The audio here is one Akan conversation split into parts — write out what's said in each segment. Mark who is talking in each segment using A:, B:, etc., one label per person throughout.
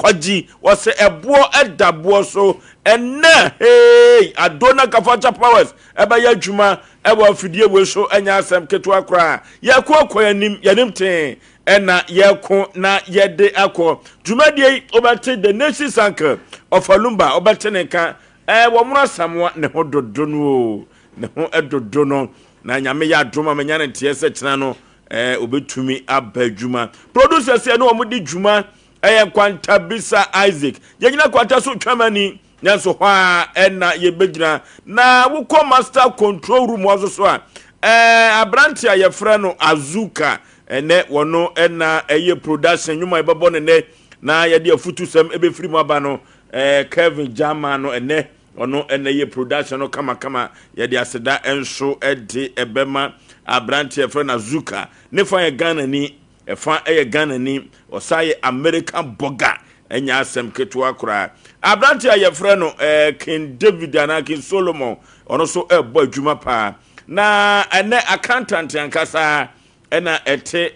A: Kwagyi, wɔsɛ ɛboɔ ɛda boɔ so. Ɛnɛ, hey, Adona Kafacha Powers ɛbɛyɛ adwuma ɛwɔ afidie wei so, ɛnyɛ asɛm ketewa koraa. Yɛkɔ akɔ anim, yɛnim tee ɛna yɛko na yɛde akɔ. Dwumadie yi, wobɛte the nation's uncle Ɔfa Lumba, wobɛte ne nka. Wɔn mo Asamoa ne ho dodo no o, ne ho dodo no, na Nyame yɛ adom a menya ne nteɛ sɛ kyena no obɛtumi aba adwuma. Producers ɛne wɔn di dwuma ɛyɛ Nkwanta Bisa Isaac. Yɛgyina Kwanta so twamani, nanso hɔ a ɛna yɛbɛgyina. Na wokɔ master control room hɔ so a, aberante a yɛfrɛ no Azuka, ɛnɛ wɔno ɛna ɛyɛ production nnwuma a yɛbɛbɔ ne nɛ na yɛde afutusɛm ɛbɛfiri mu aba no. Kevin Jama no, ɛnɛ ɔno ɛna yɛ production no kamakama. Yɛde aseda nso ɛde ɛbɛma aberante yɛfrɛ no Azuka. Ne fa yɛ Ghana ni, ɛfa ɛyɛ Ghana ni, ɔsa yɛ American bɔga, ɛnyɛ asɛm ketewa koraa. Aberante a yɛfrɛ no King David anaa King Solomon, ɔno nso ɛrebɔ adwuma paa. Na ɛnɛ accountant ankasa ɛna ɛte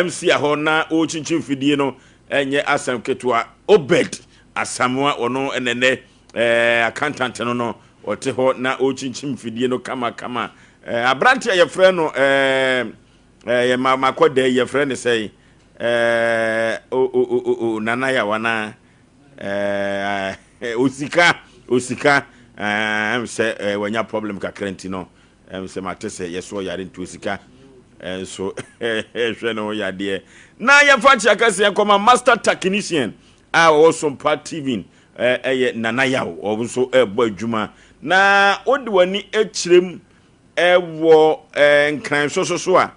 A: MC ahɔ na ɔrekyinkyin fidie no, ɛnyɛ asɛm ketewa. Obed Asamoa, ɔno ɛnɛnɛ accountant no ɔte hɔ na ɔrekyinkyin fidie no kamakama. Aberante a yɛfrɛ no ɛɛ yɛ ma makɔ dɛ, yɛfrɛ no sɛ o o o o Nana Yawana, osika osika sɛ wanya problem kakra nti no, sɛ mate sɛ yɛso ɔyare nti osika nso hwɛ ne ho yadeɛ. Na yɛmfa nkyea kɛseɛ nkɔma master technician a ɔwɔ Sompa TV, ɛyɛ Nana Yaw. Ɔno nso ɛrebɔ adwuma. Na wode w'ani akyerɛ mu ɛwɔ Nkran so a,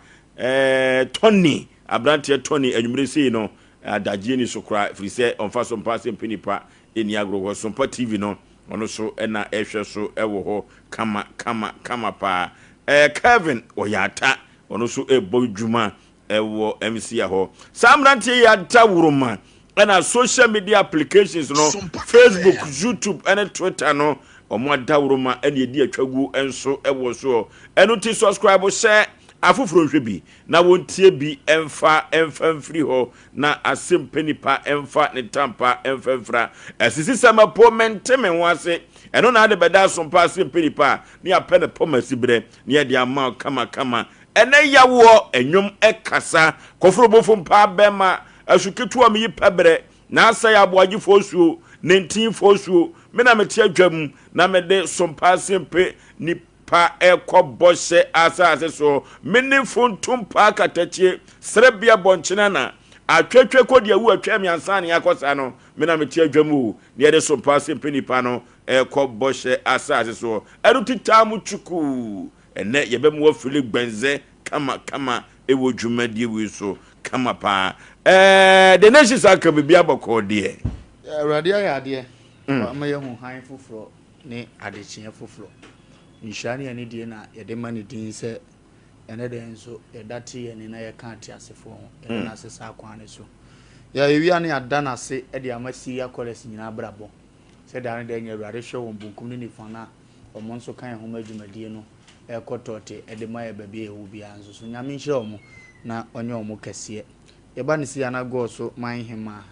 A: Tony, aberanteɛ Tony, anwummerɛ sei no adagyeɛ ni so koraa, ɛfiri sɛ ɔmfa so mpa sɛ mpɛ nipa ɛni agorɔ hɔ. Sompa TV no, ɔno so ɛna ɛhwɛ so ɛwɔ hɔ kama kama kama paa. Kevin ɔyɛ ata, ɔno nso ɛrebɔ dwuma ɛwɔ MC hɔ. Saa mmeranteɛ yi ada woroma ɛna social media applications no, Facebook, YouTube ɛne Twitter no, ɔmo ada woroma ɛna yɛdi atwaguo nso ɛwɔ soɔ. Ɛno ti subscribe hyɛ afoforɔ nhwɛ bi na wɔntie bi, ɛmfa mfiri hɔ na asɛm pɛ nipa ɛmfa ne tampa ɛmfa mfira ɛsisi sɛ mɛpo mente me ho ase. Ɛno na ade bɛda asompa asɛm pɛ nipa a ne yɛapɛ ne pɔm asi berɛ ne yɛde ama wo kamakama. Ɛnɛ yawoɔ ɛnwom ɛkasa kɔforo bofo mpa bɛma asu ketewa mi yi pɛ berɛ na asɛ yɛ aboagyefoɔ suo ne ntinfoɔ suo. Me na mete adwa mu na mede sompa asɛm pɛ nipa ɛkɔ bɔhyɛ asase so. Me ne funtum paa katakyie serebea bɔnkyena na atwatwa kɔ deɛ awu atwa mi ansa ne akɔ saa no. Me na mete adwa mu o ne yɛde sompa asɛm pɛ nipa no ɛkɔ bɔhyɛ asase soɔ. Ɛno titaa mu twukuu ɛnɛ yɛbɛmu afili gbɛnzɛ kama kama ɛwɔ dwumadie wei so kama paa. The Nations aka biribi abɔkɔɔ deɛ.
B: Awurade ayɛ adeɛ ama yɛhu han foforɔ ne adekyeɛ foforɔ. Nhyira ne anidie na yɛde ma ne din sɛ ɛne dɛn nso yɛda te yɛni na yɛka ateasefoɔ ho. Yɛde no ase saa kwan ne so yɛawia ne yɛada no ase de ama Syria Chorus nyinaa brabɔ sɛ da ne da nya Awurade hwɛ wɔn bonkum ne nifa na ɔmo nso ka yɛn ho ma dwumadie no ɛkɔ tɔɔte ɛde ma yɛ baabi a yɛwɔ biara nso so. Nyame nhyira ɔmo na ɔnyɛ ɔmo kɛseɛ. Yɛba ne si ana Gɔɔ man hema,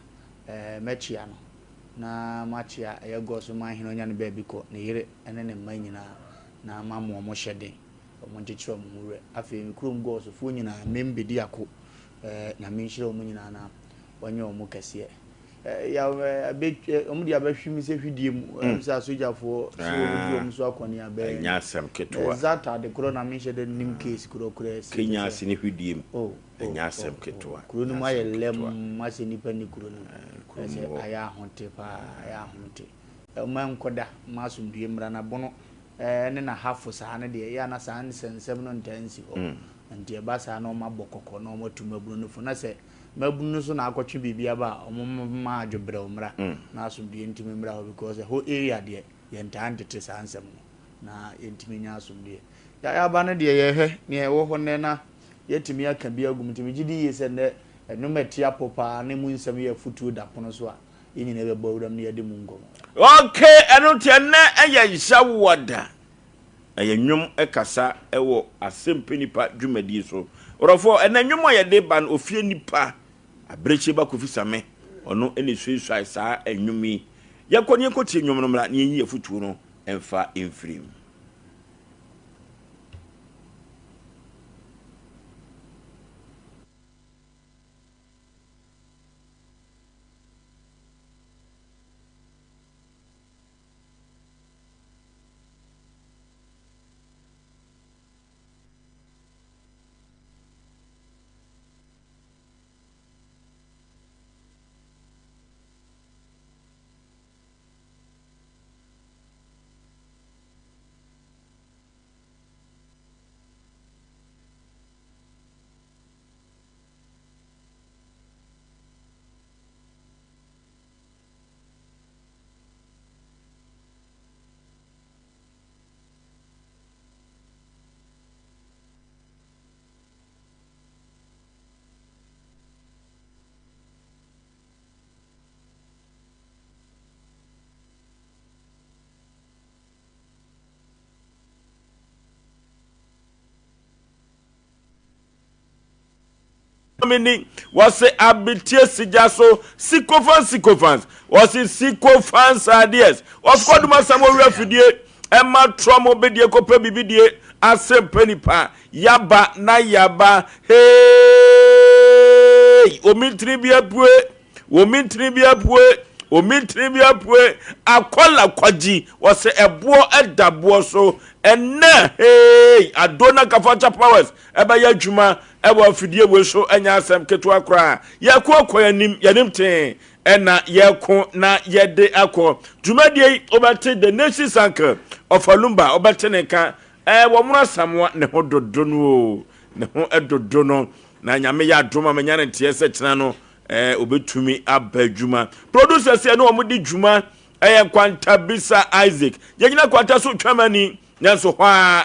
B: mɛkyia no na makyia ɛyɛ Gɔɔ man hene, ɔnya ne baabi kɔ, ne yere ɛne ne mma nyinaa, na mama ɔmo hyɛ den, ɔmo nkyekyere ɔmo ho werɛ. Afei me kurom Gɔɔsofoɔ nyinaa membɛdi ako. Nyame nhyira ɔmo nyinaa na ɔnyɛ ɔmo kɛseɛ. Ɔmo de abɛhwe mi sɛ hwidie mu sɛ asogyafoɔ sɛ wɔbɛdi ɔmo so akɔneaba.
A: Ɛnyɛ asɛm ketewa.
B: Exact ade korɔ na menhyɛ dɛ nim case korɔ korɔ asi.
A: Kenya ase ne hwidie mu. Ɛnyɛ asɛm ketewa.
B: Kuro no mu ayɛ lɛm asɛ nipa ni kuro no mu ɛsɛ ayɛ ahote paa, ayɛ ahomte. Ɔma nkɔda ma asomdue mmra na bono ne n'ahafo saa no deɛ yɛ ana saa nsɛnsɛm no ntaa nsi hɔ. Nti ɛba saa na ɔma bɔ kɔkɔ na ɔma tu mabunu no fo, na sɛ mabunu no so na akɔtwe biribi aba a, ɔmo ma adwobrɛw mmra na asomdue ntumi mmra hɔ, because ɛhɔ area deɛ yɛntaa ntete saa nsɛm no na yɛntumi nya asomdue. Yɛaba no deɛ, yɛhwɛ nea ɛwɔ hɔ nnɛ na yɛtumi aka bi agu mu. Nti megye di yie sɛ nnɛ ɛnwom ɛte apɔ paa ne mu nsɛm yɛ afutuo da pono so a yɛn nyinaa bɛbɔ awuram ne yɛde mu nkɔmmɔ.
A: Okay, ɛno nti ɛnɛ ɛyɛ Yawoada, ɛyɛ nnwom ɛkasa ɛwɔ asɛmpa nipa dwumadie so. Ɔrɔfoɔ, ɛnɛ nnwom a yɛde ba no, ofie nipa abirekyie ba Kofi Same. Ɔno na esuasuae saa nnwom yi. Yɛnkɔ na yɛnkɔtie nnwom no mmra na yɛnyi afotuo no mfa mfiri mu. Ni wɔse abetie sigya so sycophants sycophants wɔse sycophants ideas wɔfkɔ dum asam owura fidie ɛma trɔ mo bedie kɔpɛ biribi die ase mpɛ nipa yaba na yaba hey omi ntini bi apue omi ntini bi apue omi ntini bi apue akɔla kwagyi wɔse ɛboɔ ɛda boɔ so ɛnɛ hey adona kafacha powers ɛbɛyɛ adwuma ɛwɔ afidie wei so ɛnyɛ asɛm ketewa koraa. Yɛko akɔ yɛnim, yɛnim tee ɛna yɛko na yɛde akɔ. Dwumadie yi wobɛte The Nation's Uncle Ɔfa Lumba wobɛte ne nka ɛɛ wɔn Asamoah ne ho dodo no o ne ho dodo no na nyame yɛ adom a menya ne nteɛ sɛ kyena no ɛɛ obɛtumi aba adwuma. Producers ɛne wɔn di dwuma ɛyɛ Nkwanta Bisa Isaac yɛgyina Nkwanta so twamani Nanso hɔ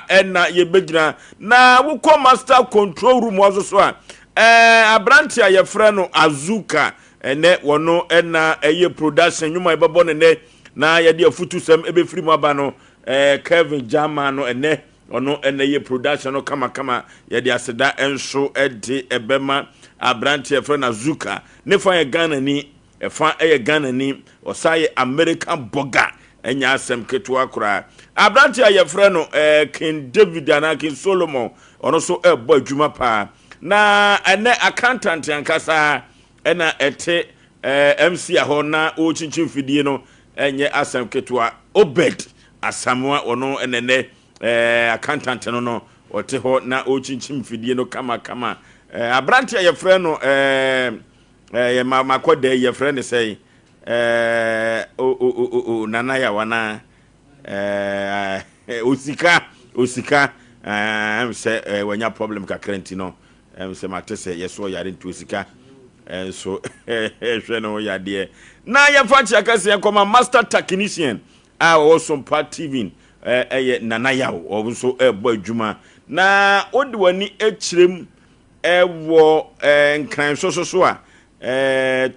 A: ara na yɛbɛgyina. Na wokɔ master control room hɔ nso so a, ɛɛ aberante a yɛfrɛ no Azuka, ɛnɛ wɔno na ɛyɛ production nnwuma a yɛbɛbɔ no nnɛ na yɛde afutusɛm ɛbɛfiri mu aba no, ɛɛ Kevin Gyama no ɛnɛ ɔno na ɛyɛ production no kamakama. Yɛde aseda nso de ɛbɛma aberante a yɛfrɛ no Azuka. Ne fa yɛ Ghanani, Ɛfa yɛ Ghanani, ɔsan yɛ American bɔga, ɛnyɛ asɛm ketewa koraa. Aberante a yɛfrɛ no eh, King David anaa King Solomon, ɔno nso ɛrebɔ adwuma paa. Na ɛnɛ accountant ankasa ɛna ɛte eh, MC hɔ na ɔrekyinkyin fidie no, ɛnyɛ asɛm ketewa. Obed Asamoah, ɔno ɛna ɛnɛ eh, accountant no no, ɔte hɔ na ɔrekyinkyim fidie no kamakama. Eh, aberante a yɛfrɛ no eh, Ɛɛ yɛ ma makɔ dɛ yɛfrɛ ne sɛn ɛɛ o o o o nana yawa na ɛɛ osika osika ɛɛ ɛm sɛ ɛɛ wanya problem kakra nti no ɛm sɛ mate sɛ yɛso ɔyare nti osika ɛnso ɛhwɛ ne ho yadeɛ na yɛfa nkyea kɛseɛ kɔma master technician a ɔwɔ Sompa TV ɛyɛ nana yaw ɔno nso ɛbɔ adwuma na wode w'ani kyerɛ mu Wɔ Nkran so so a,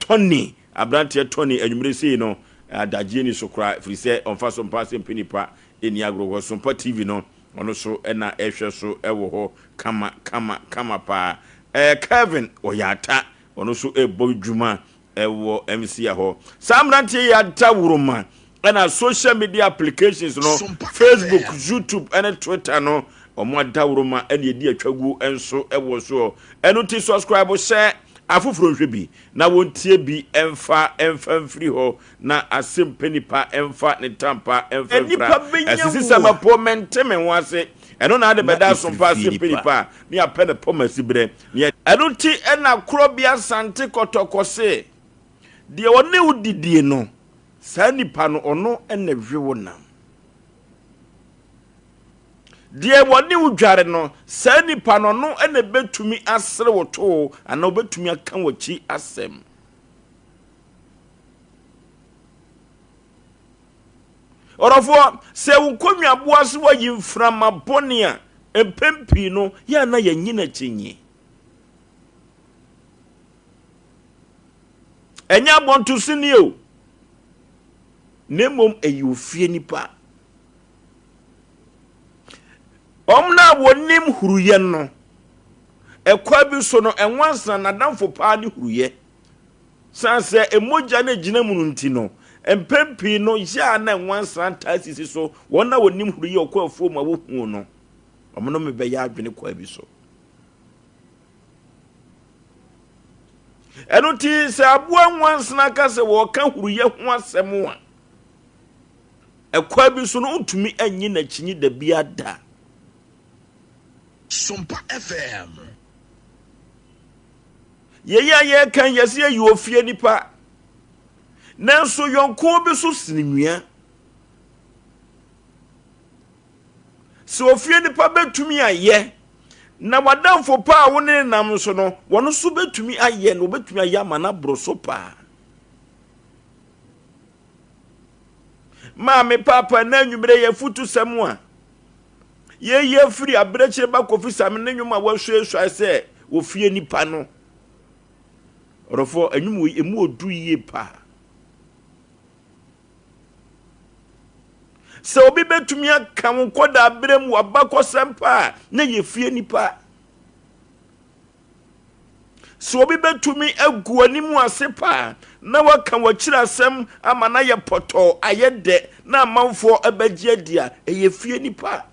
A: Tony, aberanteɛ Tony, anwummere sei no, adagyeɛ ni so koraa, ɛfiri sɛ ɔmfa so mpa asɛm pɛ nipa ɛnni agorɔ hɔ. Sompa TV no, ɔno so na ɛhwɛ so wɔ hɔ kama kama kama paa. Kelvin Ɔyata, ɔno nso ɛrebɔ dwuma ɛwɔ MCA hɔ. Saa mmeranteɛ yi adaworoma ɛna social media applications no, Facebook, YouTube ɛne Twitter no, wɔn adaworoma ɛna ɛdi atwaguo nso ɛwɔ soɔ. Ɛno ti subscribe hyɛ afoforɔ nhwɛ bi na wɔntie bi ɛmfa ɛmfa mfiri hɔ na asɛm pɛ nipa ɛmfa ne tampa ɛmfa mfira. Ɛsisi sɛ mɛpo mente me ho ase ɛno na ade bɛda asompa asɛm pɛ nipa a ne apɛ ne pɔ masi berɛ ne Ɛno nti na Korɔbea Asante Kɔtɔkɔ se, deɛ ɔne wo didie no, saa nipa no, ɔno na ɛwe wo nam. Deɛ wɔne wo dware no, saa nipa no, ɔno na ɛbɛtumi asere wo too anaa ɔbɛtumi aka w'akyi asɛm. Ɔdɔfoɔ, sɛ wo nkonnwaboa so ayi mframa bɔne a, mpɛn pii no, yɛ a na yɛnnye no akyinnye. Ɛnyɛ abɔntosini o, na mmom ɛyɛ ofie nipa. Wɔn a wɔnim huruyɛ no, ɛkwan bi so no, ɛnwansena n'adamfo paa ne huruyɛ. San sɛ mogya no gyina mu no nti no, mpɛn pii no yɛ a na nwansena taa sisi so. Wɔn a wɔnim huruyɛ ɔkɔ afuo mu a wɔhu no, wɔn no bɛyɛ adwene kwan bi so. Ɛno nti sɛ aboa nwansena ka sɛ wɔreka huruyɛ ho asɛm a, ɛkwan bi so no ntumi anyi n'akyinyi da bi ada.
C: Sompa FM.
A: Yei a yɛreka yi, yɛsɛ yɛyɛ ofie nipa. Nanso yɔnko bi so sene nua. Sɛ ofie nipa bɛtumi ayɛ, na w'adamfo pa a wo ne ne nam nso no, wɔn nso bɛtumi ayɛ na wɔbɛtumi ayɛ ama no aboro so paa. Maame paapa na anwummerɛ yɛ afutusɛm a yɛyi afiri aberɛkyerɛ ba Kofi Same ne nnwom a wɔasuasuae sɛ ofie nipa no. Ɔdɔfoɔ, nnwom wei emu odu yie paa. Sɛ obi bɛtumi aka wo nkɔdaa berɛ mu w'abakɔsɛm paa na yɛ fie nipa. Sɛ obi bɛtumi agu anim ase paa na waka w'akyiri asɛm ama no ayɛ pɔtɔɔ, ayɛ dɛ, na amanfoɔ bɛgye adi a, ɛyɛ fie nipa.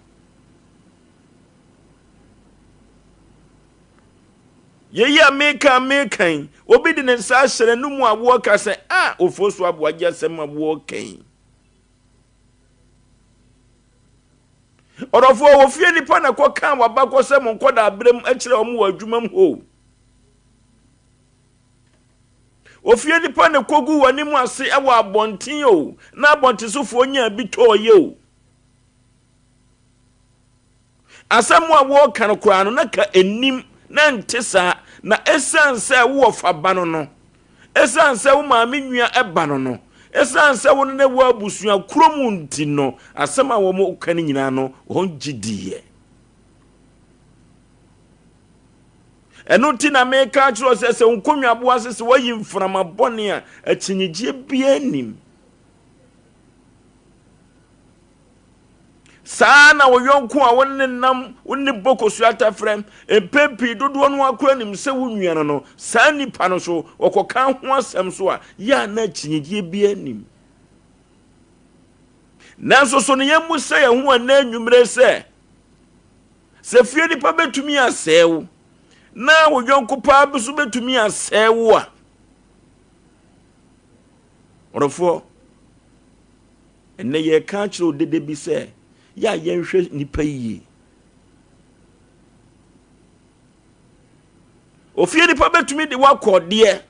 A: Yei a meka a meka yi, obi de ne nsa ahyɛ n'anum a wɔreka sɛ, a ofuo so aboa gye asɛm a wɔreka yi. Ɔdɔfoɔ, wɔ fie nipa na kɔkaa w'abakɔsɛm nkɔdaa berɛ mu kyerɛ wɔn wɔ adwuma mu hɔ. Ofie nipa na kɔgu w'anim ase wɔ abɔnten o, na abɔntensofoɔ nyaa bi tɔɔyɛ o. Asɛm a wɔreka no koraa no, na ka nnim, na ɛnte saa. Na esiane sɛ wo wɔfa ba no no, esiane sɛ wo maame nua ba no no, esiane sɛ wo ne no wɔ abusua koro mu nti no, asɛm a wɔka no nyinaa no, wɔn gye diiɛ. Ɛno nti na meka akyerɛ sɛ sɛ wo nkonnwaboa ase sɛ woayi mframa bɔne a, akyinnyegyeɛ biara nnim. Saa ara na wo yɔnko a wo ne nam, wo ne bɔ kosua atafrɛ, mpɛn pii dodoɔ no ara koraa nim sɛ wo nua no no, saa nipa no so, wɔkɔka ho asɛm so a, yɛ a na akyinnyegyeɛ biara nnim. Nanso so no yɛmmu sɛ yɛn ho ɛnnɛ anwummere sɛ, sɛ fie nipa bɛtumi asɛe wo, na wo yɔnko paa bi so bɛtumi asɛe wo a, ɔdɔfoɔ, Ɛnnɛ yɛreka akyerɛ wo dede bi sɛ, yɛ a yɛnhwɛ nnipa yie. Ofie nipa bɛtumi de wakɔ deɛ,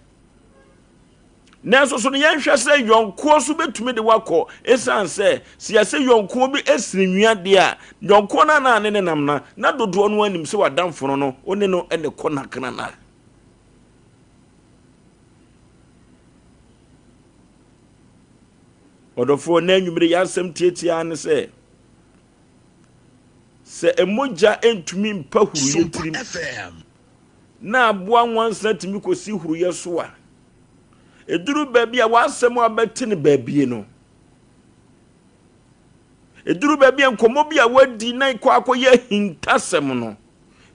A: nanso so no yɛnhwɛ sɛ yɔnkoɔ so bɛtumi de wakɔ ɛsiane sɛ sɛ yɛsɛ yɔnkoɔ bi ɛsini nwia deɛ a yɔnkoɔ no anaa ne ne nam na na dodoɔ no anim sɛ wadamfo no no wo ne no ne kɔ nakrana. Ɔdɔfoɔ, na anwummere yɛ asɛm tiatia ne sɛ, sɛ mogya ntumi mpa huruyɛ tirim na aboa nwansena tumi kɔsi huruyɛ so a, ɛduru baabi a w'asɛm a bɛte no baabie no, ɛduru baabi a nkɔmmɔ bi a wadi na ɛkɔ akɔyɛ ahintasɛm no,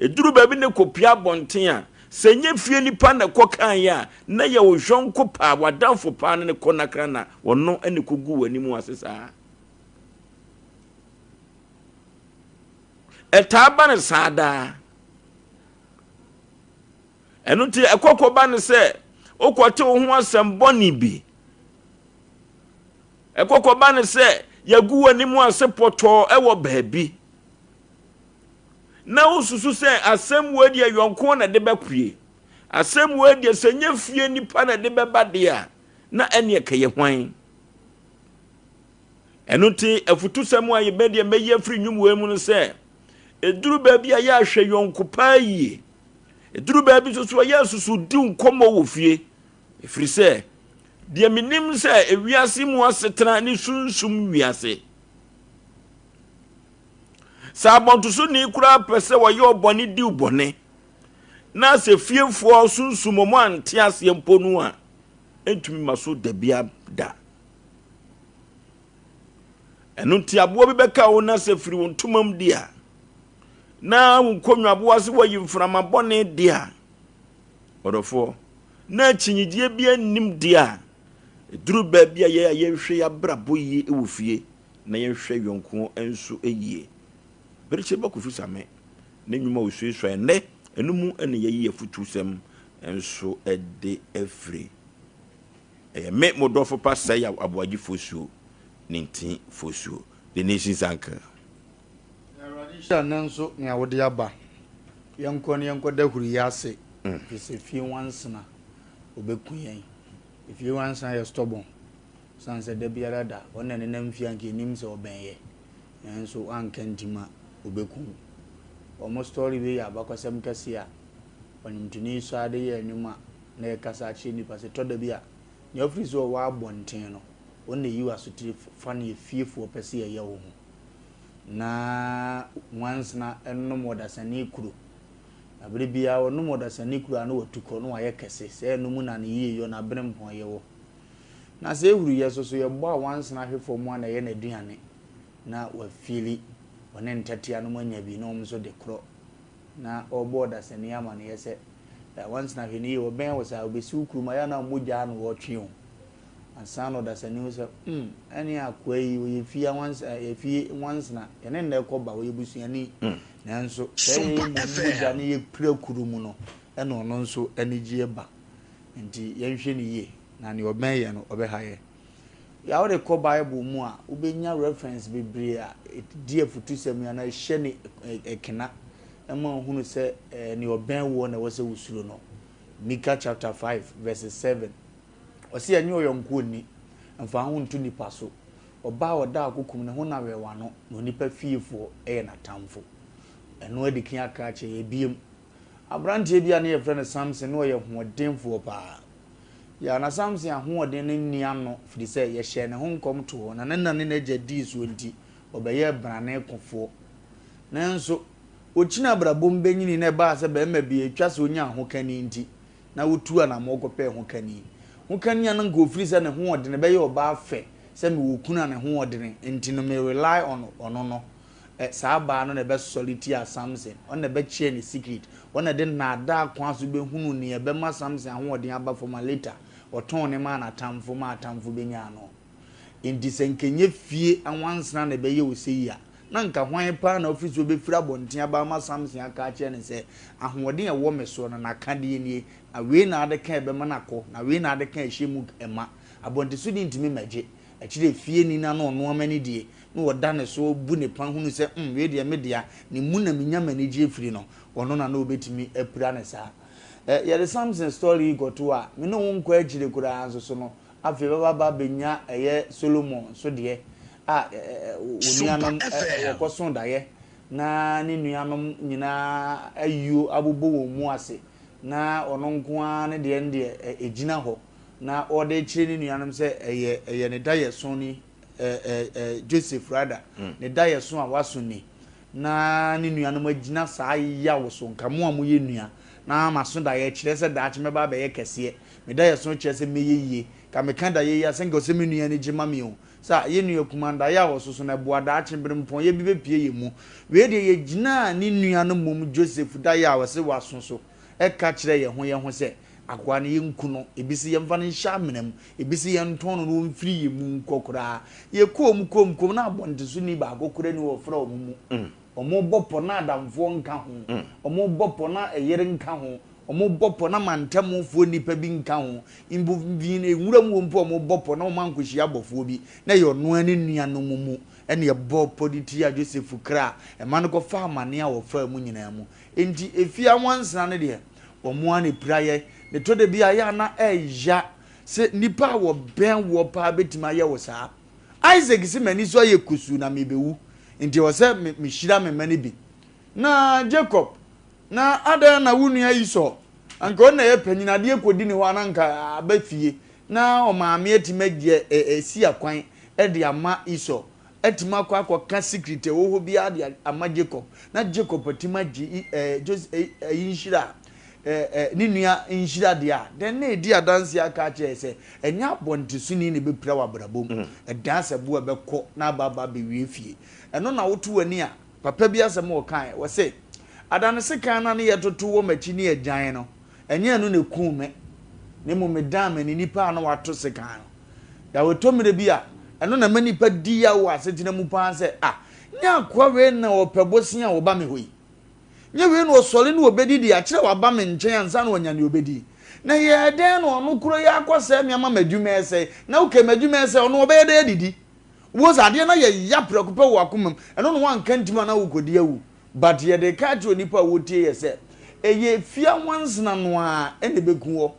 A: Ɛduru baabi na ɛkɔpue abɔnten a, sɛ ɛnyɛ fie nipa na ɛkɔ kaeɛ a, na yɛ wo yɔnko paa, w'adamfo paa ne no kɔ nakra na ɔno na ɛkɔgu w'anim ase saa. Ɛtaa ba no saa daa. Ɛno nti ɛkɔkɔba no sɛ wokɔte wo ho asɛm bɔne bi. Ɛkɔkɔba no sɛ yɛagu w'anim ase pɔtɔɔ ɛwɔ baabi. Na wosusu sɛ asɛm wei deɛ yɔnko na de bɛpue. Asɛm wei deɛ sɛ nyɛ fie nipa na de bɛba deɛ a, na ɛneɛ kɛyɛ hwan? Ɛno nti afutusɛm a yɛbɛ deɛ mɛyi afiri nnwom wei mu no sɛ, ɛduru baabi a yɛ ahwɛ yɔnko paa yie. Ɛduru baabi nso so a yɛ asusu di nkɔmmɔ wɔ fie. Ɛfiri sɛ, deɛ menim sɛ ewiase mu asetena ne sunsum wiase. Sɛ abɔntosoni koraa pɛ sɛ ɔyɛ ɔbɔne di bɔne, na sɛ fiefoɔ sunsum wɔn ante aseɛ mpo no a, ɛntumi ma so da bia da. Ɛno nti aboa bi bɛka wo na sɛ firi wo ntoma mu di a, na wo nkonnwaboa ase wɔyi mframa bɔne di a, ɔdɔfoɔ, na akyinnyegyeɛ biara nnim deɛ a, ɛduru baabi a yɛ a yɛnhwɛ yɛabrabɔ yie wɔ fie na yɛnhwɛ yɔnkoɔ nso yie. Berekyerɛba Kofi Same ne nnwuma a ɔsuasuaeɛ nnɛ, ɛno mu na yɛayi afutusɛm nso de afiri. Ɛyɛ me, mo dɔfo pa Sɛyaw Aboagye Fosuo, ne Nti Fosuo, The Nation's Uncle.
B: Awurade nhyira nnɛ nso nea wode aba. Yɛnkɔ na yɛnkɔda huruyɛ ase, ɛfiri sɛ fie nwansena ɔbɛku yɛn. Efie nwansena yɛ stubborn, sane sɛ da biara da ɔno na ɛnenam fie a anka yɛnim sɛ ɔbɛn yɛ, nanso wanka ntim a ɔbɛku wo. Wɔn story wei yɛ abakɔsɛm kɛseɛ a ɔnwomtoni yi sɔre de yɛɛ nnwom a na ɛkasa akyerɛ nnipa sɛ tɔ da bi a nea wofiri sɛ ɔwɔ abɔnten no, ɔno na ɛyi wo asotire fa nea fiefoɔ pɛ sɛ yɛyɛ wo ho. Na nwansena nom ɔdasani kuro. Na bere biara ɔnom ɔdasani kuro a na watu kɔ na wayɛ kɛse. Sɛ ɛno mu na ne yieyɔ na aberempɔn yɛ wɔ. Na sɛ ehuruyɛ so so yɛbɔ a nwansena hwe fam a na ɛyɛ n'aduane na wafili ɔne ntɛtea nom anya bi na wɔn nso de korɔ. Na ɔrebɔ ɔdasani amaneɛ sɛ, nwansena hwɛ no yie ɔbɛn wo saa ɔbɛsi wo kurom a ɛyɛ a na mogya na ɔretwe o. Ansa na ɔdasani hu sɛ, hmm, ɛne akoa yi, ɔyɛ fie anwansa, ɛyɛ fie nwansena, yɛne no na ɛkɔ ba, ɔyɛ busuani. Nanso, sɛ yɛyɛ mmom mogya ne yɛpira kuro mu no, ɛna ɔno nso anigyeɛ ba. Nti yɛnhwɛ no yie, na nea ɔbɛn yɛn no, ɔbɛha yɛn. Yɛ wode kɔ Bible mu a, wobɛnya reference bebree a ɛdi afutusɛm yi anaa ɛhyɛ ne ɛkena ma wohunu sɛ nea ɔbɛn woɔ na ɛwɔ sɛ wosuro no. Mika chapter 5 verse 7. Ɔse ɛnyɛ ɔyɔnkoɔ nni, mfa ho nto nipa so. Ɔbaa a ɔda akokom ne ho na wɛn w'ano, na onipa fiefoɔ yɛ n'atamfo. Ɛno adi kan aka akyerɛ yɛn biom. Abranteɛ bi a ne yɛfrɛ no Samson na ɔyɛ hoɔdenfoɔ paa. Ya na Samson ahoɔden no nni ano firi sɛ yɛhyɛɛ ne ho nkɔm too hɔ na ne na ne n'agya dii soɔ nti ɔbɛyɛɛ brane kofoɔ. Nanso ɔkyini abrabɔ mu bɛnyini na ɛbaa sɛ barima bi a ɛtwa sɛ ɔnya ahokani nti na otuu anammɔn kɔpɛɛ hokani. Hokani a na anka ofiri sɛ ne ho ɔdene bɛyɛ ɔbaa fɛ sɛ mewɔ kunu a ne ho ɔdene nti no me rely on ɔno no. Ɛ, saa baa no na ɛbɛsɔre tiaa Samson. Ɔno na ɛbɛkyerɛ ne secret. Ɔno na ɛde nnaadaa kwan so bɛhunu nea ɛbɛma Samson ahoɔden aba fam a later ɔtɔn no maa n'atamfo ma atamfo bɛnyaa no. Enti sɛ anka ɛnyɛ fie anwansena na ɛbɛyɛ wo sɛ yi a, na anka hwan paa na wofiri sɛ ɔbɛfiri abɔnten aba ama Samson aka akyerɛ no sɛ, Ahoɔden a ɛwɔ me soɔ no, n'akadeɛ nie, na wei na ade ka a ɛbɛma no akɔ, na wei na ade ka a ɛhyɛ mu ma. Abɔntesoni ntumi mmɛgye. Akyire fieni no ano ɔno ama no die, na ɔda ne so bu ne pa hunu sɛ, mm, wei deɛ me dea, ne mu na menya m'anigyeɛ firi no, ɔno na na ɔbɛtumi apira no saa. Ɛ, yɛde Samson story yi kɔto a, me ne wo nkɔ akyire koraa nso so no, Afei bɛba aba abɛnya ɛyɛ Solomon nso deɛ a wɔn nuanom wɔkɔso daeɛ na ne nuanom nyinaa ayuo abobɔ wɔn mu ase na ɔno nko ara ne deɛ no deɛ ɛgyina hɔ na ɔde rekyerɛ ne nuanom sɛ ɛyɛ ɛyɛ ne daeɛso ni Joseph rather ne daeɛso a waso ni na ne nuanom agyina saa yaw so nka mo a moyɛ nua na maso daeɛ kyerɛ sɛ daakye mɛba abɛyɛ kɛseɛ Me daeɛso kyerɛ sɛ mɛyɛ yie. Ka meka daeɛ yi a, sɛ nka ɔsɛ me nua ani gye ma me o. Sɛ a, yɛn nua kumaa no, daeɛ a ɔsoso no, ɛboa daakye berempɔnyɛ bi bɛpue yɛn mu. Wei deɛ, yɛgyinaa ne nua no mmom Joseph daeɛ a ɔse waso so ka kyerɛɛ yɛn ho yɛn ho sɛ, Akoa no, yɛnku no, ebi se yɛmfa no nhyɛ amena mu, ebi se yɛntɔn no na ɔmfiri yɛn mu nkɔ koraa. Yɛkɔɔ mu kɔɔ mu kɔɔ mu, na abɔntesoni baako koraa nni hɔ a ɔfra wɔn mu. Wɔbɔ pɔ na adamfoɔ nka ho, wɔbɔ pɔ na ɛyere nka ho, wɔbɔ pɔ na mantamufoɔ nnipa bi nka ho, mpo nwura mu hɔ mpo a wɔbɔ pɔ na wɔankɔhyia abɔfoɔ bi, na ɛyɛ ɔno ara ne nuanom mu na ɛbɔɔ pɔ de tiaa Joseph kra, ɛma no kɔfaa amane a ɔfaa mu nyinaa mu. Enti efie anwansena no deɛ, wɔn ara na ɛpira yɛn. Na ɛtɔ da bi a, ɛyɛ a na ɛya sɛ nnipa a wɔbɛn woɔ paa bɛtumi ayɛ wo saa. Isaac se, M'ani so ayɛ kusuu na merebɛwu, enti ɛwɔ sɛ mehyira me mma no bi. Na Jacob, na adɛn na wo nua Esau, anka ɔno na ɛyɛ panyin, adeɛ kɔdi ne hɔ a na anka aba fie, na ɔmaame atumi agye asi akwan de ama Esau, atumi akɔ akɔka secret a ɛwɔ hɔ biara de ama Jacob, na Jacob atumi agye ayi nhyira a, ne nua nhyira deɛ a, dɛn na ɛdi adanseɛ aka akyerɛ yɛ sɛ ɛnyɛ abɔntesoni na ɛbɛpira wɔ abrabɔ mu, ɛdan sɛ boɔ a ɛbɛkɔ na aba aba abɛwie fie. Ɛno na woto w'ani a, Papa bi asɛm a ɔkae, ɔse, Adane sekan no a ne yɛtoto wɔ m'akyi ne agyan no, ɛnyɛ ɛno na ekum me. Na mmom medan m'ani nipa a na wato sekan no. Yaw ɛtɔ mmerɛ bi a, ɛno na ɛma nipa di yaw wɔ asetena mu paa sɛ, ah, nyɛ akoa wei na ɔpɛ bosea a ɔba me hɔ yi. Nyɛ wei na ɔsɔre na ɔbɛdidi akyerɛ waba me nkyɛn ansa na wanya nea ɔbɛdi. Na ɛyɛɛ dɛn na ɔno koro yi akɔsɛe me ama m'adwuma ɛsɛe? Na okay, m'adwuma ɛsɛe, ɔno ɔbɛyɛ dɛn adidi? Wobɛhu sɛ adeɛ no ayɛ ya prɛko pɛ wɔ w'akoma mu, ɛno na woanka ntim a na wokɔdi awu. But yɛde reka akyerɛ onipa a ɔretie yɛ sɛ, ɛyɛ fie anwansena no ara na ɛbɛku wɔ.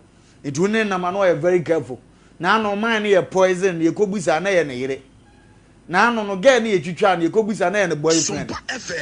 B: Nti wo ne nam a na ɔyɛ very careful. N'ano man no yɛ poison no yɛkɔ busa na ɛyɛ ne yere. N'ano no girl no yɛtwitwaa no yɛkɔ busa na ɛyɛ ne boyfriend.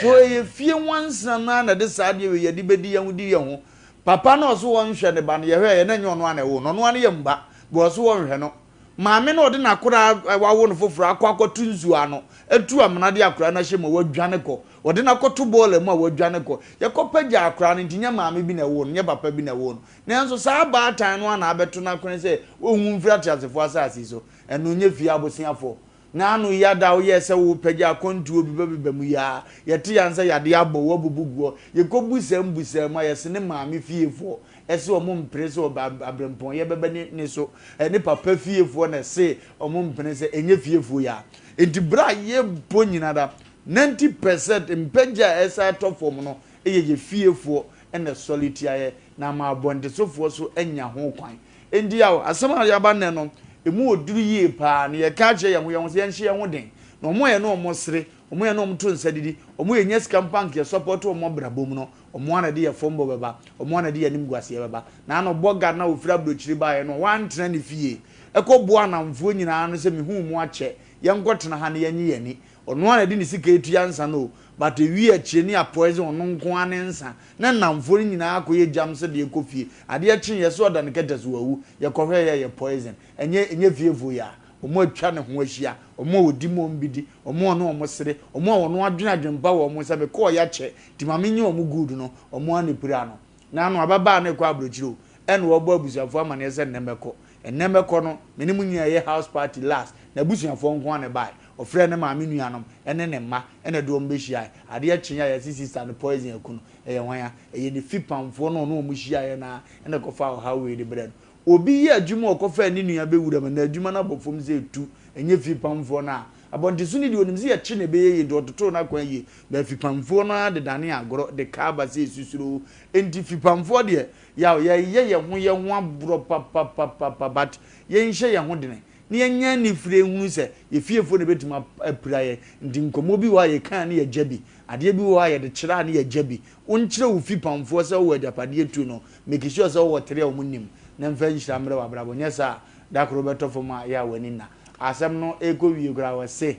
B: So ɛyɛ fie nwansena no ara na ɛde saa adeɛ wei yɛde bɛdi yɛn ho di yɛn ho. Papa no a ɔse wɔnhwɛ ne ba no yɛhwɛɛ yɛ na ɛnyɛ ɔno ara na ɛwoo no ɔno ara ne yam ba but ɔse wɔnhwɛ no. Maame no a ɔde n'akoraa a wawo no foforɔ akɔ akɔto nsuo ano, atu amena de akoraa no ahyɛ mu a wadwane kɔ. Ɔde no akɔto bɔɔla mu a wadwane kɔ. Yɛkɔpagyaa akoraa no nti nyɛ maame bi na ɛwoo no, nyɛ papa bi na ɛwoo no. Nanso saa abaatan no ara na abɛto no akɔne sɛ ɔnwu mfiri ateasefoɔ asase yi so. Ɛno nyɛ fie aboseafoɔ. N'ano yi ada a woyɛɛ sɛ worepagya akwantuo bi bɛbeba mu yi ara, yɛte yan sɛ yadeɛ abɔ wo abubu guɔ. Yɛkɔbusaa mbusaa mu a, yɛse ne maame fiefoɔ se wɔn mpene sɛ ɔba aberempɔnyɛ bɛba ne ne so. Ne papa fiefoɔ na ɛse wɔn mpene sɛ ɛnyɛ fiefoɔ yi ara. Enti berɛ a yɛbɔ nyina da, 90 percent mpagya a ɛsan tɔ fam no yɛ yɛ fiefoɔ na ɛsɔre tia yɛ, na ama abɔntesofoɔ so anya ho kwan. Enti yaw, asɛm a yɛaba nnɛ no, emu wɔ duru yie paa, na yɛka akyerɛ yɛn ho yɛn ho sɛ yɛnhyɛ yɛn ho den. Na wɔn a yɛne wɔn sere, wɔn a yɛne wɔn to nsa didi, wɔn a yɛnya sika mpo a anka yɛsɔpɔto wɔn abrabɔ mu no, wɔn ara na ɛde yɛn fɔmbɔ bɛba, wɔn ara na ɛde yɛn animguaseɛ bɛba. Na ano bɔga no a ɔfiri aburokyire baeɛ no, wantena ne fie kɔboa anamfoɔ nyinaa ano sɛ mehuu mo akyɛ, yɛnkɔtena ha na yɛnnye yɛn ani. Ɔno ara na ɛde ne sika atua nsa no o, but ɛwie akyire ne apoison ɔno nko ara ne nsa. Na nnamfoɔ no nyinaa akɔyɛ gyam sɛ deɛ ɛkɔ fie. Adeɛ kyeeɛ sɛ ɔda ne kɛtɛ so wawu. Yɛkɔhwɛeɛ ɛyɛ poison. Ɛnyɛ ɛnyɛ fiefoɔ yi a, wɔn atwa ne ho ahyia, wɔn a ɔdi ma wɔn bi di, wɔn a ɔne wɔn sere, wɔn a ɔno adwene adwempa wɔ wɔn ho sɛ mekɔɔeɛ akyɛ nti ma menye wɔn good no, wɔn ara na ɛpira no. Na ano ababaa no rekɔ aburokyire o, ɛna ɔrebɔ abusuafoɔ amaneɛ sɛ nnɛ mɛkɔ. Ɛnnɛ mɛkɔ no, me ne mo nyinaa yɛ house party last. N'abusuafoɔ nko ara na ɛbaeɛ. Ɔfrɛɛ ne maame nuanom ne ne mma na ɛde wɔn bɛhyiaeɛ. Adeɛ kyeeɛ a yɛse sister no poison aku no, ɛyɛ hwan a? Ɛyɛ ne fipamfoɔ no a ɔne wɔn hyiaeɛ no ara na ɛkɔfaa ɔhaw wei de brɛɛ no. Obi yɛ adwuma a ɔkɔfaa ne nua bɛwura mu, na adwuma no abɔ fam sɛ etu, ɛnyɛ fipamfoɔ no a. Abɔntesoni deɛ ɔnim sɛ yɛkye no ɛbɛyɛ yie nti ɔtotoo n'akwan yie, but fipamfoɔ no ara de danee agorɔ de kaa ba sɛ esusuro. Enti fipamfoɔ deɛ, yaw, yɛyɛ yɛn ho yɛn ho aborɔ papapapapa but yɛnhyɛ yɛn ho dene na yɛnyɛ anifire nhunu sɛ yɛn fiefoɔ na ɛbɛtumi apira yɛn. Nti nkɔmmɔ bi wɔ hɔ a yɛka a ne yɛgya bi, adeɛ bi wɔ hɔ a yɛde kyerɛ a ne yɛgya bi. Wonkyerɛ wo fipamfoɔ sɛ wowɔ agyapadeɛ tu no, make sure sɛ wowɔ tere a wɔn nim na mfa nhyira mmrɛ w'abrabɔ, nyɛ saa a da koro wobɛtɔ fam a yɛ a w'ani nna. Asɛm no rekɔ wie koraa wɔse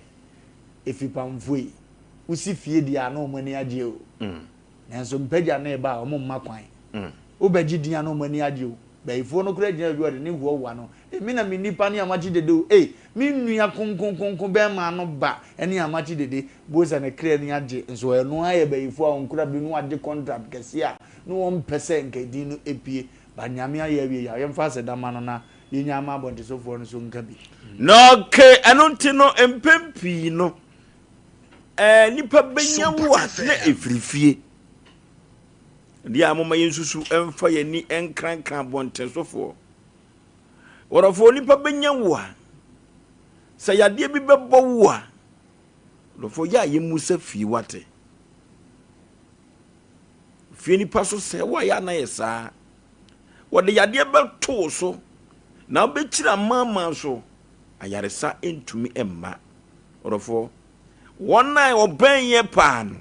B: efipamfoɔ yi, wosi fie deɛ a na wɔn ani agye o. Nanso mpagya no reba a, wɔmma kwan. Wobɛgye din a na wɔn ani agye o. Bayifoɔ no koraa gyina baabi a wɔde ne hoahoa no. Ei, me na me nipa ne amakye dede o. Ei, me nua konkonkonko bɛrima no ba ne amakye dede. Bohu sɛ ne kra ani agye. Nso ɛno ara yɛ bayifoɔ a wɔn kura bi na wɔagye contract kɛseɛ a na wɔmpɛ sɛ nka din no pue. But Nyame ayɛ awie yi a, yɛmfa aseda mma no na yɛnya ama abɔntesofoɔ no nso nka bi.
A: Na okay, ɛno nti no, mpɛn pii no, ɛɛ nipa bɛnya wo a na ɛfiri fie. Deɛ a moma yɛnsusu mfa yɛn ani nkrankra abɔntensofoɔ. Wɔdɔfoɔ nipa bɛnya wo a, sɛ yadeɛ bi bɛbɔ wo a, wɔdɔfoɔ yɛ a yɛmmu sɛ fie wate. Fie nipa so sɛ wo a yɛ ana yɛ saa. Wɔde yadeɛ bɛto wo so na wobɛkyiri amanaman so ayaresa ntumi mma. Ɔdɔfoɔ, wɔn a wɔbɛn yɛ paa no,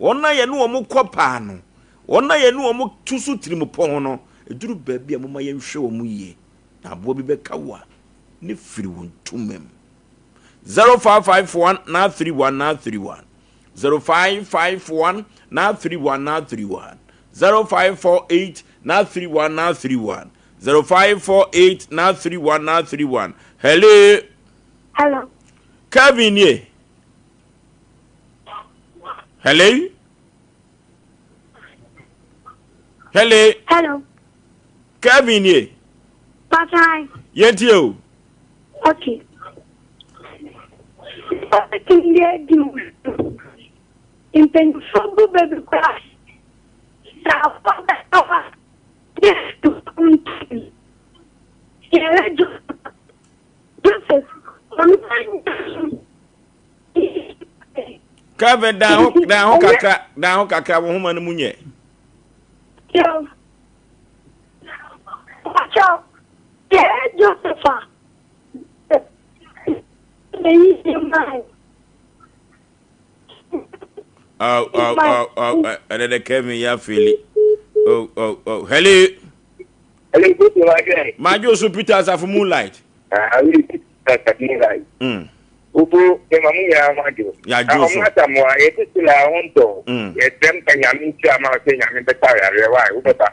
A: wɔn a yɛne wɔn kɔ paa no, wɔn a yɛne wɔn to so tirimupɔ ho no, ɛduru baabi a momma yɛnhwɛ wɔn yie, na aboa bi bɛka wo a, ne firi wo ntoma mu. 0551 931 931 0551 931 931 0548 931 931 0548 931 931 Hello.
C: Hello.
A: Kevin nie. Hello. Hello.
C: Hello.
A: Kevin nie.
C: Patai.
A: Yɛntie o.
C: Okay. Ɔbɛtumi de adi mpanyinfoɔ bu baabi koraa sɛ afɔ bɛtɔ a ne ntum. Yɛrɛ Joseph ɔno
A: Kevin dan ho dan ho kakra dan ho kakra wo homa no mu nyɛ.
C: Yɛrɛ Joseph a ɛyi yɛ maa.
A: Oh, oh, oh, oh, ɛnɛ dɛ Kevin yɛ afeeli. Oh, oh, oh, hello.
D: Hello, good morning.
A: Majo so Peter Asafo Moonlight.
D: Ah, we Peter Asafo Moonlight. Ubo, me mamu nyinaa ho adwo.
A: Yɛadwo so.
D: Ɔmo asamoa, yɛte si la ho ntɔ. Yɛsrɛ mpa nyame nhyira ma sɛ nyame bɛsa yareɛ wa, wobɛba.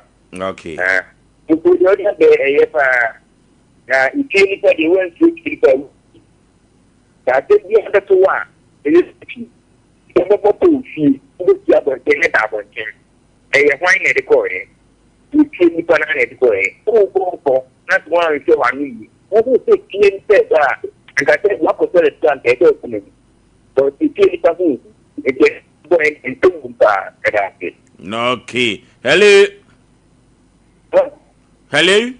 A: Okay.
D: Ah. Ubo deɛ ɔde abɛ ɛyɛ paa. Na efie nipa deɛ wɔnsuo fie nipa. Sɛ asɛm biara bɛto wo a, ɛyɛ fie. Sɛ wɔbɛbɔ kɔ wo fie, wobɛpue abɔnten ne da abɔnten. Ɛyɛ hwan na ɛde kɔeɛ? Wo fie nipa no ara na ɛde kɔeɛ. Wokɔ wokɔ na sɛ woanhwɛ w'ano yie, wohu sɛ fie no sɛ ɛda a, anka sɛ woakɔ toilet koraa anka ɛsɛ sɛ wokɔ n'anim. Because efie nipa ho nhu. Nti ɛbɔ yɛn nsɛm wom paa. Ɛda ase.
A: Okay. Hello. Hello.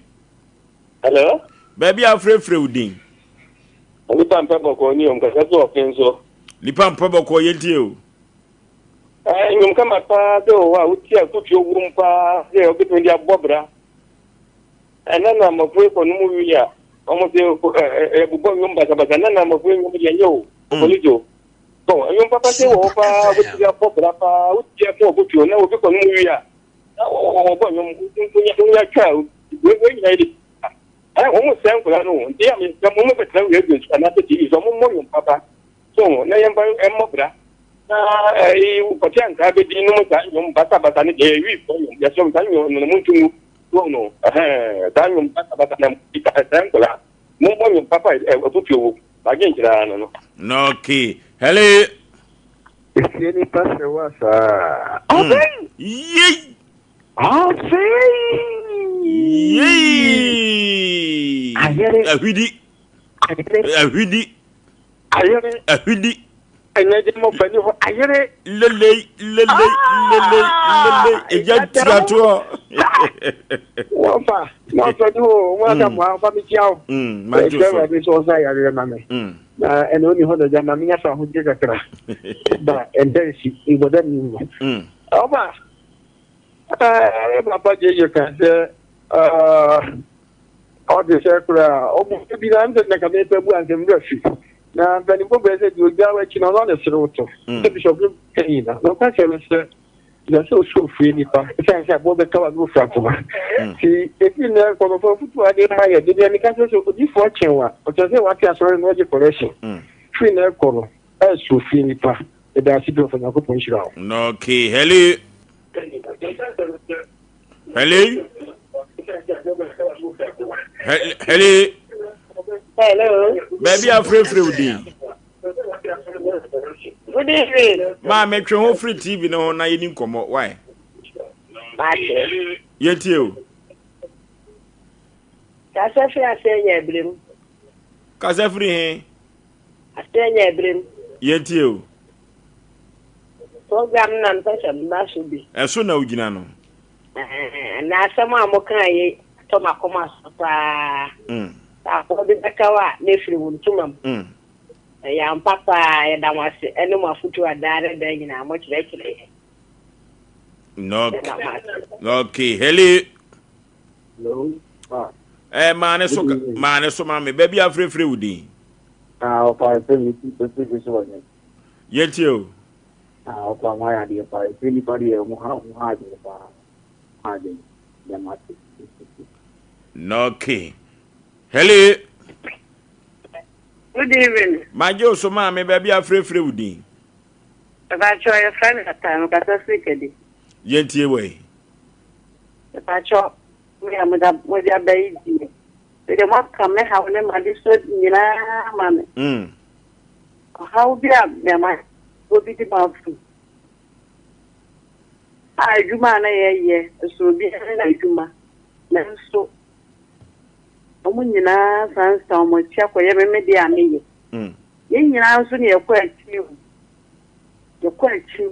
E: Hello.
A: Baabi a afrɛfrɛ wo din.
E: Nipa mpɛ bɔkɔɔ ni o, nkasa so ɔfen so.
A: Nipa mpɛ bɔkɔɔ yɛ ntie o.
E: Ɛɛ nnwom kama paa sɛ wɔ hɔ a wotie afotuo wom paa sɛ wobɛtumi de abɔ bra. Ɛna na mmɔfra yi kɔ nom wie a wɔn sɛ ɛbobɔ nnwom basabasa na na mmɔfra nnwom deɛ nyɛ o ɔkɔlidwo. Bɔn nnwom papa sɛ wɔ hɔ paa wobɛtumi de abɔ bra paa wotie afo afotuo na obi kɔ nom wie a na wɔbɔ nnwom wonya twa wei wei nyinaa yɛ de Ɛ wɔn sɛ nkwadaa no nti yɛ mesrɛ mo mobɛtena radio so anaasɛ TV so mommɔ nwom papa so na yɛmfa mmɔ bra na ɛyi kɔte ankaa bɛdi nom saa nnwom basabasa no deɛ yɛwi fɔ nnwom yɛsrɛ mo saa nnwom no monto ngu so no ɛhɛn saa nnwom basabasa na sɛ nkwadaa mommɔ nwom papa afotuo wɔ madwenkyerɛ no no.
A: Okay. Hello.
F: Efie nipa sɛ wa saa.
A: Ɔbɛn. Yei.
F: Afei.
A: Yei.
F: Ayere.
A: Ahwidi.
F: Ayere.
A: Ahwidi.
F: Ayere.
A: Ahwidi.
F: Ɛnyɛ gye mo fani hɔ ayere.
A: Lelei lelei lelei lelei egya tia toɔ.
F: Wɔn fa wɔn fani hɔ wɔn aka mo afa mi tia o.
A: Ɛsɛ
F: ɛwurade sɛ ɔsa yareɛ ma me. Na ɛna ɔni hɔ dagya ma menya fa ahodie kakra. Ba ɛnda nsi ibɔda mi mu. Ɔba. Ɛɛ papa gyegye ka sɛ ɔte sɛ koraa ɔbu bi na nsɛ na kame pɛ bu ansɛm wura fi na mpanimfoɔ bɛyɛ sɛ deɛ ogya w'akyi no ɔno ane serew to sɛ bishop no ka nyina na ɔka kyerɛ no sɛ na sɛ ɔsu ofie nipa ɛsiane sɛ aboɔ bɛka wa ne ɔfira ntoma nti ɛfiri nnɛ nkɔmɔfoɔ afotuo ade ma yɛ de deɛ meka sɛ sɛ odifoɔ kyɛn wa ɔkyerɛ sɛ wate asɔre no ɔgye correction firi nnɛ kɔ no ɛsu ofie nipa ɛda ase bi ɔfɔ nyankopɔn nhyira wo.
A: Okay, hello. Hello. Hello.
G: Hello.
A: Baabi a frɛfrɛ wo din.
G: Good evening.
A: Maa metwe ho firi TV no ho na yɛni nkɔmmɔ. Why?
G: Mate.
A: Yɛntie o.
G: Kasa firi aseɛ nyɛ abirem.
A: Kasa firi he?
G: Aseɛ nyɛ abirem.
A: Yɛntie o.
G: Program na mpɛ sɛ mba so bi.
A: Ɛso na wogyina no.
G: Na asɛm a mokaa yi tɔ m'akoma so paa. Sɛ aboa bi bɛka wo a, na ɛfiri wo ntoma mu. Ɛyɛ ampa paa, yɛda mo ase ne mo afotu a daa ne daa nyinaa mokyerɛkyerɛ yɛn. Yɛda mo ase.
A: Okay, hello.
F: Hello. Ah.
A: Eh, maa ne so maa ne so ma me baabi afrɛfrɛ wo din.
F: Ah, ɔpa ɛfɛ mi ti ɛfɛ mi so wɔ nyɛ.
A: Yɛntie o.
F: Ah, ɔpa mo ayɛ adeɛ paa. Ɛfiri nipa deɛ ɔmo ha ɔmo ha adwene paa. Ha adwene. Dɛm ase.
A: Okay. Hello.
G: Good evening.
A: Magye wo so maame baabi afrɛfrɛ wo din.
G: Mepakyɛw yɛfrɛ me Ata mekasa firi Kadi.
A: Yɛntie wɔ yi.
G: Mepakyɛw mo a mode aba yi die. Mede moaka me haw ne m'adesoa nyinaa ma me.
A: Mm.
G: Ɔhaw bi a me obi di m'afuru a adwuma a na yɛyɛ ɛsono obiara ne n'adwuma nanso wɔn nyinaa sansan wɔn akyi akɔyɛ me me deɛ a meyɛ. Yɛn nyinaa nso ne yɛkɔ akyi o. Yɛkɔ akyi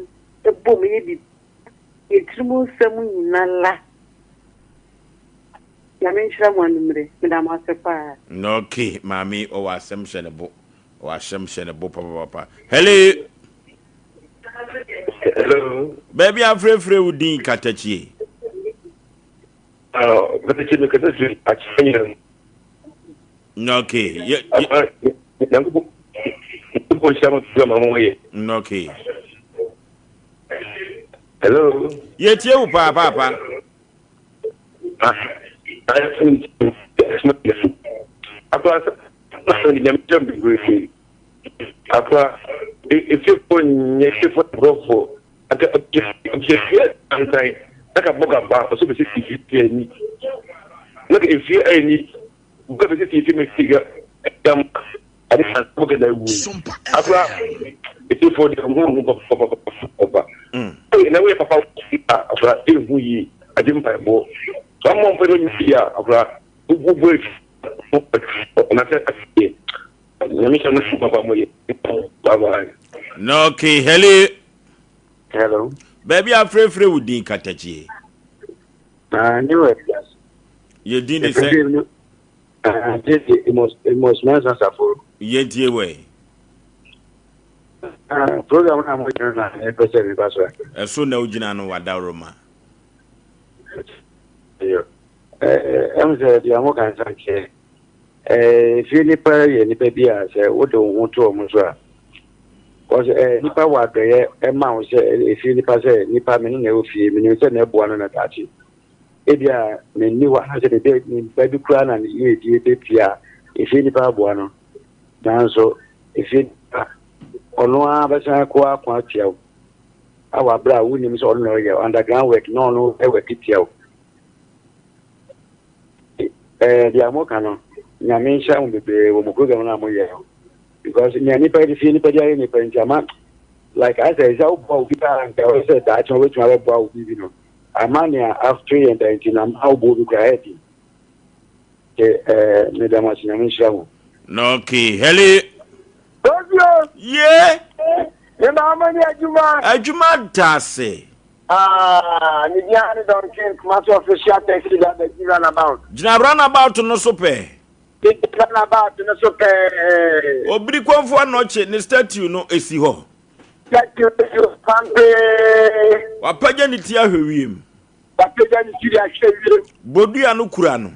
G: bom yɛ biribi. Yɛn tirim nsɛm nyinaa la.
H: Nyame nhyira mo anwummere. Meda mo ase paa.
A: Okay, maame ɔwɔ asɛm hyɛ ne bo. Ɔwɔ asɛm hyɛ ne bo papapapa. Hello.
E: Hello.
A: Baabi afrɛfrɛ wo din katakyie.
E: Ah, katakyie mi kasa firi akyerɛ nyina
A: mu. Okay. Ye, ye.
E: Nyankopɔn nhyira mo program a mo yɛ.
A: Okay.
E: Hello.
A: Yɛtie wo paa paapa.
E: Akora efiefo nyɛ efiefo nkurɔfoɔ aka efie antan na ka bɔ gaba ɔsɛ bɛsɛ si efie ani na ka efie ani bɔ bɛsɛ si efie mɛ si ga ɛdam ade kan bɔ gada ewu akora efiefo deɛ ɔmo ho papa papa na woyɛ papa akora ehu yie agye mpaebɔ so amɔ mpaebɔ nyɛ yie a akora wobɔ efi ɔnasɛ aseɛ nyame hyɛ no so papa mo yɛ bye bye.
A: Na okay hello.
I: Hello.
A: Baabi afrɛfrɛ wo din katakyie.
I: Ah, ne wɔ aduase.
A: Yɛ din de sɛ.
I: Ah, de Amos Amos Mensah Saforo.
A: Yɛ tie wɔ yi.
I: Ah, program na mo gyina na ɛpɛ sɛ meba so.
A: Ɛso na wogyina no wadaworoma.
I: Yo. Eh, ɛm sɛ deɛ mo ka nsa nkyɛ. Eh, fie nipa yɛ nipa bi a sɛ wode wo ho to wɔn so a, kɔsɛ eh, nipa wɔ adɔyɛ ɛma wo sɛ efie nipa sɛ nipa me ne na ɛwɔ fie menim sɛ mɛboa no na daakye ebi a menni hɔ anaasɛ baabi a nipa bi koraa na ne yiedie bɛpie a efie nipa aboa no nanso efie nipa ɔno ara bɛsan akɔ ako atia wo awɔ abere a wonim sɛ ɔno na ɔyɛ underground work na ɔno ɛwɔ tia wo. Eh, deɛ mo ka no, nyame nhyira mo bebree wɔ mo program no a mo yɛ no. Because nea nipa de fie nipa de ayɛ nipa nti ama like asɛ sɛ woboa obi paa nka ɛwɔ sɛ daakye wobɛtumi abɛboa wo biribi no. Ama nea ato yɛn da nti na ama woboa obi koraa ɛyɛ den. Nti eh, meda mo ase nyame nhyira mo.
A: Okay, hello.
J: Osio.
A: Yeah.
J: Me maama ni adwuma.
A: Adwuma da ase.
J: Ah, ne din ara ne Duncan, Kumasi official taxi driver, di runabout.
A: Gyina runabout no so pɛɛ.
J: Gyina runabout no so pɛɛ.
A: Obirikwanfo Anɔkye ne statue no si hɔ.
J: Statue no si hɔ pampee.
A: Wapagya ne ti ahwɛ wiem.
J: Wapagya ne ti de ahwɛ wiem.
A: Bodua no kura no.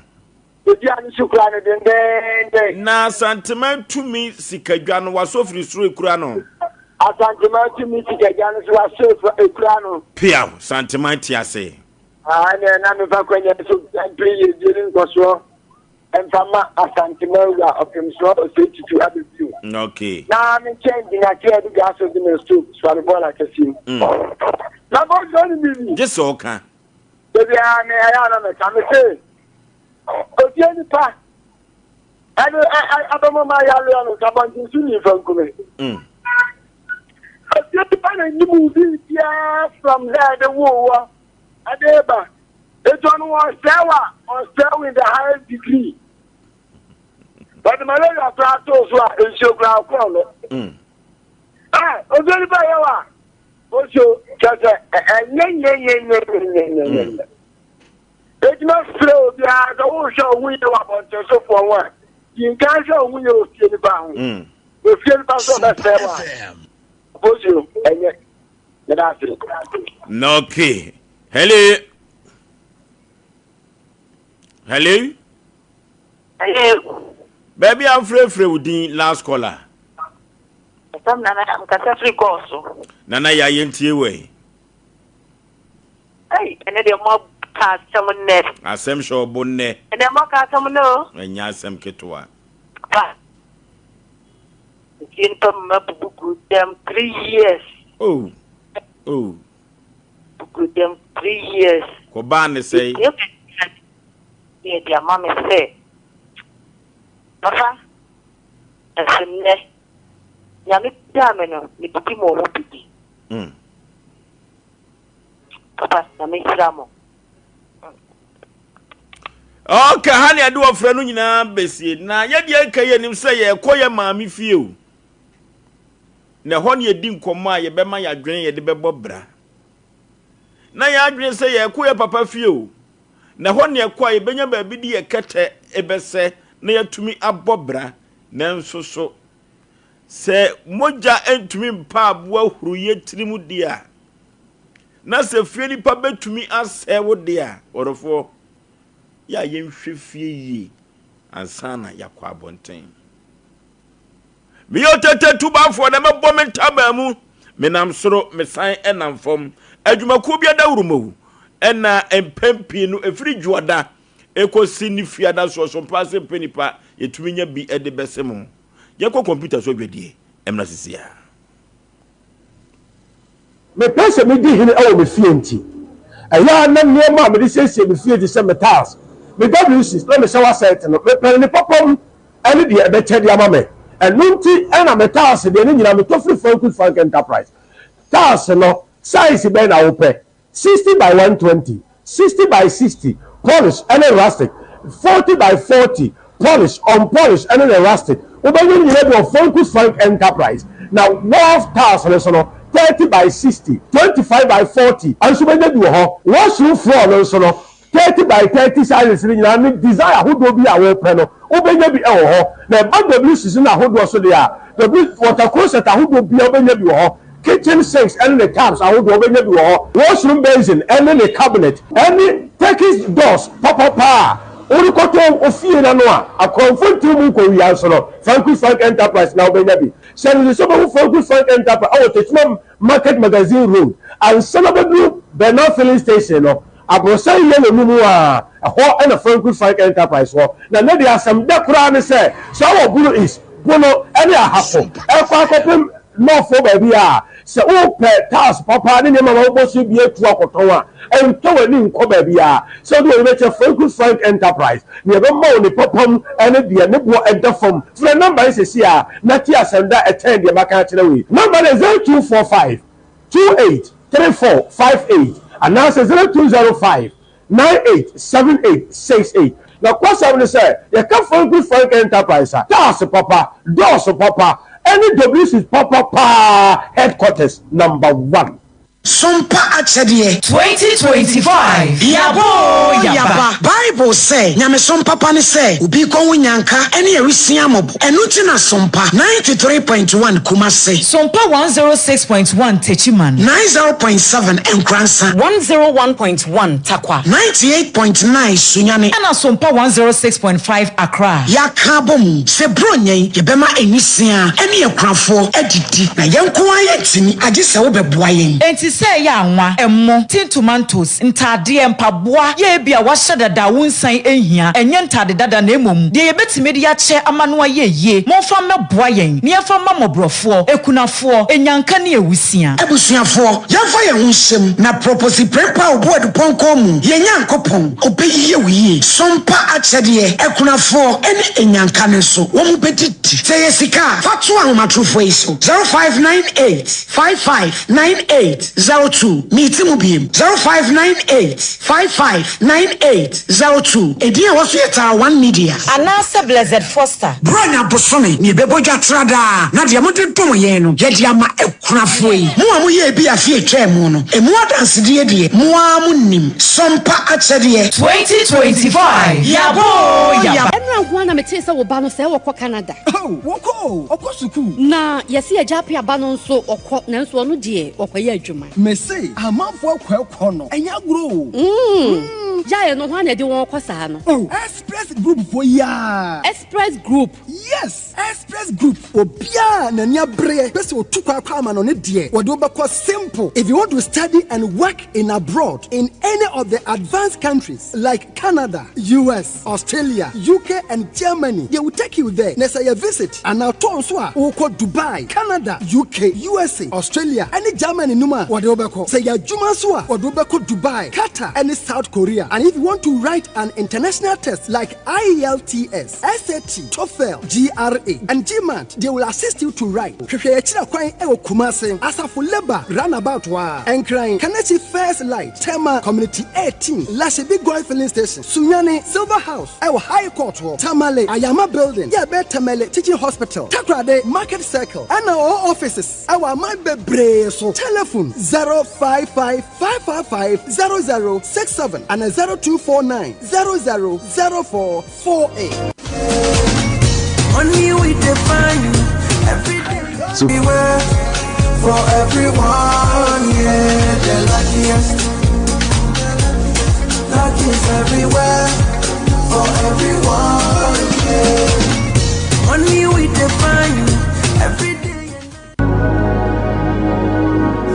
J: Bodua no so kura no dendeenden.
A: Na Asanteman tumi sikadwa no, wasɔ firi soro ekura no.
J: Asanteman tumi sikadwa no so wasɔ ekura no.
A: Piaw, Santeman te ase.
J: Aa ɛnna na mefa kwanya so mpere yiedie ne nkɔsoɔ mfa ma Asanteman wura ɔpemsoɔ Osei Tutu Abɛbio.
A: Okay.
J: Na me nkyɛn gyina kyerɛ de dwa so de me so suame bɔɔla kɛseɛ mu. Na bɔɔla no bibi.
A: Gye sɛ ɔka.
J: Da biara me ɛyɛ a na meka me se ofie nipa ɛde abɛmɔ ma yareɛ no nka bɔnten so ni nfa nkume. Ofie nipa na nim wo biribiara from there de wo wɔ ɛde ba etu ɔno ɔsɛe wa ɔsɛe wo in the highest degree. But malaria koraa too so a nsuo koraa ɔkorɔ no. Ah, ofie nipa yɛ wa. Oso kyerɛ sɛ ɛnyɛ nyɛnyɛnyɛnyɛnyɛnyɛ. Eti mɛsrɛ obiara sɛ wohwɛ wo ho yie wɔ abɔntensofoɔ ho a, di nkan hwɛ wo ho yie wɔ fie nipa ho. Ofie nipa nso ɔbɛsɛe wo a, Oso ɛnyɛ. Meda ase.
A: Okay. Hello. Hello.
K: Hello.
A: Baabi a wofrɛfrɛ wo din last caller.
K: Ɛfam nana nkasa firi kɔɔ so.
A: Nana yɛ ayɛ ntie wɔ yi.
K: Ɛyi ɛnɛ deɛ mo aka asɛm nnɛ.
A: Asɛm hyɛ ɔbo nnɛ.
K: Ɛnɛ mo aka asɛm nnɛ o.
A: Ɛnyɛ asɛm ketewa.
K: Pa. Ntie nipa mu ma bubu gu dɛm 3 years.
A: Oh. Oh.
K: Bugu dɛm 3 years.
A: Kɔbaa ne sɛe.
K: Yɛ de ama me sɛ papa ɛso nnɛ nyame gyaa me no medidi ma ɔmo bidi. Papa nyame nhyira mo.
A: Okay, ha ne ɛde wɔfrɛ no nyinaa bɛsie na yɛdeɛ nka yɛnim sɛ yɛkɔ yɛ maame fie o na ɛhɔ ne yɛdi nkɔmmɔ a yɛbɛma yɛadwene yɛde bɛbɔ bra na yɛadwene sɛ yɛkɔ yɛ papa fie o. Na ɛhɔ ne ɛkɔ a yɛbɛnya baabi de yɛ kɛtɛ bɛsɛ na yɛatumi abɔ bra. Nanso so sɛ mogya ntumi mpa aboa huruyɛ tirim deɛ a, na sɛ fie nipa bɛtumi asɛe wo deɛ a, ɔdɔfoɔ, yɛ a yɛnhwɛ fie yie ansa na yɛakɔ abɔnten. Meyɛ ɔtete tubafoɔ na mɛbɔ me ntaban mu. Menam soro, mesan nam fam. Adwumakuo bi adawuruma ɛna mpɛn pii no ɛfiri dwoada ɛkɔsi ne fiada soɔ so mpaa sɛ mpɛ nipa yɛtumi nya bi de bɛse mo. Yɛnkɔ kɔmputa so adwadie mmra sisi a.
L: Mepɛ sɛ midi hene wɔ me fie nti, ɛyɛ a na nneɛma a mede siesie me fie te sɛ me tiles, me WCs, na me shower set no, mepɛ no ne papa mu ne deɛ ɛbɛkyɛ de ama me. Ɛno nti na me tiles deɛ ne nyinaa metɔ firi Frankus Frank Enterprise. Tiles no, size bɛn na wopɛ? 60 by 120, 60 by 60, polish ne rustic, 40 by 40, polish, unpolish ne ne rustic. Wobɛnya ne nyinaa bi wɔ Frankus Frank Enterprise. Na wharf tiles no nso no, 30 by 60, 25 by 40 nso wobɛnya bi wɔ hɔ. Washroom floor no nso no, 30 by 30 sizes no nyinaa ne design ahodoɔ bi a wopɛ no, wobɛnya bi wɔ hɔ. Na ɛba WCs no ahodoɔ so deɛ a, W water closet ahodoɔ biara wobɛnya bi wɔ hɔ. Kitchen sinks ne ne taps ahodoɔ wobɛnya bi wɔ hɔ. Washroom basin ne ne cabinet ne Turkish doors papapa a worekɔtɔ wo fie no ano a akorɔmfo ntew mu nkowia nso no, Frankus Frank Enterprise na wobɛnya bi. Hyɛ no nso sɛ wobɛhu Frankus Frank Enterprise wɔ Techiman Market Magazine Road ansa na wobɛduru Bernal Filling Station no. Aborosan yellow no mu a, ɛhɔ na Frankus Frank Enterprise wɔ. Na nnɛ deɛ asɛm dɛ koraa ne sɛ, sɛ wowɔ Bono East, Bono ne Ahafo ɛrekɔ akɔpem North hɔ baabi a, sɛ wopɛ tiles papa ne nneɛma ma wobɔ so bi atu akɔtɔn a, ɛntɔ w'ani nkɔ baabiara. Sɛ wode w'ani bɛkyerɛ Frankus Frank Enterprise, nea ɛbɛma wo ne papa mu ne deɛ ne boɔ da fam. Frɛ nɔmba yi seesei ara na tie asɛm da a ɛkyɛn deɛ maka akyerɛ wo yi. Nɔmba no yɛ 0245 28 34 58 anaasɛ 0205 98 78 68. Nokwasɛm ne sɛ, yɛka Franco Frank Enterprise a, tiles papa, doors papa, ne WCs papa paa headquarters number one.
M: Sompa akyɛdeɛ.
N: 2025 Yɛaba oo yɛaba.
M: Bible sɛ, Nyamesom papa ne sɛ obi rekɔ ho nyanka ne awisia mmɔbɔ. Ɛno nti na Sompa 93.1 Kumasi.
N: Sompa 106.1 Techiman.
M: 90.7 Nkoransa.
N: 101.1 Tarkwa.
M: 98.9 Sunyani.
N: Ɛna Sompa 106.5 Accra.
M: Yɛaka abɔ mu sɛ Buronya yi yɛbɛma nwisiaa ne akunafoɔ adidi, na yɛn nko ara yɛntumi, agye sɛ wobɛboa yɛn.
N: Enti sɛ ɛyɛ anwa, ɛmo, tin tomatoes, ntaadeɛ, mpaboa, yɛ ebia wɔahyɛ dada a wonsan nhia, ɛnyɛ ntaade dada na mmom deɛ yɛbɛtumi de akyɛ ama no ayɛ yie, momfa mmɛboa yɛn na yɛmfa mma mmɔborɔfoɔ, akunafoɔ, anyanka ne awusia.
M: Abusuafoɔ, yɛmfa yɛn ho nhyɛ mu na Proposi Prempeh a ɔbu adupɔnkɔn mu, yɛn Nyankopɔn, ɔbɛyie wo yie. Sompa akyɛdeɛ, akunafoɔ ne anyanka no nso, wɔn bɛdidi. Sɛ ɛyɛ sika a, fa to ahomatorofoɔ yi so, 0598 55 9802. Meti mu biem, 0598 55 9802. Edin a ɛwɔ so yɛ Tara One Media.
N: Anaasɛ Blessed Foster.
M: Buronya bosome na yɛbɛbɔ dwa tra daa, na deɛ mode dom yɛn no, yɛde ama akunafoɔ yi. Mo a moyɛɛ bi afe a ɛtwaa mu no, emu adansedie deɛ, mo ara monim. Sompa akyɛdeɛ.
N: 2025 Yɛaba oo yɛaba.
O: Ɛnora nko ara na metee sɛ wo ba no sɛɛ ɔkɔ Canada.
P: Oh, wɔkɔ o, ɔkɔ sukuu.
O: Na yɛse agya Appiah ba no nso ɔkɔ nanso ɔno deɛ ɔkɔyɛ adwuma.
P: Mese amanfoɔ akɔ ɛkɔ no, ɛnyɛ agorɔ o.
O: Mm, gyae no, hwan na ɛde wɔn kɔ saa no?
P: Oh, Express Group foɔ yi ara.
O: Express Group?
P: Yes, Express Group. Obiara a n'ani abereɛ pɛ sɛ ɔtu kwan kɔ amanɔne deɛ, wɔde wo bɛkɔ simple. If you want to study and work in abroad in any of the advanced countries like Canada, US, Australia, UK and Germany, they will take you there. Na sɛ yɛ visit anaa tour nso a, wokɔ Dubai, Canada, UK, USA, Australia ne Germany no mu a, wɔde wo bɛkɔ. Sɛ yɛ adwuma nso a, wɔde wo bɛkɔ Dubai, Qatar ne South Korea. And if you want to write an international test like IELTS, SAT, TOEFL, GRA, and GMAT, they will assist you to write. Hwehwɛ yɛn akyiri kwan wɔ Kumasi, Asafo Labour Runabout hɔ ara, Nkran, Kaneshie First Light, Tema Community 18, Lashibi Goil Filling Station, Sunyani, Silver House wɔ High Court hɔ, Tamale, Ayama Building, yɛ ɛbɛn Tamale Teaching Hospital, Takoradi, Market Circle, ɛna ɔwɔ offices wɔ aman bebree so. Telephone. 055 555 0067 anaa 0249 00 04 48.
Q: Money we define every day everywhere for everyone. Yeah, the luckiest. Luck is everywhere for everyone. Yeah. Money we define every day.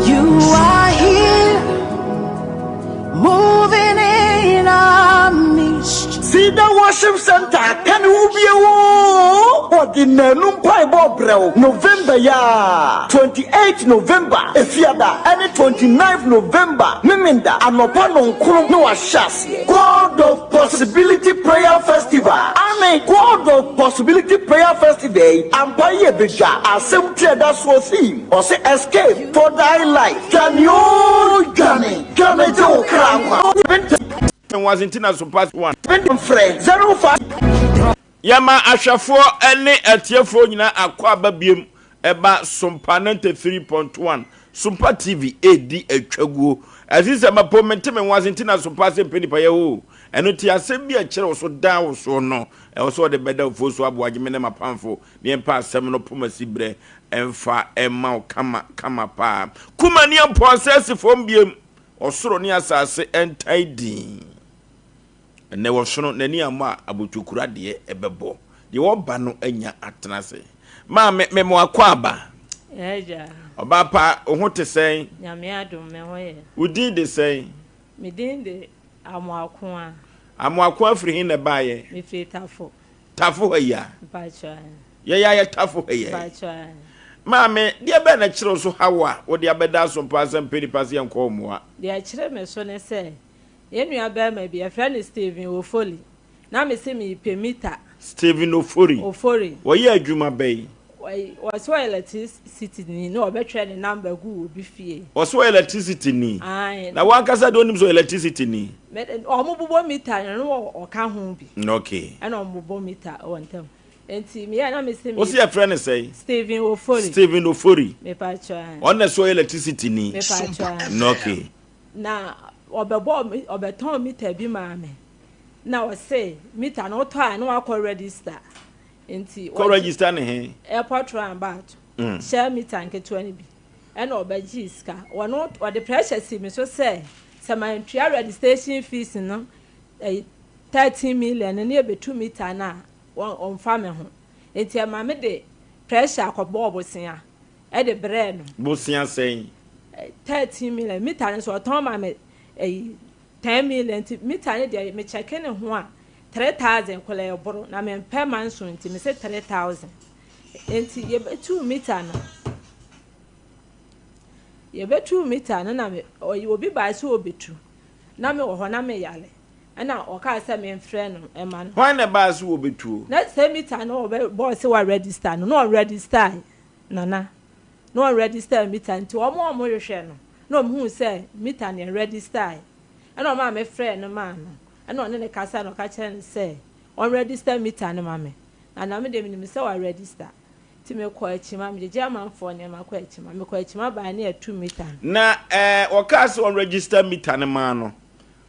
R: You are here, moving in our midst.
S: Cedar Worship Center ka ne ho bio oo, wɔde nnanu mpaebɔ rebrɛ wo November yi ara, 28 November, Efiada, ɛne 29 November, Memenda, anɔpa nnɔnkron na wɔahyɛ aseɛ. God of Possibility Prayer Festival, Aane, God of Possibility Prayer Festival yi, ampa yi ɛbɛdwa, asɛm ti a ɛda soɔ theme, ɔse Escape for thy life, dwane oo dwane, dwane gye wo kra nkwa. Frɛ 05.
A: Yɛma ahwɛfoɔ ne atiefoɔ nyinaa akwaaba biom ɛba Sompa 93.1 Sompa TV ɛredi atwaguo. Ɛsi sɛ mapo mente me ho ase nti na Sompa ase mpɛ nipa yɛ hoo. Ɛno nti asɛm bi a ɛkyerɛ wo so daa wo soɔ no ɛwɔ sɛ wɔde bɛda ofuo so aboa gye me ne m'apamfo ne yɛmpa asɛm no poma si berɛ ɛmfa ɛma wo kama kama paa. Kuma ne ampɔnsɛ asi fam biom. Ɔsoro ne asase ntae dinn. Ɛnnɛ wɔsono n'ani ammɔ a abotwokura deɛ ɛbɛbɔ. Deɛ ɔba no anya atena ase. Maame, me mo akwaaba.
T: Agya.
A: Ɔbaa pa, wo ho te sɛn?
T: Nyame adom, me ho yɛ.
A: Wo din de sɛn?
T: Me din de Amoakoa.
A: Amoakoa firi he na ɛbaeɛ?
T: Me firi Tafo.
A: Tafo ha yi a?
T: Mpakyɛw.
A: Yɛyɛ ayɛ Tafo ha yi.
T: Mpakyɛw.
A: Maame, deɛ bɛn na ɛkyere wo so haw a wode abɛda asompa sɛ mpɛ nipa sɛ yɛnkɔ wo mmoa?
T: Deɛ ɛkyere me so ne sɛ, Yɛn nua barima bi, yɛfrɛ no Stephen Ofori, na mese merepɛ mita.
A: Stephen Ofori?
T: Ofori.
A: Ɔyɛ adwuma bɛn?
T: Ɔse ɔyɛ electricity ni na ɔbɛtwerɛ ne number guu obi fie.
A: Ɔse ɔyɛ electricity ni?
T: Ae.
A: Na w'ankasa deɛ wonim sɛ ɔyɛ electricity ni?
T: Me, wɔn bobɔ mita no na ɔka ho bi.
A: Okay.
T: Ɛna wɔn bobɔ mita wɔ ntam. Nti meyɛ na mese me.
A: Wose yɛfrɛ no sɛn?
T: Stephen Ofori.
A: Stephen Ofori.
T: Mepakyɛw ae.
A: Ɔno na ɛsɛ ɔyɛ electricity ni?
T: Mepakyɛw ae.
A: Okay.
T: Na ɔbɛbɔɔ me ɔbɛtɔn mita bi maa me na ɔse mita no wotɔ a na wakɔ register nti
A: Kɔ register ne he?
T: Airport roundabout shell mita nketewa no bi ɛna ɔbɛgyee sika ɔno ɔde pressure sii me so sɛ sɛ mantua registration fees no ɛyi 13 million no ne yɛbɛtu mita no a ɔmfa me ho nti ɛma me de pressure kɔbɔɔ bosea de brɛɛ no.
A: Bosea sɛn?
T: 13 million, mita no nso ɔtɔn ma me ɛyi 10 million nti mita no deɛ me kyɛke ne ho a 3000 koraa ɛboro na mempɛ manso nti me se 3000 nti yɛbɛtuu mita no yɛbɛtuu mita no na me ɔyi obi baa sɛ ɔbɛtu na me wɔ hɔ na me yare ɛna ɔkaa sɛ memfrɛ no ɛma no.
A: Hwan na ɛbaa sɛ wɔbɛtuo?
T: Na sɛ mita no ɔbɛbɔɔ sɛ wa register no na ɔregister Nana, na wɔn register mita nti wɔn a wɔn hwehwɛ no na wɔn huu sɛ mita no yɛn register ɛna wɔn a me frɛɛ no maa no ɛna ɔne no kasa na ɔka kyerɛ no sɛ wɔn register mita no ma me na na me deɛ menim sɛ wa register nti me kɔ akyima me gyegye amanfoɔ nneɛma kɔ akyima me kɔ akyima baa ne yɛtu mita no.
A: Na ɛɛ wɔkaa sɛ wɔn register mita no maa no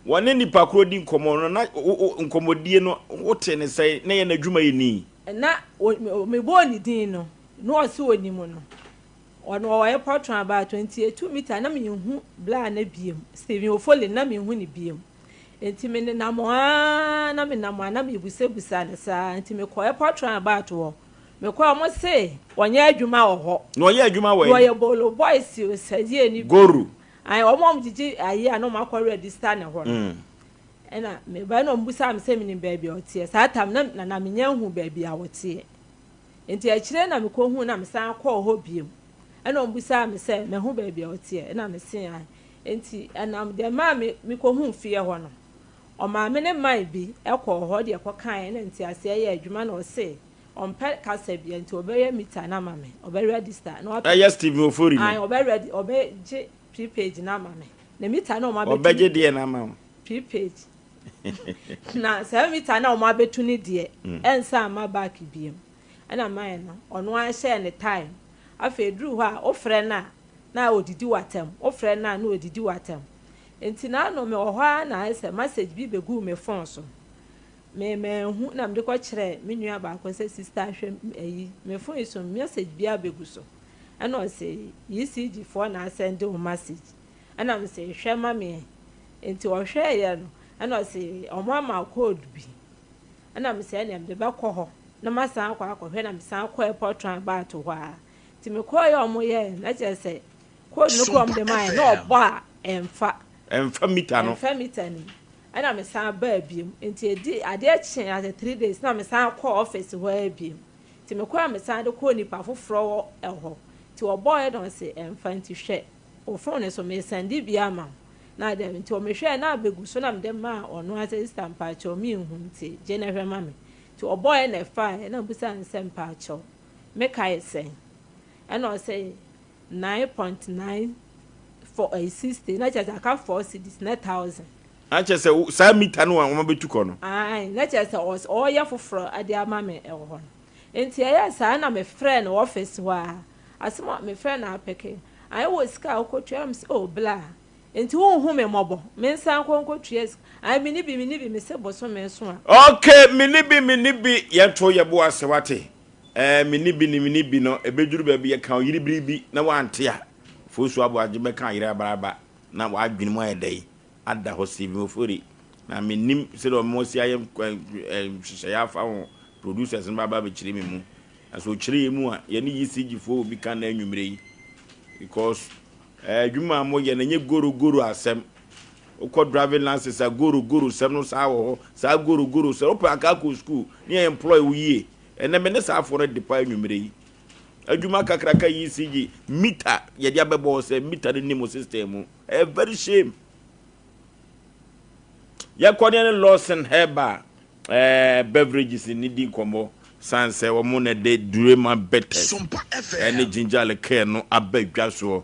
A: wɔne nipa korɔ di nkɔmɔ no na nkɔmɔdie no wote ne sɛn na yɛ n'adwumayɛni?
T: Na mebɔɔ ne din no Na ɔse onim no. Ɔno ɔyɛ pɔtron about 28 meter na menhu bla no biom. Stephen Ofoli na menhu no biom. Nti me nenam aa na me nam a na mebusabusa no saa. Nti me kɔɛ pɔtron about hɔ. Me kɔɛ ɔmo se ɔnyɛ adwuma wɔ hɔ.
A: Na ɔyɛ adwuma wɔ he?
T: Na ɔyɛ bolo boys o sɛdeɛ ni bi.
A: Goru.
T: Ae ɔmo a ɔmo gyegye ayi a na ɔmo akɔ register ne hɔ no. Ɛna me bae na ɔmo busaa me sɛ menim baabi a ɔteɛ. Saa tam na na menya nhu baabi a ɔteɛ. Enti akyire na mekɔhuu na mesan kɔɔ hɔ bio. Ɛna wɔbisaa me sɛ mahu baabi a ɔteɛ, ɛna mese aane. Enti ɛnam deɛ ɛmaa me mekɔhuu fie hɔ no, ɔmaa me ne man bi kɔɔ hɔ deɛ kɔkaeɛ na nteaseɛ yɛɛ adwuma na ɔse ɔmpɛ kasa biara nti ɔbɛyɛ mita no ama me, ɔbɛ register na wapɛ.
A: Ɛyɛ Stephen Ofori no?
T: Aane, ɔbɛ regi ɔbɛgye prepaid no ama me. Na mita no a wɔabɛtu.
A: Ɔbɛgye deɛn ama wo?
T: Prepaid. Na saa mita no a wɔn abɛtu no deɛ ɛnsan mma back biom. Ɛna man no ɔno ara hyɛɛ ne time. Afei ɛduru hɔ a wofrɛ no a na ɔdidi w'atɛm, wofrɛ no a na ɔdidi w'atɛm. Nti n'ano mewɔ hɔ ara na ayɛ sɛ message bi bɛguu me phone so. Me manhu na mede kɔkyerɛɛ me nua baako sɛ sister hwɛ ayi me phone yi so message bi abɛgu so. Ɛna ɔse ECG foɔ na asɛnde wo message. Ɛna mese hwɛ ma me. Nti ɔhwɛeɛ no ɛna ɔse ɔmo ama code bi. Ɛna mese ɛneɛ mede bɛkɔ hɔ na masan akɔ akɔhwɛ na mesan kɔ airport roundabout hɔ ara. Nti mekɔeɛ a ɔmo yɛɛ no na kyerɛ sɛ code no koraa ɔmo de maeɛ no na ɔbɔ a ɛmfa.
A: Ɛmfa meter no.
T: Ɛmfa meter no mu. Ɛna mesan baa biom. Nti ɛdi adeɛ kyee asɛ 3 days na mesan kɔɔ office hɔ ara biom. Nti mekɔɔ a mesan de kɔɔ nipa foforɔ wɔ ɛhɔ. Nti ɔbɔɔɛ na ɔse ɛmfa nti hwɛ wo phone no so mesɛnde bi ama wo. Na dɛm nti ɔmehwɛɛ na abɛgu so na mede maa ɔno ara sɛ sister mpaakyɛw menhu nti gye na hwɛ ma me. Nti ɔbɔɔɛ na ɛfaeɛ na mebisaa no sɛ mpaakyɛw mekae sɛn? Ɛna ɔse 9.9 4 ɛyɛ 60 na kyerɛ sɛ aka 4 cedis na 1000.
A: Na kyerɛ sɛ saa meter no a wɔn abɛtu kɔ no.
T: Ae, na kyerɛ sɛ ɔreyɛ foforɔ de ama me wɔ hɔ no. Nti ɛyɛɛ saa na mefrɛɛ no office hɔ ara. Asɛm a mefrɛɛ no apeke. Ae wɔ sika a wokɔtua na mese oh bla. Nti wonhu me mmɔbɔ. Mensan nkɔ nkɔtua sika. Ae menni bi menni bi mese bosome so a.
A: Okay menni bi menni bi yɛnto yɛbo ase wate. Ɛɛ menni bi ne menni bi no ɛbɛduru baabi yɛka ɔyere biribi na wante a Fosu Aboagye bɛka ayere abaraba na w'adwene mu ayɛ dɛn ada hɔ Stephen Ofori na mennim sɛdeɛ wɔn asi ayɛ nhyehyɛeɛ afa ho producers no bɛaba abɛkyerɛ me mu na sɛ ɔkyerɛ yɛ mu a yɛne ECG foɔ wɔ bi ka na anwummerɛ yi because adwuma a moyɛ no ɛnyɛ goro goro asɛm wokɔ driving license a goro goro sɛm no saa wɔ hɔ saa goro goro sɛ wopɛ anka akɔ school ne yɛ employ wo yie ɛnɛ me ne saa afoɔ no de pa anwummerɛ yi adwuma kakraka ECG meter yɛde abɛbɔ sɛ meter no nim system mu ɛyɛ very shame yɛkɔ ne ne Lawson Herbal beverages ne di nkɔmmɔ san sɛ wɔn na de Durema bitters ɛne ginger liqueur no aba dwa soɔ.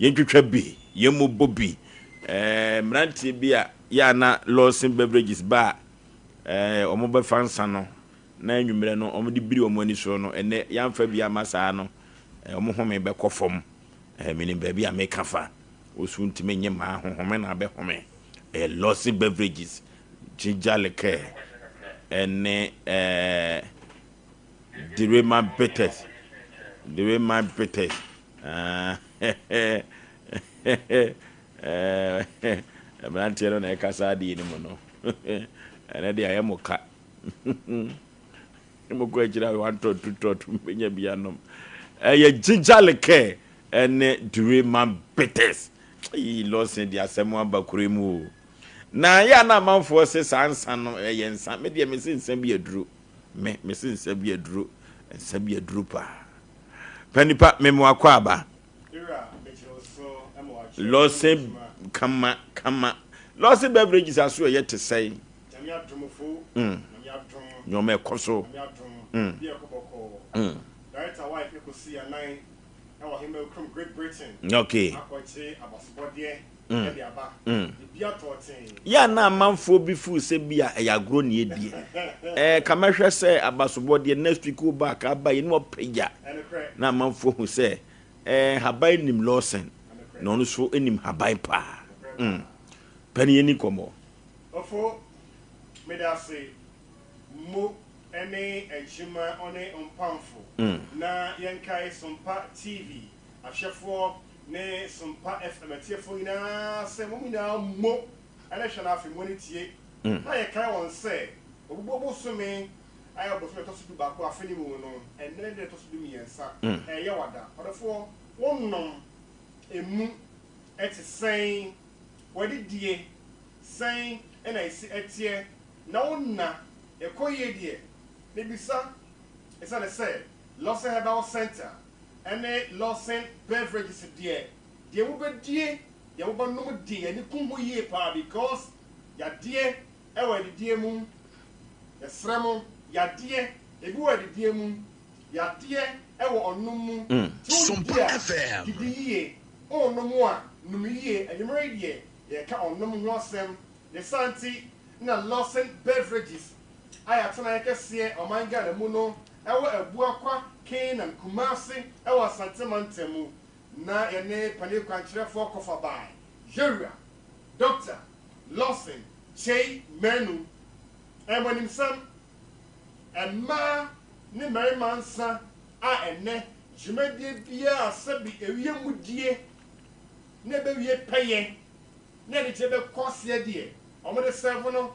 A: Yɛntwitwa bi, yɛn mu bɔ bi. Mmeranteɛ bi a yɛ a na Lawson beverages ba a wɔn bɛfa nsa no na anwummerɛ no wɔn de biri wɔn ani soɔ no, ɛnɛ yɛamfa bi ama saa no, wɔn home bɛkɔ fam. Menim baabi a meka fa. Osu ntumi nye mmaa ho home na abɛhome. Ɛyɛ Lawson beverages, ginger liqueur ɛne Direma bitters, Direma bitters. Mmeranteɛ no na ɛkasa adeɛ no mu no. Ɛnɛ deɛ ayɛ mo ka. Mokɔ akyiri a one tot, two tot mbɛnya bi anom. Ɛyɛ ginger liqueur ɛne Direma bitters. Yi Lawson de asɛm aba kuro mu o. Na yɛ a na amanfoɔ se saa nsa no ɛyɛ nsa. Me deɛ mese nsa bi aduro. Me mese nsa bi aduro. Nsa bi aduro paa. Panipa me mo akɔ aba. Lawson kama kama. Lawson beverages aso ɛyɛ te sɛn. Nneɛma ɛkɔ so. Okay. Yɛ a na amanfoɔ bi feel sɛ bi a ɛyɛ agorɔ ne yɛdie. Ɛɛ ka mɛhwɛ sɛ abasobɔdeɛ next week wo ba ka aba yɛ ne wapagya na amanfoɔ hu sɛ ɛɛ haban nim Lawson na ɔno nso nim haban paa. Pɛ ne yɛni nkɔmmɔ.
U: Ɔfo, meda ase mo ne Nkyema ɔne Mpamfo na yɛnkae Sompa TV ahwɛfoɔ ne Sompa FM atiefoɔ nyinaa sɛ mo nyinaa mo ne hwɛ no afei mo ani tie na yɛkae wɔn sɛ Obubuo bosome a ɛyɛ bosome a ɛtɔ so dubaako afe no mu no ɛnnɛ ne da ɛtɔ so dumiɛnsa ɛyɛ wada ɔdɔfoɔ wo nom ɛmu ɛte sɛn w'adidie sɛn na ɛsi ɛteɛ na wo nna ɛkɔ yie deɛ mebisa ɛsiane sɛ Lawson Herbal Center ɛne Lawson Beverages deɛ, deɛ mobɛdie, deɛ mobɛnom deɛ yɛn ani ku ho yie paa because yadeɛ ɛwɔ adidie mu, yɛsrɛ mo, yadeɛ ebi wɔ adidie mu, yadeɛ ɛwɔ ɔnom mu, nti wodidi a, didi yie, wonom a, nom yie, anwummerɛ yi deɛ yɛreka ɔnom ho asɛm, ne saa nti na Lawson Beverages a yɛatenaeɛ kɛseɛ ɔman Ghana mu no wɔ Abuakwa, Canaan, Kumasi wɔ Asante mantam mu. Na yɛne panin kwankyerɛfoɔ kɔfa bae, Yewura Dɔkta Lawson Kyei Manu. Mmɔnimsɛm, Mmaa ne mmarima nsa a ɛnnɛ dwumadie biara a sɛbi ɛwie mudie na ɛbɛwie pɛyɛ na anigyeɛ bɛkɔ aseɛ deɛ wɔde sɛvo no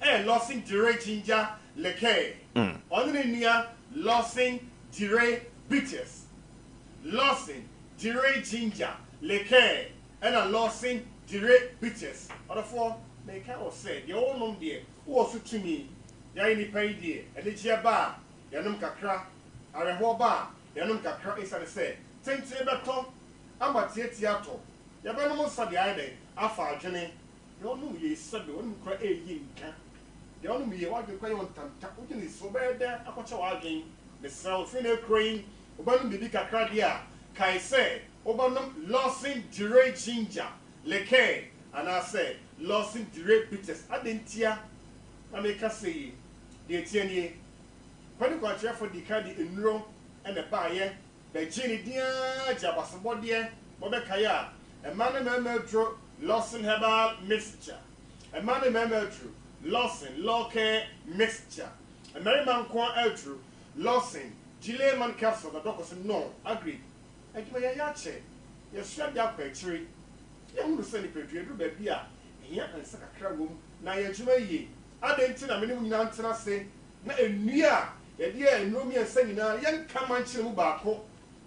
U: ɛyɛ Lawson Dire Ginger Liqueur. Ɔne ne nua Lawson Dire Bitters. Lawson Dire Ginger Liqueur ɛna Lawson Dire Bitters. Ɔdɔfoɔ, meka wo sɛ deɛ wonom deɛ wowɔ so tumi. Yɛn nnipa yi deɛ anigyeɛ ba a, yɛnom kakra, awerɛhoɔ ba a, yɛnom kakra esiane sɛ tenten bɛtɔ ama tiatia atɔ. Yɛbɛnom nsa de ayɛ dɛn? Afa adwene. Deɛ ɔnom yei sɛbe w'anom koraa ɛreyi nka. Deɛ ɔnom yei w'adwene koraa yɛ wo ntanta. Wodwene sɛ wobɛyɛ dɛn akɔkyɛ w'adwene? Mesrɛ wo, firi nnɛ rekɔ yi, wobɛnom biribi kakra deɛ a, kae sɛ wobɛnom Lawson Dire Ginger Liqueur anaasɛ Lawson Dire Bitters. Adɛn ntia na meka sei yi? Deɛ ɛteɛ nie, Kwadu kwankyerɛfoɔ dii kan de nnuro na ɛbaeɛ bɛgyee ne din ara gyee abasobɔdeɛ. Mobɛkae a, mmaa ne mmarima aduro Lawson Herbal Mixture, mmaa ne mmarima aduro Lawson Law Care Mixture, mmarima nko ara aduro Lawson Delay Man Capsules na dɔkɔ so no agri adwuma yɛayɛ akyɛ, yɛasua de akɔ akyire, yɛahunu sɛ nipadua duru baabi a ɛhia nsa kakra wom na ayɛ adwuma yie. Adɛn nti na me ne mo nyinaa ntena ase na nnua a yɛde yɛɛ nnuro mmiɛnsa nyinaa yɛnka mma nkyene mu baako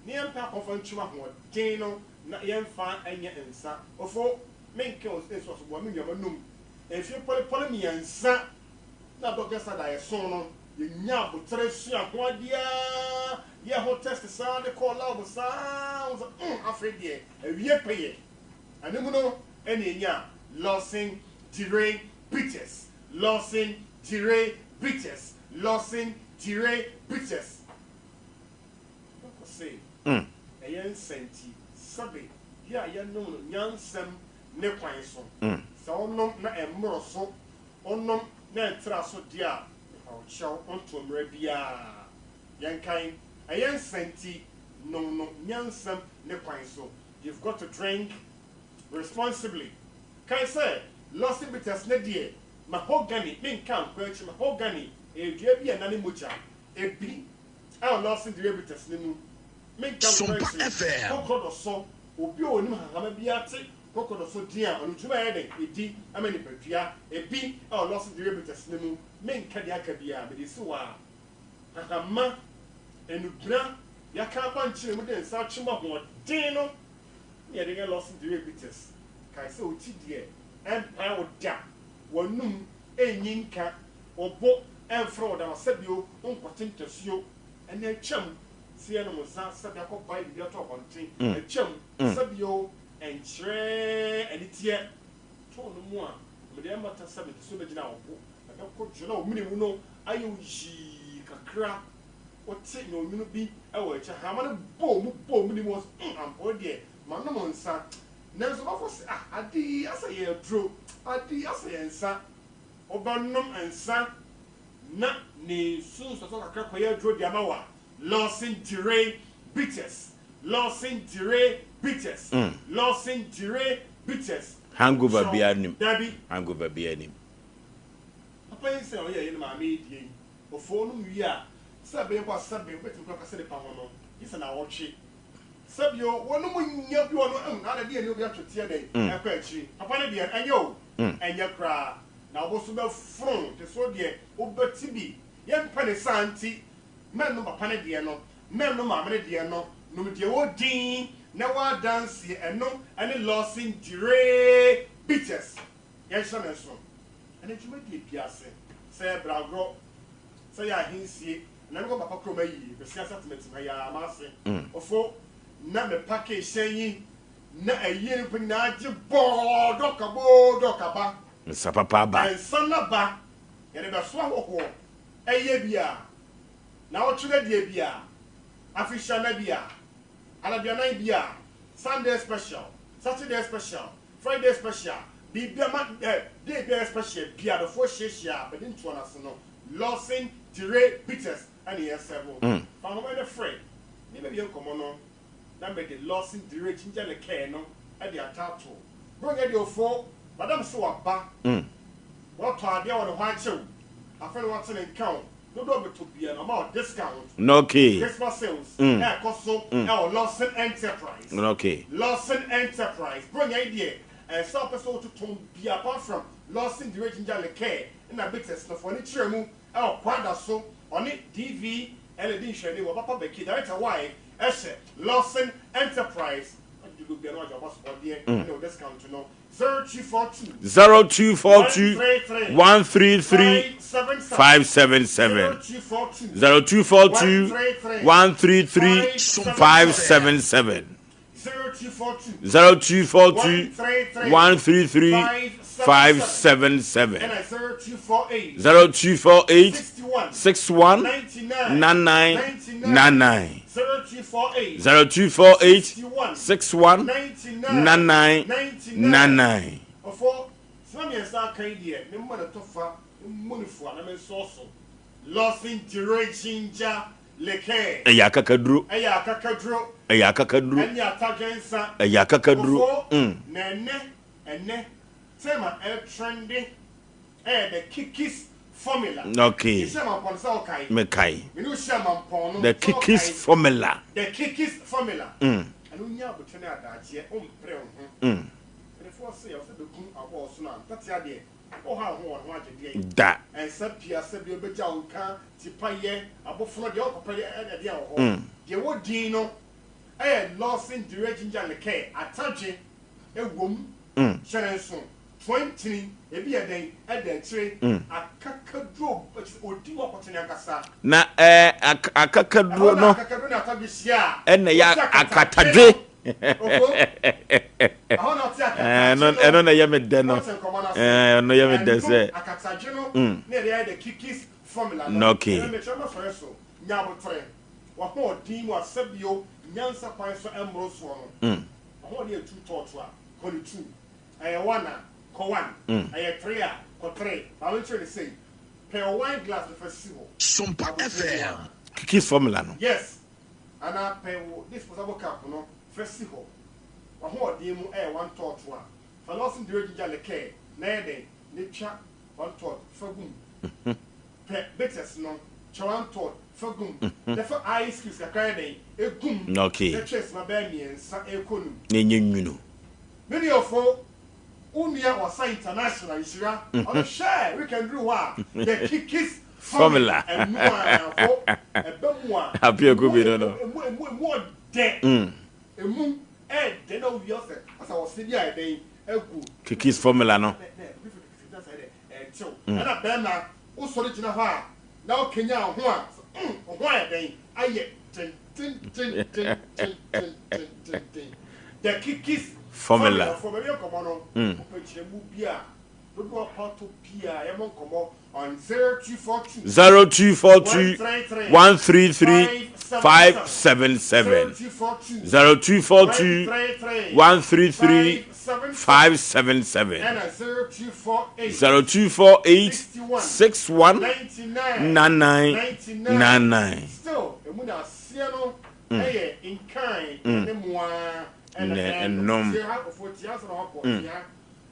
U: na yɛmpɛ akɔmfa ntwom ahoɔden no na yɛmfa nyɛ nsa. Ofo, menka wo nso asoboa me nua manom mfeɛ pɔlepɔle mmiɛnsa na dɔkta sa daeɛso no yɛnya aboterɛ sua ho adeɛ ara yɛɛ ho test saa de kɔɔ lab saa ho sɛ mm afei deɛ awie pɛyɛ. Ɛno mu no ɛna yɛnya Lawson Dire Bitters Lawson Dire Bitters Lawson Dire Bitters. Dɔkɔ se, Ɛyɛ nsa nti, sɛbe yɛ a yɛnom no nyansam ne kwan so. Sɛ wonom na ɛmmoro so, wonom na ɛntra so deɛ a, mepa wo kyɛw, wonto mmara biara. Yɛnkan, ɛyɛ nsa nti, nom no nyansam ne kwan so. You've got to drink responsibly. Kae sɛ, Lawson Bitters no deɛ, mahogany, menka nkɔ akyi, mahogany, ɛyɛ dua bi a ɛnane mogya. Ebi a Lawson de Bitters no mu, menka nkɔ
M: Sompa
U: akyiri,
M: FM.
U: kɔkɔdɔsɔ, obi a ɔnim hahama biara te kɔkɔdɔsɔ din a, ɔnim dwuma a ɛyɛ dɛn, ɛdi ama nipadua. Ebi a Lawson de Bitters no mu, menka deɛ aka biara, mede si hɔ ara. Hahama, nnubena, yɛaka aba nkyene mu de nsa atwe mu ahoɔden no na yɛde yɛ Lawson Dewey Bitters. Kae sɛ wo ti deɛ ɛmpae wo da, w'anum ɛnyi nka, wo bo ɛmforo wo da na sɛbio wonkɔte ntasuo. Ɛnna atwam sɛ yɛnom nsa sɛbe akɔbae biribi ato abɔnten, atwam sɛbio ɛnkyerɛ aniteɛ. To no mu a, mede ɛmmata sɛ mede so bɛgyina wo bo, ɛbɛkɔ dwo na wo mene mu no ayɛ wo yii kakra. Wote nwononwono bi wɔ akyi, ahama no bɔɔ mu bɔɔ mu ne mu, ɔse, mm, ampa wo deɛ, manom nsa. Nanso ɔbɔfoɔ se, ah, ade yi asɛ yɛ aduro, ade yi asɛ yɛ nsa. Wobɛnom nsa na ne nsunsuansoɔ kakra kɔyɛ aduro de ama wo a, Lawson Dire Bitters, Lawson Dire Bitters, Lawson Dire Bitters.
A: Hangover
U: Kyerɛw,
A: biara nnim.
U: Dabi.
A: Hangover biara nnim.
U: Papa yi sɛ ɔyɛ yɛ ne maame yi deɛ yi, Ofoo nom wie a, sɛ ɛbɛyɛ mpo a sɛbe wobɛtumi koraa akasa nipa ho no, gye sɛ naawɔtwe. Sɛbio, wɔnom nya bi wɔ no mm, na deɛ ne obi atwe teɛ dɛn ɛkɔ akyiri. Papa no deɛ, ɛnyɛ o, ɛnyɛ koraa. Na wo bo so bɛfron te so deɛ wobɛte bi. Yɛmpɛ ne saa nti, mɛnnom papa no deɛ no, mɛnnom maame no deɛ no, nom deɛ ɛwɔ din na ɛwɔ adanseɛ, ɛno ne Lawson Dire Bitters. Yɛnhyɛ no nso, ɛne dwumadie biara ase, sɛ ɛyɛ bragorɔ, sɛ ɛyɛ ahensie, ɛnna mekɔ papa kurom ayi, bɛsi ase atematema ha yi ara, m'ase, ofo, na me pake hyɛn yi, na ayie no mpo nyinaa gye bɔɔ, dɔka boo, dɔka ba.
A: Nsa papa aba.
U: Nsa no aba, yɛde bɛso ahɔhoɔ, ɛyɛ bi a, naawɔtwe da deɛ bi a, afehyia nna bi a, adaduanan bi a, Sunday special, Saturday special, Friday special, biribia ma eh, day biara special bia adɔfoɔ hyiahyia a bɛde ntoa no ase no, Lawson Dire Bitters ɛne yɛ sɛvo. Fa ahoma no frɛ ne bɛwie nkɔmmɔ no. na mede Lawson Dire Ginger Liqueur no de ataato. Bronya deɛ ofo, madam so waba. Watɔ adeɛ wɔ ne hɔ akyɛ o, afei na wate ne nka o, dodoɔ bɛtɔ biara no ɔma wo discount.
A: Okay.
U: Christmas sales ɛɛkɔ so ɛwɔ Lawson Enterprise.
A: Okay.
U: Lawson Enterprise, Bronya yi deɛ ɛnsɛ wopɛ sɛ wototɔn biara apart from Lawson Dire Ginger Liqueur ɛna bitters no, fa w'ani kyerɛ mu ɛwɔ Kwada so, ɔne DV ɛna ɛdi nhwɛanim wɔ Papa Becky, Director Y ɛhyɛ Lawson Enterprise. Wagye dodoɔ biara na wagye w'abasobɔdeɛ ɛne wo discount no. 0242
A: 0242 133 577 0242 133 577 0242 133 577 0248 61 99 99 0248 61 99 99.
U: Ɔfɔ, sima miɛnsa aka yi deɛ, me mmɔ no tɔfa, me mmɔ no fua na me nsɔɔ so. Lawson Gyere Ginger Liqueur.
A: Ɛyɛ akakaduro.
U: Ɛyɛ akakaduro.
A: Ɛyɛ akakaduro.
U: Ɛne atadwe nsa.
A: Ɛyɛ akakaduro.
U: Ɔfɔ,
A: Mm.
U: na ɛnɛ, ɛnɛ, term a ɛretrende ɛyɛ the Kikis formula.
A: Okay.
U: Mehyia mampɔn sɛ ɔkae.
A: Mekae.
U: Me ne wo hyia mampɔn no.
A: The
U: sɛ ɔkae.
A: Kikis formula.
U: The Kikis formula. Ɛno nya abotire ne adagyeɛ, wompere wo ho. Mpanimfoɔ se, ɔsɛ bɛkum aboa ɔsono a, ntatea deɛ, woha wo ho wɔ ne ho agyedeɛ.
A: Da.
U: Ɛnsa pii asɛ bi ɔbɛgya wo nka, tipayɛ, abofono deɛ ɔkɔpɛ deɛ ɛdeɛ wɔ hɔ. Deɛ wɔ din no, ɛyɛ Lawson Dire Ginger Liqueur, atadwe ɛwom, hyɛ ne nso, toantini, ebi yɛ dɛn, ɛda akyire, akakaduro, odi mu akɔtene ankasa.
A: Na ɛɛ ak akakaduro
U: Ɛhɔ na
A: no
U: akakaduro ne atadwe hyia a,
A: ɛna ɛyɛ
U: wɔte
A: akatadwe.
U: akatadwe no. Oko, ɛhɔ na ɔte akatadwe
A: Ɛno
U: no.
A: ɛno na ɛyɛ me dɛ no.
U: Wɔte nkɔmmɔ no ase.
A: Ɛɛ ɛno yɛ me dɛ
U: Ɛno
A: sɛ.
U: akatadwe no na yɛde ayɛ the Kikis formula no.
A: Okay.
U: Ɛno mekyerɛ ma sɔre so, nya abotere, w'ahoɔden mu asɛbio, nyansa kwan so ɛmmoro soɔ no. W'ahoɔden yɛ two tɔɔto a, kɔ ne two. Ɛyɛ one a, kɔ one. Ɛyɛ three a, kɔ three. Maame nkyerɛ ne sei, pɛ wo wine glass no fa si hɔ.
M: Sompa
U: Abotere mu
M: FM.
U: a.
A: Kikis formula no.
U: Yes. Anaa pɛ wo disposable cup no fa si hɔ. W'ahoɔden mu ɛyɛ one tɔɔto a, fa Lawson Dire Ginger Liqueur na yɛ dɛn na twa one tɔɔt fa gu mu. Pɛ bitters no, twa one tɔɔt fa gu mu. Na fa ice cubes kakra yɛ dɛn egu mu.
A: Okay.
U: Na twa esima bɛyɛ mmiɛnsa ɛkɔ num.
A: Na ɛnyɛ nwunu.
U: Me nuafo, wo nua Ɔsa International nhyira, ɔno hwɛ weekend duru hɔ a, the Kikis
A: Formula.
U: Ɛno a fo ɛbɛ mu a,
A: Apia
U: emu
A: Kubi no no.
U: emu emu emu ɔdɛ. Emu ɛɛdɛ na owia sɛ asa ɔse bi a ɛdɛn agu.
A: Kikis formula no.
U: Ɛntew. Ɛna bɛrima wosɔre gyina hɔ a na ɔkenya wo ho a wo ho ayɛ dɛn ayɛ den den den den den den den den den. The Kikis
A: Formula.
U: formula. Fo baabi nkɔmɔ no. Wopɛ kyerɛmu bi a dodoɔ pato bi a yɛmmɔ nkɔmɔ on 0242
A: 0242
U: 133
A: 133 577 0242 133 577
U: ɛna 0248
A: 0248 61 99 99.
U: Still, emu na aseɛ no ɛyɛ nkan ne mmoa ɛna
A: Ne
U: ɛnom.
A: ɛnom.
U: Tie ha, ofo tie asɛ na wakɔ tia.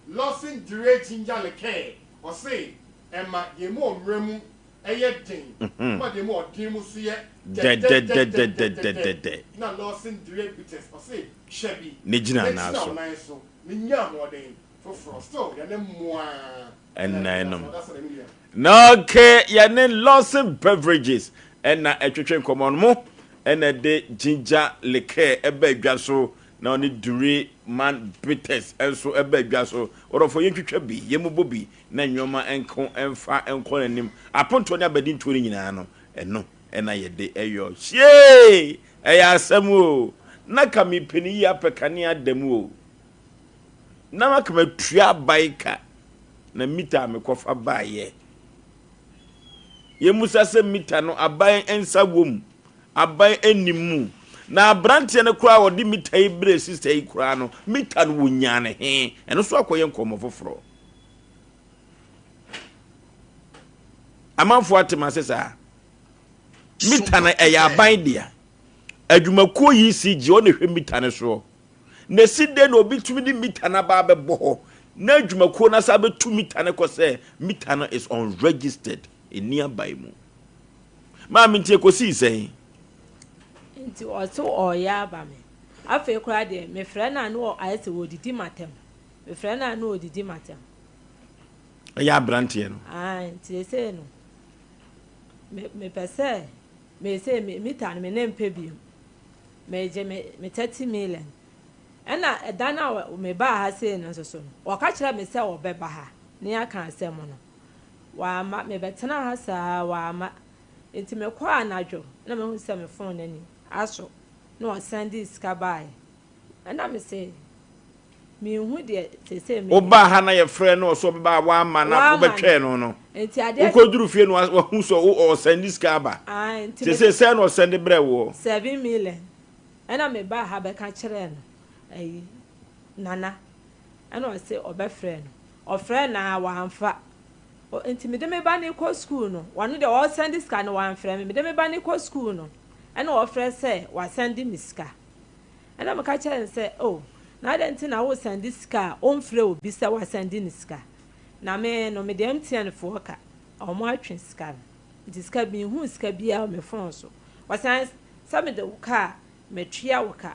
U: Lawson Dire Ginger Liqueur, ɔse ɛma deɛ mu ɔmmerɛ mu ɛyɛ den, ɛma deɛ mu ɔden mu so yɛ
A: Dɛdɛdɛdɛdɛdɛdɛ.
U: Na Lawson Dire Bitters, ɔse hwɛ bi
A: Ne gyina
U: na
A: nan
U: gyina
A: so.
U: wo nan so, ne nya ahoɔden foforɔ. Still, yɛne mmoa
A: Ɛna ɛnom.
U: ɔda sɛ n'anim yɛ.
A: Na okay, yɛne Lawson Beverages ɛna ɛtwetwe nkɔmmɔ no mo ɛna de ginger liqueur ɛba adwa so na ɔne Dure Man Bitters ɛnso ɛba adwa so. Wɔdɔfo yɛntwitwa bi, yɛmmobɔ bi na nneɛma nko ɛmfa nkɔ n'anim. Apontoɔ ne abadintoɔ no nyinaa no, ɛno ɛna yɛde ɛyɔ. Hyee! Ɛyɛ asɛm o. Na ka mepɛ ne yie apɛ kanea da mu o. Na maka matua aban ka na mita a mekɔfa baeɛ. Yɛmmusa sɛ mita no aban nsa wɔ mu, aban anim mu. Na aberanteɛ no koraa a ɔde mita yi brɛ sista yi koraa no, mita no wɔnyaa ne he? Ɛno nso akɔyɛ nkɔmmɔ foforɔ. Amanfoɔ ate ase saa. Mita no ɛyɛ aban dea. Adwumakuo ECG ɔna ɛhwɛ mita no soɔ. Na ɛsi dɛn na obi tumi de mita no aba abɛbɔ hɔ na adwumakuo no asa abɛtu mita no kɔ sɛ mita no is unregistered, ɛnni aban mu. Maame nti ɛkɔsii sɛn?
T: Nti ɔse ɔɔyɛ aba me. Afei koraa deɛ mefrɛ no a na ayɛ sɛ ɔɔdidi m'atɛm. Mefrɛ no a na ɔɔdidi m'atɛm.
A: Ɛyɛ aberanteɛ no?
T: Ae, nti seesei no me mepɛ sɛ meesei me mita no me ne mpɛ biom. Meegye me me 30 million. Ɛna ɛda no a mebaa ha sei no nso so no, ɔka kyerɛɛ me sɛ ɔbɛba ha na yɛaka asɛm no. Wamma. Mebɛtenaa ha saa wamma. Nti mekɔɔ anadwo na mehu sɛ me phone no ani asɔ na ɔsan dii sika baeɛ. Ɛna mese menhu deɛ seesei me.
A: Wobaa ha na yɛfrɛɛ no ɔsɛ ɔbɛba a wamma na wobɛtwɛɛ no no.
T: Nti adeɛ.
A: Wokɔduru fie no wahu sɛ ɔsɛnde sika aba.
T: Ae nti me.
A: Seesei sɛn na ɔsɛnde brɛɛ woɔ?
T: 7 million. Ɛna mebaa ha bɛka kyerɛɛ no ayi Nana. Ɛna ɔse ɔbɛfrɛ no. Ɔfrɛɛ no a wamfa. Nti mede me ba no rekɔ sukuu no, ɔno deɛ ɔresɛnde sika no wamfrɛ me. Mede me ba no rekɔ sukuu no, ɛna ɔfrɛ sɛ wasɛnde me sika. Ɛna meka kyerɛɛ no sɛ, oh, na adɛn nti na woresɛnde sika a ɔmfrɛ obi sɛ wasɛnde no sika? Na me no, mede MTN foɔ ka, wɔatwe sika no. Nti sika, menhuu sika biara wɔ me phone so. Ɔsan sɛ mede wo ka a, matua wo ka.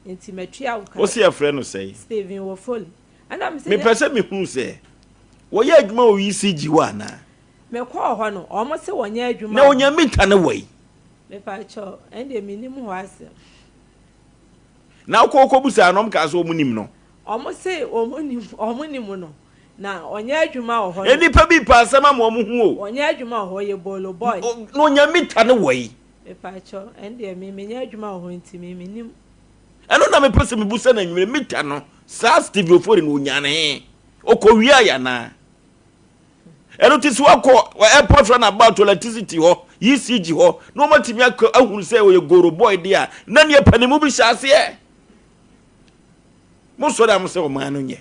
T: Nti matua wo ka.
A: Wose yɛfrɛ no sɛn?
T: Stephen Wofoli. Ɛna mese
A: Mepɛ sɛ mehunu sɛ wɔyɛ adwuma wɔ ECG hɔ anaa?
T: Mekɔɔ hɔ no, wɔn se wɔnyɛ adwuma
A: Na
T: wɔ
A: ɔnya mita no wɔ yi?
T: Mepakyɛw, ɛndeɛ mennim hɔ asɛm.
A: Na wokɔ wokɔbusaa no, wɔn kaa sɛ wɔn nim no?
T: Wɔn se wɔn nim, wɔn nim no. Na ɔnyɛ adwuma wɔ hɔ no.
A: Nnipa bi pɛ asɛm ama wɔn ho o.
T: Ɔnyɛ adwuma wɔ hɔ, ɔyɛ bolo boy.
A: Na ɔnya mita no wɔ yi?
T: Mepakyɛw, ɛndeɛ me menyɛ adwuma wɔ hɔ nti me mennim.
A: Ɛno na mepɛ sɛ mebusa no anwummere, mita no, saa Steve Ofori no ɔnyanee? Ɔkɔwiae anaa? Ɛno nti sɛ wakɔ airport runabout electricity hɔ, ECG hɔ, na wɔatumi akɔ ahunu sɛ ɔyɛ goro boy deɛ a, na neɛ panimu bi hyɛ aseɛ. Mosɔre a mo sɛ ɔman no nyɛ.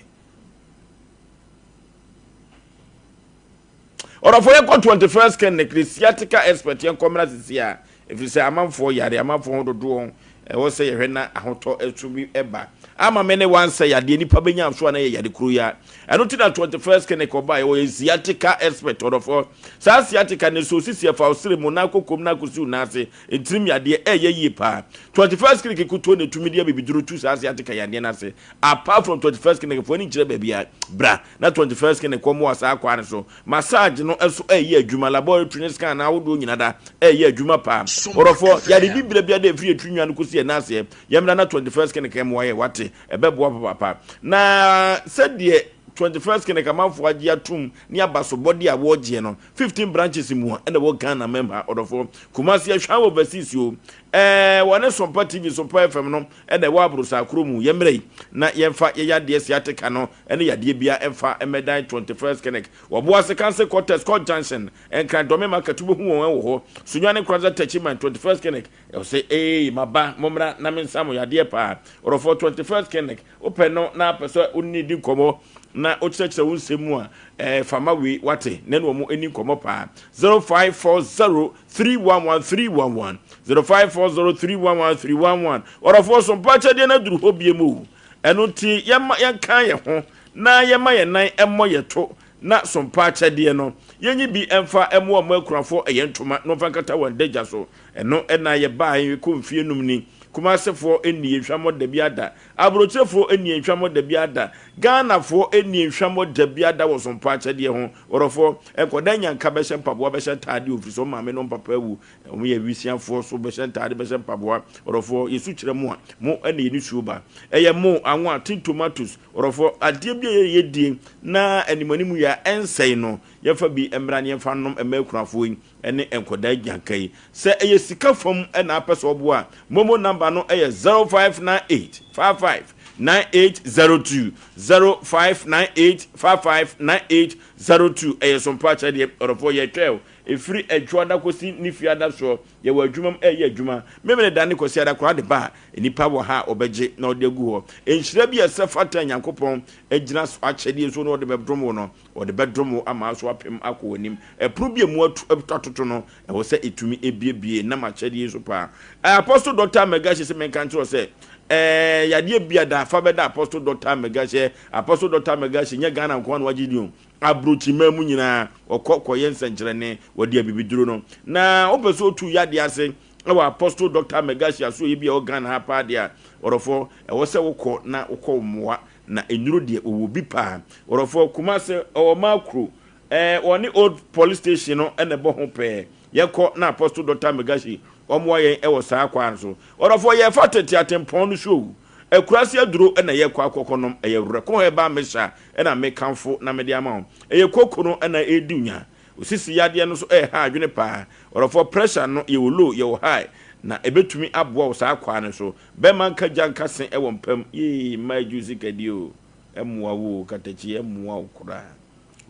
A: Ɔdɔfoɔ yɛnkɔ 21st clinic ne sciatica expert yɛnkɔ mmra sisi a ɛfiri sɛ amanfoɔ yare amanfoɔ ho dodoɔ ɛwɔ sɛ yɛhwɛ na ahotɔ ɛso bi ɛba ama me ne wansɛ yadeɛ nipa bɛnya so a na yɛ yare kuro yi a ɛno ti na 21st clinic ɔba yɛwɔ yɛ sciatica expert ɔdɔfoɔ saa sciatica ne so sisi ɛfa ɔsere mu na akɔkɔm na akɔsi wo nan ase ntirim yadeɛ ɛyɛ yie paa 21st clinic kutuo na ɛtumi de abibiduro tu saa sciatica yadeɛ no ase apart from 21st clinic foɔ ani nkyerɛ baabi a bra na 21st clinic kɔ mmoa saa kwaa no so. Massage no nso ɛyɛ adwuma, laboratory ne scan ahodoɔ nyina da ɛyɛ adwuma paa. Ɔdɔfoɔ, yare bibire biara da ɛfiri yɛn tiri nwa no kɔsi yɛn nan aseɛ, yɛmmra na 21st clinic mmoa yɛn, wate, ɛbɛboa papaapa. Na sɛdeɛ 21st clinic amanfoɔ agye atom ne abasobɔdeɛ a wɔregyeɛ no, 15 branches mua ɛna ɛwɔ Ghana mam ha, ɔdɔfoɔ. Kumasi Ahwaa wɔ overseas o, ɛɛ wɔne Sompa TV, Sompa FM no ɛna ɛwɔ Aborosaa kuro mu. Yɛmmra yi na yɛmfa yɛn yadeɛ sciatica no ne yadeɛ biara mfa mmɛdan 21st Clinic wɔ Boase Council Quarters, Court Junction, Nkran Dɔme Market wobɛhu wɔn wɔ hɔ. Sunyani Nkoranza Techiman 21st Clinic ɔsɛ ee maba mommra na mensa mo yadeɛ paa. Ɔdɔfoɔ 21st Clinic wopɛ no na apɛ sɛ wo ne di nkɔmmɔ na wokyerɛkyerɛ wo nsɛm mu a ɛɛ fama wei wate na ne wɔn ani nkɔmmɔ paa 0540 311 311 0540 311 311 Ɔdɔfoɔ so mpa akyɛdeɛ no aduru hɔ biem o. Ɛno nti, yɛmma yɛnka yɛn ho na yɛmma yɛn nan mmɔ yɛn to, na sompa akyɛdeɛ no, yɛnyi bi mfa mmoa mo akunafoɔ ɛyɛ ntoma na wɔmfa nkata wɔn adagya so. Ɛno na yɛbaae kɔ mfie num ni. Kumasefoɔ nni yɛn hwammɔ da biara da. Aburokyerefoɔ nni yɛn hwammɔ da biara da. Ghanafoɔ nni yɛn hwammɔ da biara da wɔ sompa akyɛdeɛ ho. Ɔdɔfoɔ, nkwadaa nyanka bɛhyɛ mpaboa bɛhyɛ ntaadeɛ o, ɛfiri sɛ wɔn maame ne wɔn papa awu. Wɔn yɛ awisiafoɔ so bɛhyɛ ntaade bɛhyɛ mpaboa. Ɔdɔfoɔ, yɛsu kyerɛ mo a, mo na yɛn nisuo ba. Ɛyɛ mo, anwa, tin tomatoes. Ɔdɔfoɔ, adeɛ bi a yɛyɛ yɛdie na animuanimu yɛ a ɛnsɛe no, yɛmfa bi mmra na yɛmfa nnom mma akunafoɔ yi ne nkwadaa agyanka yi. Sɛ ɛyɛ sika fam na apɛ sɛ ɔboa a, momo number no yɛ 0598 55 9802, 0598 55 9802. Ɛyɛ Sompa akyɛdeɛ. Ɔdɔfoɔ, yɛtwɛn o. Ɛfiri Adwoada kɔsi ne Fiada soɔ, Yɛwɔ adwuma mu ɛreyɛ adwuma. Memeneda ne Kwasiada koraa de ba a, nnipa wɔ ha a wɔbɛgye na wɔde agu hɔ. Nhyira bi a ɛsɛ fata a Nyankopɔn gyina so akyɛdeɛ so na ɔde bɛdom wo no, ɔde bɛdom wo ama aso apem akɔ w'anim. Ɛpono bi a emu atu atoto no, ɛwɔ sɛ ɛtumi buebue nam akyɛdeɛ yi so paa. Apostle Doctor Megashi se menka nkyerɛ wo sɛ, ɛɛ, yadeɛ bi a da fa bɛda Apostle Doctor Megashi. Apostle Doctor Megashi nyɛ Ghana nko ara na wagye din o. Aburokyiman mu nyinaa, ɔkɔ kɔyɛ nsɛnkyerɛnne, wɔde abibiduro no. Na wopɛ sɛ otu yadeɛ ase wɔ Apostle Doctor Megashi asoɛeɛ bi a ɛwɔ Ghana ha paa deɛ a, ɔdɔfoɔ, ɛwɔ sɛ wokɔ na wokɔ mmoa. Na nnuro deɛ, wɔwɔ bi paa. Ɔdɔfoɔ, Kumase, ɔwɔ Makro, ɛɛ, wɔne Old Police Station no na ɛbɔ ho pɛɛ. Yɛkɔ na Apostle Doctor Megashi ɔmmoa yɛn wɔ saa kwan no so. Ɔdɔfoɔ, yɛrefa tete atempɔn no so o. Akurase aduro na yɛrekɔ akɔkɔnom. Ɛyɛ Werɛko Herbal Mixture na mekamfo na mede ama wo. Ɛyɛ koko no na ɛredi wo nya. Osisi yadeɛ no nso ɛreha adwene paa. Ɔdɔfoɔ pressure no yɛwɔ low yɛwɔ high na ɛbɛtumi aboa wo saa kwaa no so. Bɛma nka gya nka se wɔ mpa mu. Yee mmaa adwiri sika di oo. Ɛmmoa wo oo katakyi ɛmmoa wo koraa.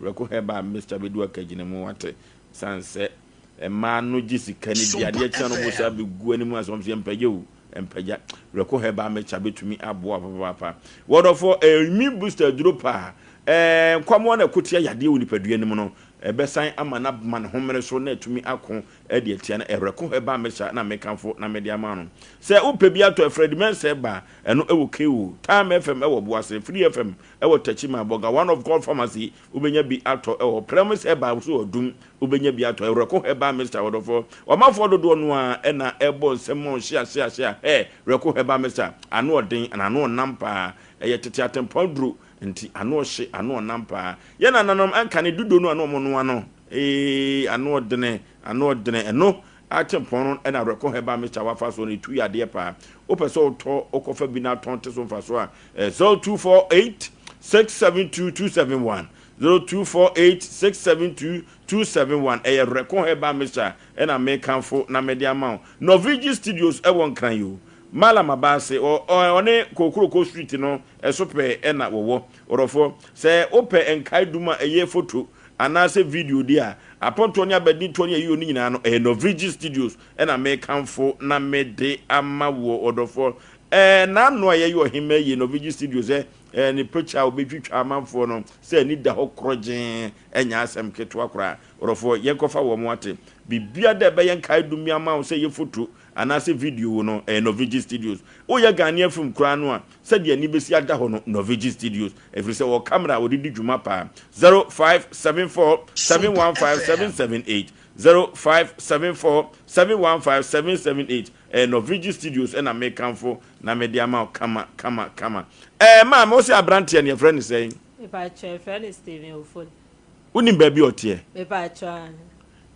A: Werɛko herbal mixture bɛdu akagyina mu wate. Sane sɛ mmaa no gye sika no di adeɛ kyea no wɔn saa bɛgu anim ase wɔn sɛ yɛmpagya oo. Mpagya. Werɛko herbal mixture bɛtumi aboa wo papaapa. Wɔdɔfoɔ, ɛyɛ immune booster aduro paa. Ɛɛ nkwamoa na ɛko tia yadeɛ wɔ nipadua no mu no, ɛbɛsan ama no ama ne homene so na atumi ako de atia no. Ɛwerɛko herbal mixture na mekamfo na mede ama no. Sɛ wopɛ bi atɔ a, Fred Mensah ba, ɛno ɛwɔ KO, Time FM ɛwɔ Boase, Free FM ɛwɔ Techiman, Bolga One of God Pharmacy Wobɛnya bi atɔ wɔ Premise Herbal nso wɔ Adum. Wobɛnya bi atɔ Werɛko Herbal Mixture ɔdɔfoɔ. Ɔmanfoɔ dodoɔ no ara na ɛbɔ nsɛm ma wo hyea hyea hyea hɛ Werɛko Herbal Mixture ano ɔden na ano ɔnam paa. Ɛyɛ tete atempɔn aduro nti ano ɔhye ano ɔnam paa. Yɛn nananom ɛnkane dudo no a na wɔnoa no ee ano ɔdene ano ɔdene ɛno atempɔn no na Werɛko Herbal Mixture wafa soɔ no ɛtu yadeɛ paa. Wopɛ sɛ wotɔ wokɔfa bi na atɔn te so mfasoɔ a 0248 672 271 0248 672 271 Ɛyɛ Reko Herbal Mixture ɛna mekamfo na mede ama wo. Norvigi Studios ɛwɔ Nkran yi o. Mallam Abaase ɔ ɔne Kokroko Street no ɛso pɛɛ ɛna wɔwɔ. Ɔdɔfoɔ, sɛ wopɛ nkae dum a ɛyɛ foto anaasɛ video deɛ a, apɔntoɔ ne abadintoɔ ne ayiyɔ no nyinaa no, ɛyɛ Norvigi Studios ɛna mekamfo na mede ama woɔ ɔdɔfoɔ. Ɛɛ n'ano a yɛyɛ ɔhemmaa yie Norvigi Studios ɛ ɛɛ ne picture a ɔbɛtwitwa amanfoɔ no sɛ ani da hɔ korɔgyee ɛnyɛ asɛm ketewa koraa. Ɔdɔfoɔ yɛnkɔfa wɔn ate. Biribiara da ɛbɛyɛ nkaedum bi ama wo sɛ ɛyɛ foto anaasɛ video no ɛyɛ Norvigi Studios. Woyɛ Ghanaian film koraa no a sɛdeɛ ani bɛsi ada hɔ no Norvigi Studios ɛfiri sɛ wɔwɔ camera a wɔde di dwuma paa. 0574 715 778 0574 715 778 Ɛyɛ Norvigi Studios na mekamfo na mede ama wo kama kama kama. Ɛɛ maame wo se abranteɛ no yɛfrɛ no sɛn?
T: Mepakyɛw yɛfrɛ no Stephen Ofori.
A: Wonim baabi a ɔteɛ?
T: Mepakyɛw aane.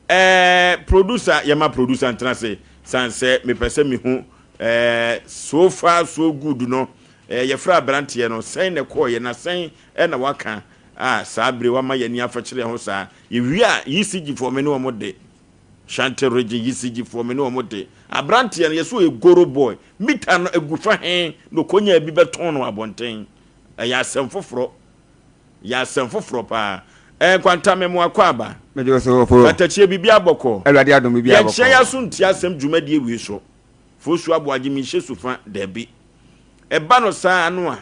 A: Ɛɛ producer yɛma producer ntena ase san sɛ mepɛ sɛ mehu ɛɛ so far so good no ɛɛ yɛfrɛ abranteɛ no sɛn na ɛkɔɔyɛ na sɛn ɛna waka a saa bere wama yɛn ani afɛkyerɛ ho saa yɛwie a ECG foɔ me ne wɔn de Shanty regye ECG foɔ me ne wɔn de. Abranteɛ no yɛsɛ ɔyɛ goro boy. Meter no agu fa he na ɔkɔnyaa bi bɛtɔn no abɔnten. Ɛyɛ asɛm foforɔ. Ɛyɛ asɛm foforɔ paa. Ɛɛ Nkwanta me mo akwaaba.
B: Megye wo so Ofo.
A: Katakyie biribiara bɔkɔɔ.
B: Awurade adom biribiara bɔkɔɔ.
A: Yɛnkyerɛ yɛaso ntie asɛm dwumadie wei so. Fosu Aboagye menhyɛ sufa dabi. Ɛba no saa no a,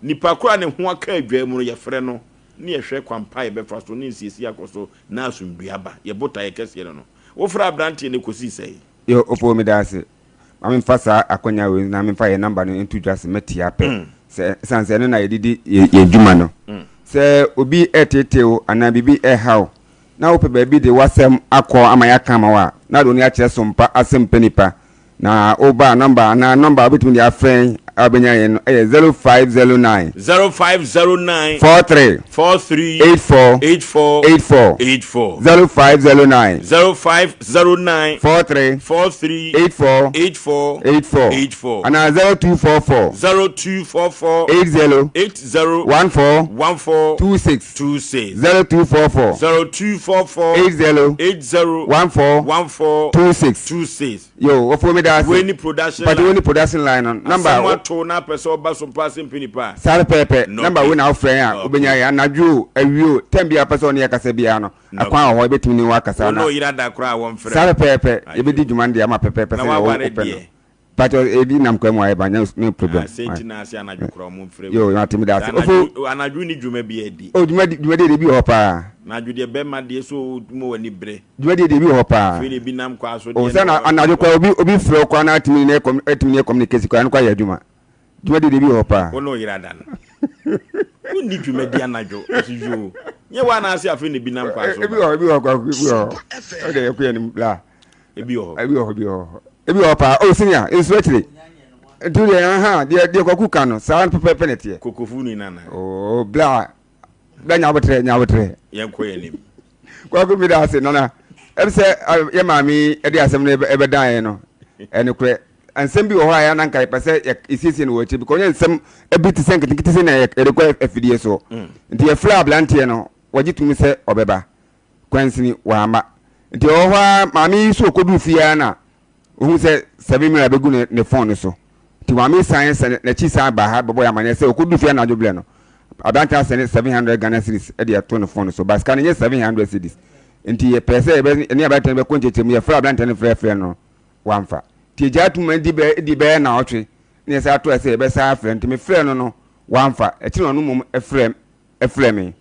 A: nipa korɔ a ne ho aka adwaa mu no yɛfrɛ no ne yɛhwɛ kwan pa a yɛbɛfa so ne nsiesie akɔ so na asomdwoe aba. Yɛn botaeɛ kɛseɛ no no. Wofrɛɛ aberanteɛ no kɔsii sɛn?
B: Yo, Opoo meda ase. Ma memfa saa akwanya wei na memfa yɛn number no nto dwa sɛ mɛtia pɛ. Sɛ, ɛsiane sɛ ɛno na yɛde di yɛn dwuma no. Sɛ obi reteetee wo anaa biribi reha wo na wopɛ baabi de w'asɛm akɔ ama yɛaka ama wo a, na wode wo nne akyerɛ Sompa Asɛmpa Nipa. Na woba a, nɔmba anaa nɔmba a wobɛtumi de afrɛ yɛn a wobɛnya yɛn no yɛ 0509.
A: 0509.
B: 43.
A: 43.
B: 84.
A: 84.
B: 84.
A: 84.
B: 0509.
A: 0509.
B: 43.
A: 43.
B: 84.
A: 84.
B: 84.
A: 84.
B: Anaa 0244.
A: 0244.
B: 80.
A: 80.
B: 14.
A: 14.
B: 26.
A: 26.
B: 0244.
A: 0244.
B: 80.
A: 80.
B: 14.
A: 14.
B: 26.
A: 26.
B: Yo, wɔfo mi da ase.
A: Wei ni production
B: line. Pati wei ni production line no. Number.
A: Asɛm ato na apɛ sɛ ɔba so mpa asɛm pɛ nipa.
B: Saa pɛpɛɛpɛ. Number wei na wofrɛ yɛn a wobɛnya yɛn anadwo o, awia o, time biara pɛ sɛ ɔne yɛ kasa biara no, akwan wɔ hɔ yɛbɛtumi ne wo akasa na.
A: Wo ne ɔyere ada koraa a wɔmfrɛ.
B: Saa pɛpɛɛpɛ. Yɛbɛdi dwuma no de ama pɛpɛɛpɛ sɛdeɛ wopɛ no. Pacho ebi nam kwan mu ayɛ ba nya no problem.
A: Ah, sɛ na ase anadwo kora ɔmo mfrɛ.
B: Yo, na timi da ase. Ofo.
A: Anadwo ni dwuma bi adi.
B: Oh, dwuma dwuma de bi wɔ hɔ paa.
A: Anadwo deɛ bɛma deɛ so mo wani bere.
B: Dwuma de bi wɔ hɔ paa.
A: Afei na ebi nam kwa so
B: deɛ. Oh, sɛ na anadwo kora obi obi frɛ kora na timi ne kɔm timi ne communicate kora no kora yɛ adwuma. Dwuma de bi wɔ hɔ paa.
A: Wo no yera da no. Wo ni dwuma di anadwo. Ɔsi yo. Nye wa na ase afei na ebi nam kwa so.
B: Ebi wɔ ebi wɔ kwa ebi wɔ hɔ. O de yɛ kɔ yɛ nim bla.
A: Ebi wɔ hɔ.
B: Ebi wɔ hɔ, ebi wɔ hɔ. Ebi wɔ hɔ paa. Oh, senior, nsu akyire. Nti deɛ, aha, deɛ deɛ kwaku ka no, saa pɛpɛɛpɛ na ɛteɛ.
A: Kokofu ni nana.
B: Oh, bla, bla nyabotrɛ, nyabotrɛ.
A: Yɛn kɔ yɛn nim.
B: Kwaku mi da ase, nana. Ɛbi sɛ yɛ maame yi ɛde asɛm no ɛbɛdan yɛn no, ɛnokorɛ. Nsɛm bi wɔ hɔ a yɛn ananka yɛpɛ sɛ yɛsiesie no wɔ akyire, because ɔnyɛ nsɛm ebi te sɛ nketenkete sɛ na yɛde kɔ afidie so. Nti yɛfrɛ aberanteɛ no, wɔgye tom sɛ ɔbɛba. Kwansini, wamma. Nti ɔwɔ hɔ ara, maame yi nso ɔkɔduu fie ara na ɔhu sɛ 7 million abɛgu ne, ne fon no so. Nti maame yi san sɛ n'akyi san baa ha bɛbɔ yɛ amaneɛ sɛ ɔkɔduu fie anadwo berɛ no, aberante asɛne 700 Ghana cedis de ato ne fon no so. Ba sika no nyɛ 700 cedis. Nti yɛpɛɛ sɛ yɛbɛ, yɛne aberante no bɛkɔ nkyerɛkyerɛ mu. Yɛfrɛ aberante no frɛfrɛ no, wamfa. Nti yɛgyaa tom ma ɛdi bɛyɛ, ɛdi bɛyɛ nnawɔtwe na yɛsan atoa sɛ yɛbɛsan afrɛ no. Nti mefrɛɛ no no, wamfa. Akyiri na ɔno mmom frɛ, frɛɛ me.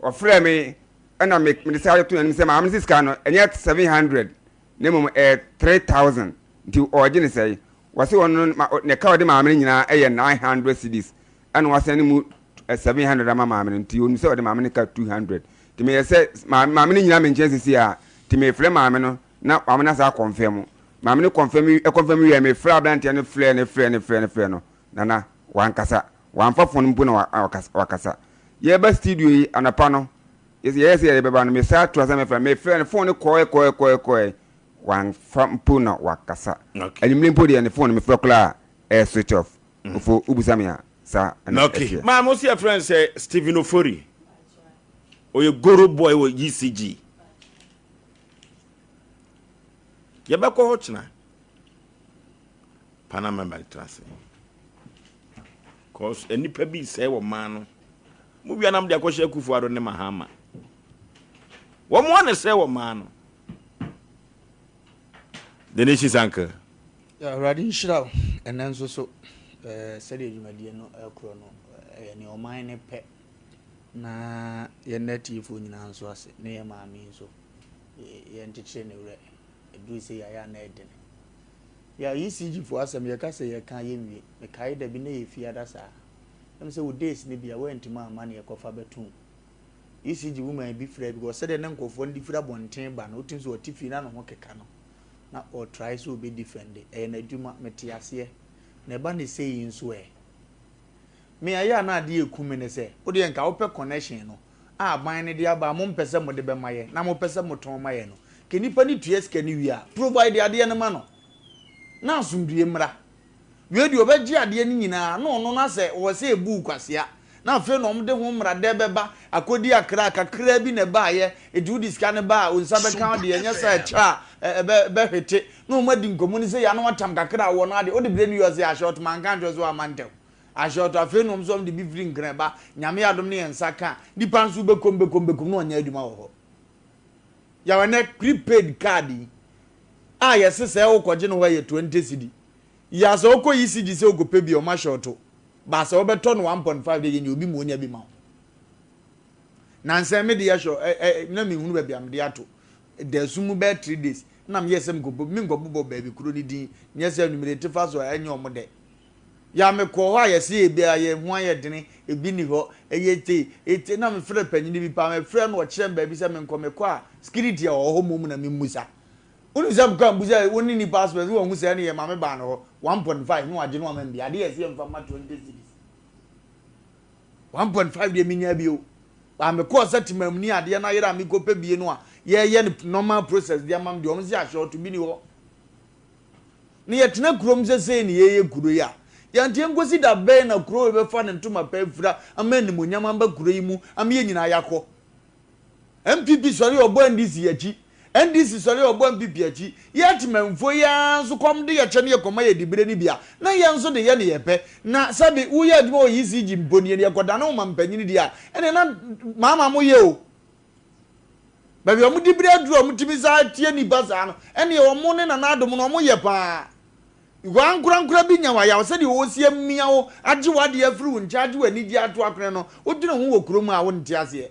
B: Ɔfrɛɛ me ɛna me mede saa to n'anim sɛ maame no sɛ sika no ɛnyɛ 700 na mmom ɛyɛ 3000 nti ɔregye ne sɛe. Wɔse ɔno ma ne ka ɔde maame no nyinaa ɛyɛ 900 cedis ɛna wasan ne mu 700 ama maame no nti onim sɛ ɔde maame no ka 200 nti meyɛ sɛ maame maame no nyina me nkyɛn sisi a nti mefrɛ maame no na maame no asa akɔnfɛm maame no kɔnfɛm ɛkɔnfɛm wie mefrɛ aberanteɛ no frɛ ne frɛ ne frɛ ne frɛ no nana wankasa Wamfa fon mpo na wakasa. Yɛreba studio yi anɔpa no, yɛyɛ sɛ yɛbɛba no, mesan toa sɛ mɛfrɛ no. Mefrɛ no, fon no kɔe kɔe kɔe kɔe. Wamfa mpo na wakasa. Anwummere mpo deɛ ne fon no mefrɛ koraa a, ɛyɛ switch off. Ofo, wobisa me a, saa na ɛteɛ.
A: Maame, wo se yɛfrɛ no sɛ Stephen Ofori. Ɔyɛ Goro boy wɔ ECG. Yɛbɛkɔ hɔ kyena. Panama bɛtra ase. Cause nnipa bi sɛe wɔ man no. Mo wia nam de akɔhyɛ Akufo Addo ne Mahama. Wɔn a na sɛe wɔ man no. The nation's uncle.
C: Awurade nhyira wo ɛnɛ nso so sɛdeɛ dwumadie no ɛkorɔ no ɛyɛ nea ɔman no pɛ na yɛn atiefoɔ nyinaa nso ase ne yɛn maame nso yɛnkyekyere ne werɛ ɛduru sɛ yɛayɛ a na ɛdene. Yeah ECG foɔ asɛm yɛka sɛ yɛka yɛnwie. Mekae da bi na ɛyɛ fiada saa. Ɛm sɛ wo days no bi a woantumi amma na yɛkɔfa bɛtoom. ECG woman bi frɛɛ because sɛdeɛ na nkurɔfoɔ no de firi abɔnten ba no wotumi sɛ ɔte fie na ne ho keka no na ɔtrae sɛ ɔbɛ defend. Ɛyɛ n'adwuma mete aseɛ. Na ɛba no sei nso ɛ? Me ɛyɛ a na adeɛ ɛku me ne sɛ wodeɛ nka wopɛ connection no a aban no de aba a mompɛ sɛ mode bɛma yɛ na mopɛ sɛ motɔn ma yɛ no, ka nipa no tua sika no wie a, provide adeɛ no ma no na asomdwie mmra. Wei deɛ ɔbɛgye adeɛ no nyinaa na ɔno no asɛ ɔwɔ sɛ ɛbu kwasea na afei na wɔde ho mmara dɛ bɛba akɔdi akra kakraa bi na ɛbaayɛ nti wode sika no ba a wo nsa bɛka wo deɛ ɛnyɛ sɛ ɛkyerɛ a ɛbɛhwete na wɔn adi nkɔmmɔ no sɛ yɛ ano atam kakra a wɔ no adeɛ wode brɛ no wie ɔsɛ ahyɛ ɔtoma nka nkyerɛ sɛ wama ntɛw Ahyɛ ɔtɔ afei nom nso ɔmo de bi firi nkran ba nyame adom ne yɛn nsa ka a nipa nso bɛkom bɛkom bɛkom na ɔnyɛ adwuma wɔ hɔ yaw ɛnɛ prepaid card yi a yɛse sɛ wokɔgye no hɔ yɛ 20 cedi yɛ sɛ wokɔ ECG sɛ wokɔpɛ bi ɔmo ahyɛ ɔto ba sɛ wobɛtɔ no 1.5 de yɛnyɛ obi ma onya bi ma wo nansɛn me de yɛ hyɛ ɛ ɛ na mehunu baabi a mede ato da sum mu bɛyɛ 3 days na meyɛ sɛ mekɔbɔ menkɔbobɔ baabi kuro ne din nyɛ sɛ anwummere te fa so a ɛnyɛ ɔmo dɛ Ya me kɔɔ hɔ a yɛse ebi a yɛn ho ayɛ dene, ebi nni hɔ, ɛyɛ tei, ete, na me frɛ panyini bi paa, me frɛ no ɔkyerɛ me baabi sɛ me nkɔ, me kɔ a security a ɔwɔ hɔ mmom na me mmusa. Wonim sɛ me kɔ a mbusa wo ne nipa asopɛ sɛ wahu sɛ ɛne yɛ maame baa no hɔ, 1.5 na wagye no ama me bi, ade yɛse yɛmfa mma 20 cedis. 1.5 deɛ menyaa bio. Ba me kɔɔ sɛ temamuni adeɛ no ayera a mekɔ pɛ bie no a yɛyɛ no normal process de ama me deɛ ɔmo se ahyɛ ɔto bi ni hɔ. Na yɛtena kurom sɛ sei na yɛyɛ kuro yi a, yɛnte yɛnkɔsi da bɛn na kuro wei bɛfa ne ntoma pa afira ama animuonyam aba kuro yi mu ama yɛn nyinaa yɛakɔ. NPP sɔre ɔbɔ NDC akyi.
D: NDC sɔre a ɔbɔ NPP akyi. Yɛ Temanfoɔ yi ara nso kɔm de yɛ kyɛ ne yɛ kɔma yɛ dibire no bi a, na yɛn nso de yɛ ne yɛ pɛ. Na sɛbe wo yɛ adwuma wɔ ECG mpo nie no yɛkɔdane wo mampanyini deɛ a, ɛneɛ na maama mo yɛ o. Baabi a wɔn dibire aduru a wɔtumi saa tie nnipa saa no, ɛneɛ wɔn ne Nana Adom no wɔn yɛ paa. Because ankorankora bi nya wo ayaw sɛdeɛ wɔsi amia wo agye w'adeɛ afiri wo nkyɛn agye w'anigyeɛ ato akone no, wodwene ho wɔ kurom a wonte aseɛ.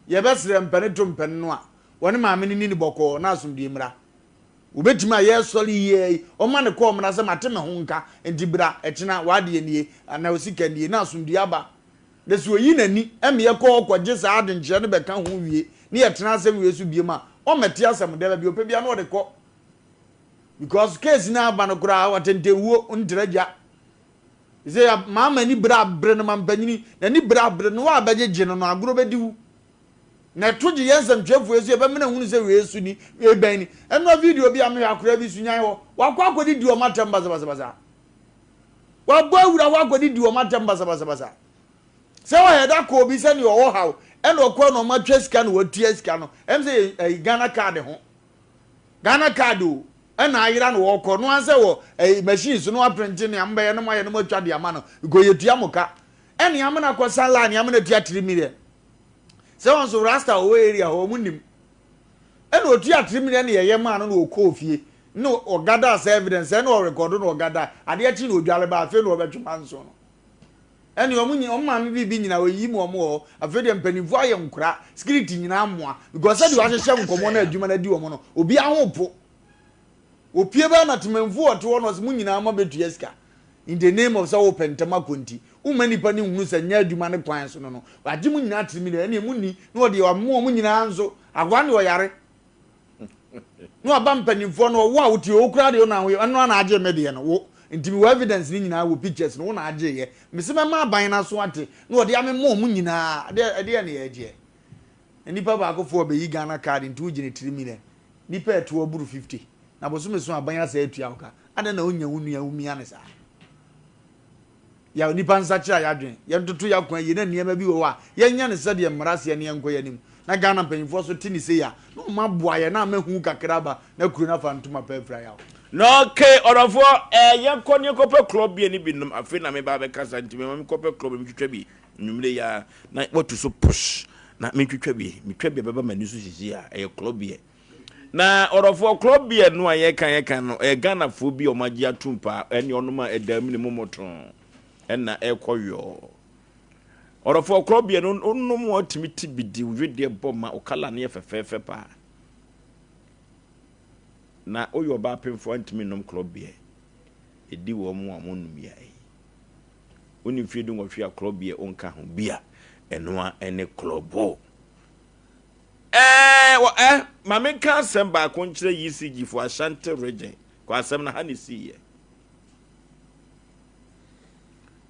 D: Yɛbɛsrɛ mpɛne to mpɛne no a, wɔne maame no nni no bɔkɔɔ na asomdwoeɛ mmra. Wɔbɛtumi ayɛ sɔre yi ara yi, ɔma no kɔɔ mmra sɛ mate me ho nka, nti bra ɛkyena, w'adeɛ nie, anaa wo sika nie, na asomdwoeɛ aba. Na sɛ ɔyi n'ani ma yɛkɔ hɔ kɔgye saa adenkyerɛ no bɛka ho wie, na yɛtena asɛm wei so biom a, ɔmmɛte asɛm dɛ, baabi a ɔpɛ biara na ɔde kɔ. Because case no aba no koraa, ɔtentɛwuo ntra gya. Sɛ maama ani bere abere no mampanyini, n'ani bere abere no, wo a bɛgyegye no no, agorɔ bɛdi wo. Na ɛto gye yɛn nsɛmtwerɛfoɔ yi so yɛbɛmena hunu sɛ wei so ni, wei bɛn ni. Ɛnora video bi a mehwɛ akoraa bi so nyan hɔ, wakɔ akɔdidi wɔn atɛm basabasabasa. Wabɔ awura hɔ akɔdidi wɔn atɛm basabasabasa. Sɛ ɔyɛ da kɔɔ bi sɛdeɛ ɔwɔ haw, ɛna ɔkɔɔ na ɔmatwa sika na watua sika no, ɛm sɛ yɛ Ghana card ho. Ghana card o, ɛna ayera na wɔkɔ no ansɛ wɔ ɛyi machine so no aprinte nea mobɛyɛ no moayɛ no moatwa de ama no because yɛtua mo ka. Ɛne amena kɔ san line amena tua 3 million. Sɛ wɔn nso rasta ɔwɔ area hɔ wɔn nim. Ɛna otua 3 million na yɛyɛ maa no na ɔkɔɔ fie na ɔgada sɛ evidence ɛna ɔrekɔdo na ɔgada adeɛ kye na odwale ba afei na ɔbɛtwe manso no. Ɛne wɔn nyina wɔn maame biribi nyina oyiyi mu wɔn wɔ hɔ afei deɛ mpanimfoɔ ayɛ nkora security nyinaa mmoa because sɛdeɛ wɔahyehyɛ nkɔmɔ na adwuma no adi wɔn no obiara ho po opie bɛyɛ na temanfoɔ ɔte hɔ no ɔsɛ mo nyinaa mo abɛtua sika in the name of sɛ wopɛ ntɛm akɔ nti woma nipa no nhunu sɛ nyɛ adwuma ne kwan so no no wagye mo nyinaa tiri mi ɛne mo ni na ɔde ɔmo wɔn nyinaa nso akoa ne ɔyare Na waba mpanyinfoɔ no ɔwo a wotie wo koraa deɛ wo na ɛno ana agye me deɛ no wo nti mewɔ evidence no nyinaa wɔ pictures no wo na agye yɛ mese mɛma aban no aso ate na ɔde amema ɔmo nyinaa ɛdeɛ ɛdeɛ ne yɛgyeɛ nipa baako foɔ bɛyi Ghana card nti wogyina 3 million nipa ɛto aburu 50 na bosome so aban asɛ atua wo ka adɛn na wonya wo nua womia ne saa. Yaw nnipa nsakyera yɛadwen, yɛntoto yɛakwan yie na nneɛma bi wɔ hɔ a yɛnyɛ no sɛdeɛ mmara seɛ na yɛnkɔ yɛn anim. Na Ghana mpanyinfoɔ nso te ne sei a, na wɔn aboa yɛn na ama hu kakra aba na kuro no afa ntoma pa afira yaw.
A: Na okay ɔdɔfoɔ ɛɛ yɛnkɔ ne yɛnkɔpɛ club beer no bi nom afei na meba abɛkasa nti mema menkɔpɛ club metwitwa bi anwummere yi ara na watu so push na mentwitwa bi metwa bi a ɛbɛba m'ani so sisi a ɛyɛ club beer. Na ɔdɔfoɔ club beer no a yɛka yɛka no ɛyɛ Ghanafoɔ bi a wɔn agye atum paa ɛne ɔnom a ɛda mu ne mu mɔtɔn ɛna ɛkɔ yɔɔ. Ɔdɔfoɔ club beer no onom a ɔtumi ti bi di wedeɛ bɔ ma ɔkala no yɛ fɛfɛɛfɛ paa. Na woyɛ ɔbaa pemfoɔ antumi nom club beer ɛdi wɔn a wɔn nom yɛ yi. Wone mfie 18 a club beer wonka ho bi a ɛnoa ɛne club. Ɛɛ wɔ ɛ ma menka asɛm baako nkyerɛ ECG fo Ashanti region kɔ asɛm no ha ne siiɛ.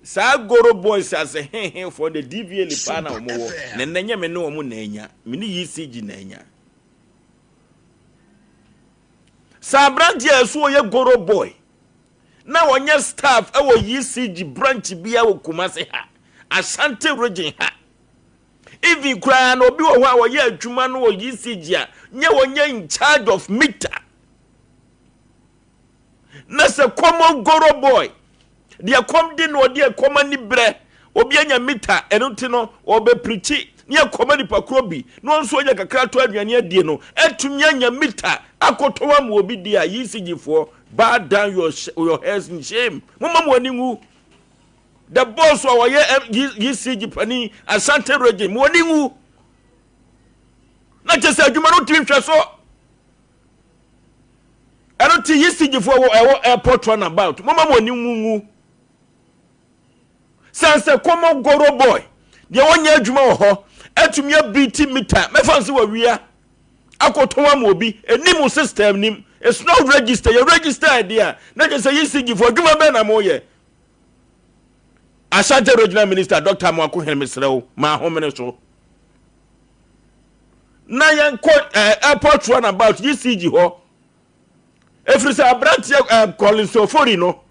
A: Saa Goro boys ase hehe foɔ de DVLA paa na wɔn wɔ na nnɛ nyɛ me ne wɔn na anya me ne ECG na anya. Saa aberanteɛ a ɛso ɔyɛ Goro boy na ɔnyɛ staff ɛwɔ ECG branch biara wɔ Kumasi ha Ashanti region ha. Even koraa no obi wɔ hɔ a ɔyɛ adwuma no wɔ ECG a nyɛ wɔnyɛ in charge of meter. Na sɛ kɔm goro boy deɛ kɔm de no ɔde ɛkɔm ani brɛ obi anya meter ɛno ti no ɔbɛpirikyi ne ɛkɔm nipa korɔ bi na ɔno nso anya kakra to aduane adie no atumi anya meter akɔtɔn ama obi di a ECG foɔ bow down your, your heads in shame momma mo ani nwu. The boss a ɔyɛ ECG panin Asante region mo ani nwu na kyɛ sɛ adwuma no tumi hwɛ so ɛno te ECG foɔ wɔ ɛwɔ airport runabout mo ma mo ani nwu nwu sansɛ kɔmɔ goro boy deɛ wɔnyɛ adwuma wɔ hɔ atumi abiti mita mɛfa nso wɔ wia akɔtɔn ama obi ɛni mo system nim it's not register yɛ register ɛdeɛ a na kyɛ sɛ ECG foɔ adwuma bɛn na mo yɛ Ashanti Regional Minister Dr. Amoako Hene mesrɛ wo ma ahomene so na yɛnkɔ eh, airport runabout ECG hɔ ɛfiri sɛ aberanteɛ eh, Collins Ofori no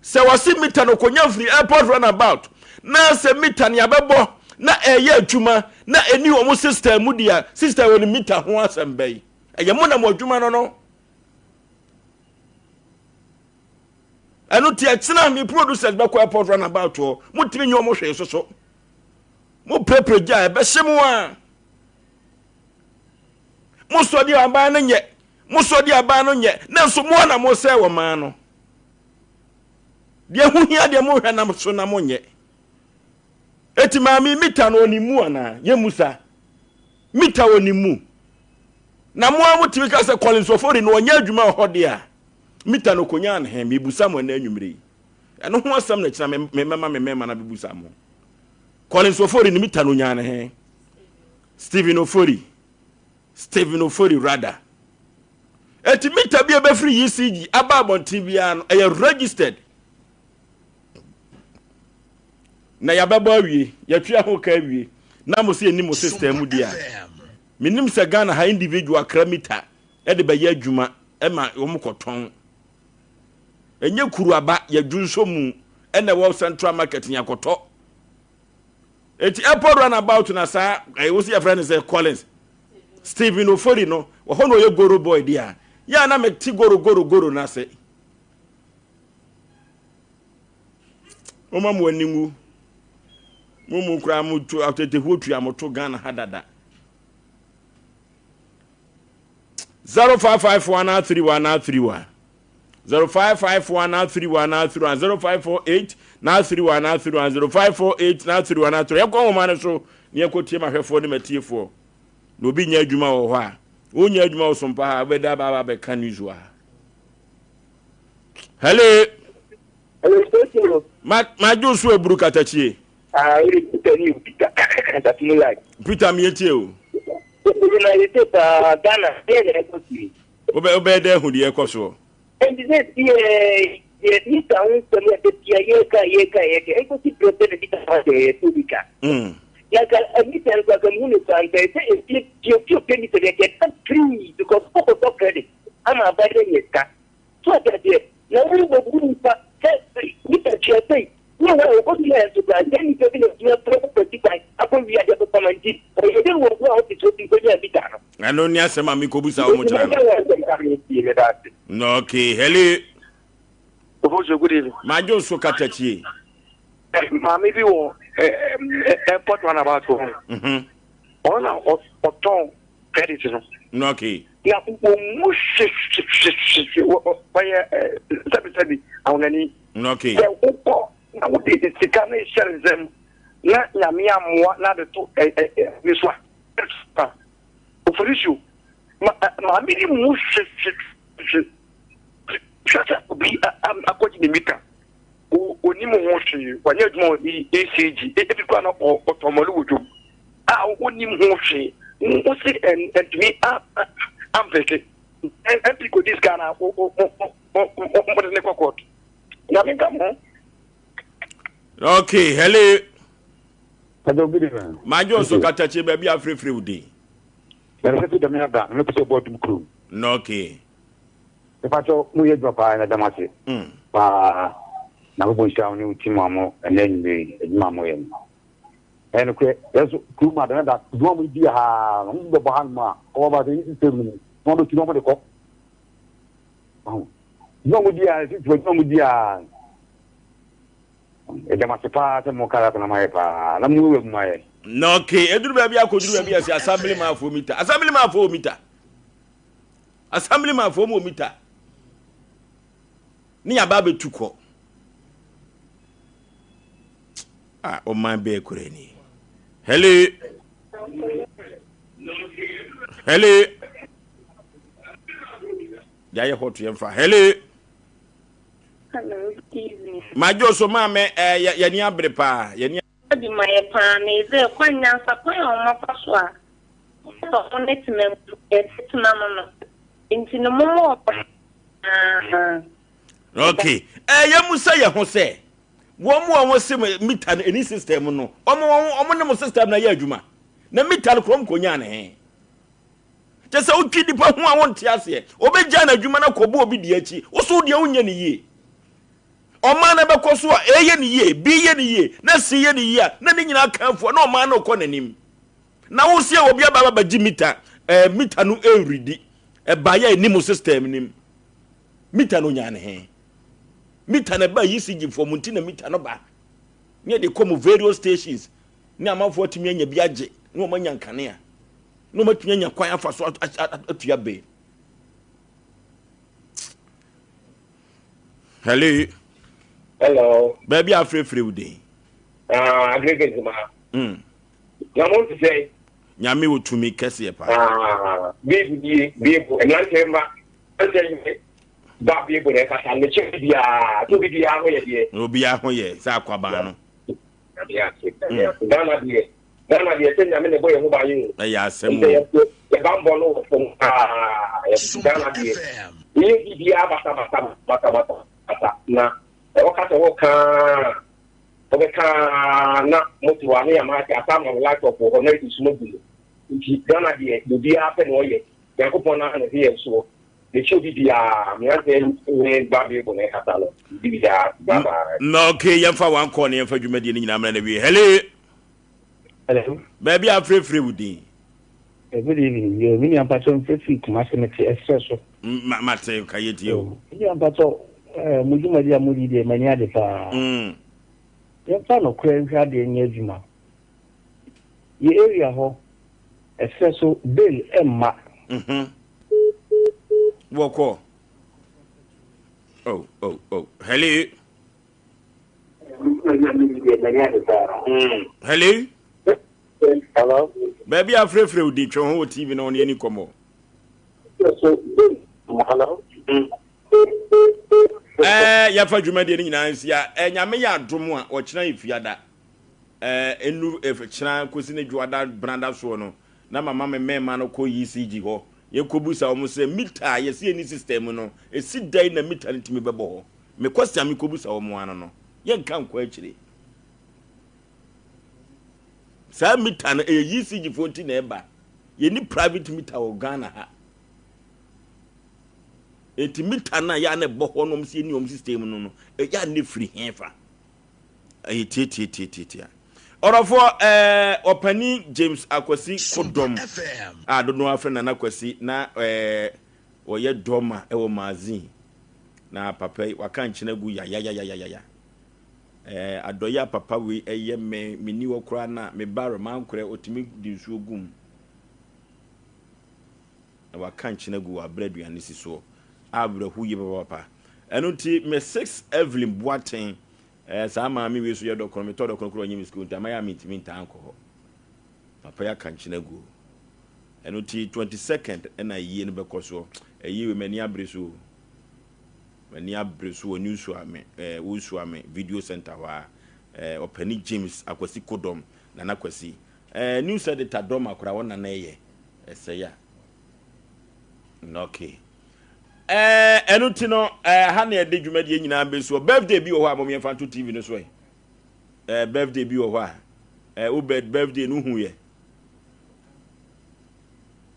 A: sɛ wɔse mita no kɔnya firi airport runabout na sɛ mita ne abɛbɔ na ɛyɛ adwuma na ɛni wɔn system mu deɛ system wɔ ne mita ho asɛm bɛyi. Ɛyɛ mo na mo adwuma no no. Ɛno ti ɛkyena me producers bɛkɔ airport runabout hɔ. Motumi nyɛ ɔmo hwee soso. Mo pirepire gya ɛbɛhye mo a. Mo sɔ deɛ aban no nyɛ. Mo sɔ deɛ aban no nyɛ. Nanso mo na mo sɛ wɔ man no. Deɛ ho hia deɛ mo hwɛ nam so na mo nyɛ. Eti maame mita no ɔnim mu anaa? Yɛmmu sa. Mita ɔnim mu. Na mo a motumi ka sɛ Collins Ofori no ɔnyɛ adwuma wɔ hɔ deɛ a, mita no ɔkɔnyaa no he? Mebusa mo ɛnɛ anwummere yi. Ɛno ho asɛm na kyena me mɛma me mmarima no abɛbusa mo. Collins Ofori no mita no ɔnyaa no he? Stephen Ofori. Stephen Ofori rather. Eti mita bi a ɛbɛfiri ECG aba abɔnten biara no, ɛyɛ registered. Na yɛabɛbɔ awie, yɛatwa ho ka awie, na mo sɛ yɛnni mo system mu deɛ a, menim sɛ Ghana ha individual kra mita de bɛyɛ adwuma ma wɔn kɔtɔn. Ɛnyɛ kuru aba, yɛdwo nso mu ɛna ɛwɔ central market ne akɔtɔ. Eti airport runabout na saa ɛyɛ wosi yɛfrɛ no sɛ Collins Stephen Ofori no, wɔ hɔ na ɔyɛ goro boy deɛ a, yɛ a na mete goro goro goro no ase. Momma mo ani nwu. Mo mu koraa mo tu atetehuo tua mo to Ghana ha dada. 0551 31 31 0551 31 31 0548 31 31 0548 31 31 yɛkɔ nwoma no so na yɛkɔ tie mahwɛfoɔ ne matiefoɔ na obi nyɛ adwuma wɔ hɔ a wonyɛ adwuma wɔ sompa ha wobɛda aba aba bɛka news wɔ ha Hello.
E: Hello, Stacey.
A: Ma ma jo so eburu katakyie.
E: Ah, ore Peter ni Peter. Tatumu like.
A: Peter mi etie o.
E: Obi na yese pa Ghana ye na ekɔ si.
A: Obe obe de hu de ekɔ so.
E: Endi se tie ye mita ho nsɛm yɛ de tia ye ka ye ka ye ka ekɔ si brɛ sɛ ne mita ho asɛm yɛ to bi ka. Na ka mita no ka mu ne kwan sɛ sɛ efie tie tie pɛ mita de kɛ free because wokɔtɔ credit ama aban no anya sika. So ate aseɛ? Na worebɛbu nnipa sɛ nnipa tua sei, ne wɔn a wɔkɔdu yɛn so koraa, saa nnipa bi na wɔtumi afrɛ kɔ kwati kwan akɔwia adeɛ akɔfa ma nti, ɔyɛ dɛn wɔ wu a ɔte sɛ ɔtumi kɔnya mita no?
A: Ɛno ne asɛm a mekɔbusa wɔn
E: Nti
A: kyerɛ
E: mɛka
A: no.
E: wɔn asɛm ka me tie, meda ase.
A: No, okay, hello.
I: Ofosu, good evening.
A: Madwo so katakyie.
I: Maame bi wɔ airport runabout hɔ. Ɔno na ɔtɔn credit no.
A: No, okay.
I: Na wɔn mu hwehwehwehwehwe wɔyɛ sɛbisɛbi ahonani.
A: No, okay.
I: Sɛ wokɔ na wode sika no hyɛ ne nsam na nyame amoa na de to ɛ ɛ ɛ ne so a oforisio ma maame ni mu hwehwehwehwe hwɛ sɛ obi akɔgye ne mita onim ho hwee wanyɛ adwuma wɔ ECG ebi koraa na ɔtɔn mɔle wɔ dwom a onim ho hwee wosi ntumi ampeke MP kɔdi sika na mode ne kɔ court nyame nka mo ho.
A: Okay, hello.
F: Hello, good evening.
A: Majo so katakyie baabi afrɛfrɛ wo din.
F: Yɛrɛ sɛ dɛm ada na mepɛ sɛ ɔbɔ adum kurom.
A: No, okay.
F: Mepakyɛw mo yɛ adwuma paa yɛda mo ase paa Nyankopɔn nhyira wo ne wo team a mo ɛnɛ anwumerɛ yi adwuma a mo yɛ no ɛyɛ nokorɛ yɛn nso kurom a dana da adwuma mo di ha no mo bɛbɔ ha nom a ɔwɔ ba sɛ yi system no mu na wɔbɛtu na wɔde kɔ adwuma mo di a sisi adwuma mo di a yɛda mo ase paa sɛ mo kara na mo ayɛ paa na mo wura mu ayɛ.
A: Na okay, eduru baabi akɔduru baabi a sɛ assembly man fo mita assembly man fo mita Assemblyman foɔ mu wɔ mita ne yaba abɛtu kɔ a ɔman bɛɛ kura ni hello hello yɛayɛ hɔ to yɛmfa hello
V: Hello, good evening.
A: Madwo so maame eh, yɛni abere paa yɛni
V: Adi ma yɛ paa na ɛdɛ kwan nyansa kwan a wɔafa so a Sɛ ɔmo ne tena mu no, yɛde tena no no. Nti no momma ɔmo nyinaa.
A: Okay. Ɛyɛ mu sɛ yɛ ho sɛ wɔn a wɔn se mita no ɛni system no wɔn wɔn wɔn ne mo system na yɛ adwuma na mita no kurom konyaa ne he kyɛ sɛ wotwi nipa ho a wonte aseɛ obɛgya no adwuma no akɔbɔ obi deɛ akyi wo so deɛ wonyɛ ne yie ɔman no bɛkɔ so a ɛyɛ ne yie bi yɛ ne yie na si yɛ ne yie a na ne nyinaa ka afua na ɔman no kɔ n'anim Na wo se obi aba abɛgye mita, eh, mita no ɛredi. Ɛbaeɛ a ɛni mo system nim. Mita no nyaa ne he? Mita no ɛbaa ECG foɔ mo nti na mita no ba. Ne yɛde kɔ mo various stations ne amanfoɔ atumi anya bi agye ne wɔn anya nkanea ne wɔn atumi anya kwan afa so atua bill. Hello.
E: Hello.
A: Baabi a afrɛfrɛ wo den.
E: Ah, aggregate ma. Na mo nte sɛ.
A: Nyame wɔ tumi kɛseɛ paa.
E: Ah, beebu nie, beebu, mmeranteɛ mma, mmeranteɛ nyɛ ba beebu na ɛkasa, ne kyɛ biara, to bi biara ho yɛ deɛ.
A: Obiara ho yɛ sɛ akwaban no.
E: Nyame ase, nyame ase. Ghana deɛ, Ghana deɛ sɛ nyame na ɛbɔ yɛn ho ban o.
A: Ɛyɛ asɛm o.
E: Yɛ banbɔ no wɔ fam paa. Ghana deɛ, yɛ biribiara basa basa basa basa na ɛwɔ ka sɛ wɔka Wɔbɛka aa na mote hɔ a na yɛama ate asa ama wo laptop wɔ hɔ na esum agu mu. Nti Ghana deɛ deɛ obiara pɛ na ɔyɛ. Nyankopɔn naa na ɔhwɛ yɛn soɔ. Mekyɛ obi biara, mmeranteɛ ne ba Bible na ɛkasa no. Obi biara, bye bye.
A: Na okay, yɛmfa one call na yɛmfa dwumadie no nyinaa mmra na wie. Hello.
G: Hello.
A: Baabi a afrɛfrɛ wo din.
G: Good evening. Yo, me nua mpatsɔ mfrɛfiri Kumasi mete ɛserɛ so.
A: Ma mate ka yɛ tie o.
G: Me nua mpatsɔ eh, mo dwumadi a modi deɛ m'ani agye paa. Yɛmfa nokorɛ nhwɛ adeɛ nyɛ adwuma. Yɛ area hɔ, ɛserɛ so bail mma.
A: Wɔkɔ. Oh, oh, oh. Hello. Hello.
E: Hello.
A: Baabi a frɛfrɛ wo din twɛ ho wɔ TV na ɔne ani kɔmmɔ.
E: Hello.
A: Ɛɛ yɛfa dwumadie no nyinaa nsia. Ɛɛ nyame yɛ adom a ɔkyena yɛ fiada. Ɛɛ enu kyena kɔsi ne dwoada branda soɔ no na mama me mmarima no kɔ ECG hɔ. Yɛkɔbusa wɔn sɛ mita a yɛsi yɛni system mu no esi dɛn na mita no tumi bɛbɔ hɔ. Mekɔ sia mekɔbusa wɔn ano no yɛnka nkɔ akyire. Saa mita no ɛyɛ ECG foɔ nti na ɛba. Yɛni private mita wɔ Ghana ha. Enti mita no a yɛ a na ɛbɔ hɔ nom sɛ yɛni wɔn system no no, ɛyɛ a na ɛfiri he fa? Ɛyɛ tiatiatiatiatia. Ɔdɔfoɔ ɛɛ ɔpanin James Akwasi Kodɔm a dodoɔ afrɛ Nana Kwasi na ɛɛ wɔyɛ dɔma ɛwɔ Mazin na papa yi waka nkyene agu yayayayayaya. Ɛɛ adɔeɛ a papa wei ɛyɛ me menni hɔ koraa na me ba remankorɛ ɔtumi de nsuo gu mu na waka nkyene agu wɔ aberɛ aduane si soɔ a awerɛho yie papapapa. Ɛno nti me six Evelyn Boateng ɛɛ saa maame wei so yɛ dɔkono metɔ dɔkono koraa ɔnye me sukuu nti ama yɛ a mentumi ntaa nkɔ hɔ. Papa yi aka nkyene agu ɛno nti 22nd ɛna ayie no bɛkɔ soɔ. Ayie wei m'ani abere so o. M'ani abere so wɔ New Suame, eh, Old Suame Video Center hɔ a, eh, ɔpani James Akwasi Kodɔm, Nana Kwasi. Eh, news editor dɔm akora wɔ nana ɛyɛ, ɛsɛe a. Okay. Eh, ɛno ti no, eh, ha na yɛde dwumadie nyinaa bɛsi hɔ. Birthday bi wɔ hɔ a mom yɛmfa nto TV no so ɛ. Eh, birthday bi wɔ hɔ a, eh, Obed birthday no hu yɛ.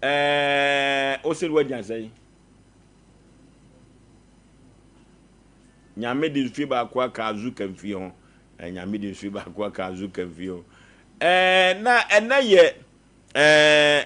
A: Eh, ose no wanya sɛn? Nyame de nsuo baako aka Azuka mfie ho. Eh, Nyame de nsuo baako aka Azuka mfie ho. Eh, na ɛnɛ yɛ eh,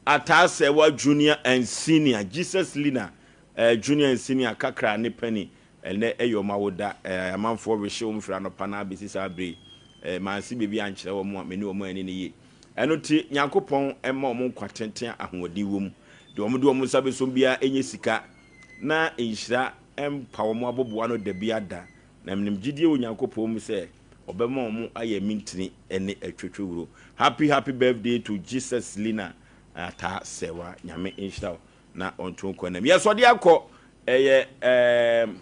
A: Ataasɛwa Junior and Senior, Jesus Lina eh, Junior and Senior kakra ne pani. Ɛnɛ ɛyɛ wɔn awoda. Eh, amanfoɔ rehye wɔn firi anɔpa na abɛsi saa bere yi. Eh, mansi biribi ankyerɛ wɔn a me ne wɔn anni no yie. Ɛno nti, Nyankopɔn mma wɔn nkwa tenten a ahoɔden wɔ mu. Deɛ wɔde wɔn nsa bɛsom biara nyɛ sika, na nhyira mpa wɔn aboboa ano da biara da. Na menim gyidie wɔ Nyankopɔn mu sɛ ɔbɛma wɔn ayɛ me ntini ne atwotwowuro. Happy happy birthday to Jesus Lina Ataa Sɛwa. Nyame nhyira wo na ɔnto nkwa nam. Yɛsɔde akɔ ɛyɛ ɛɛm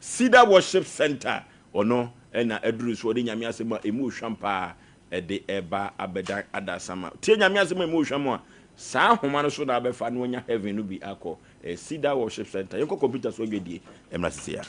A: Cedar Worship Center. Ɔno na aduru so ɔde Nyame asɛm a ɛmu hwam paa ɛde reba abɛdan adasamma. Tie Nyame asɛm a emu hwam a, saa nhoma no so na abɛfa na wanya heaven no bi akɔ. Ɛyɛ Cedar Worship Center. Yɛnkɔ computer so adwadie mmra sisi a.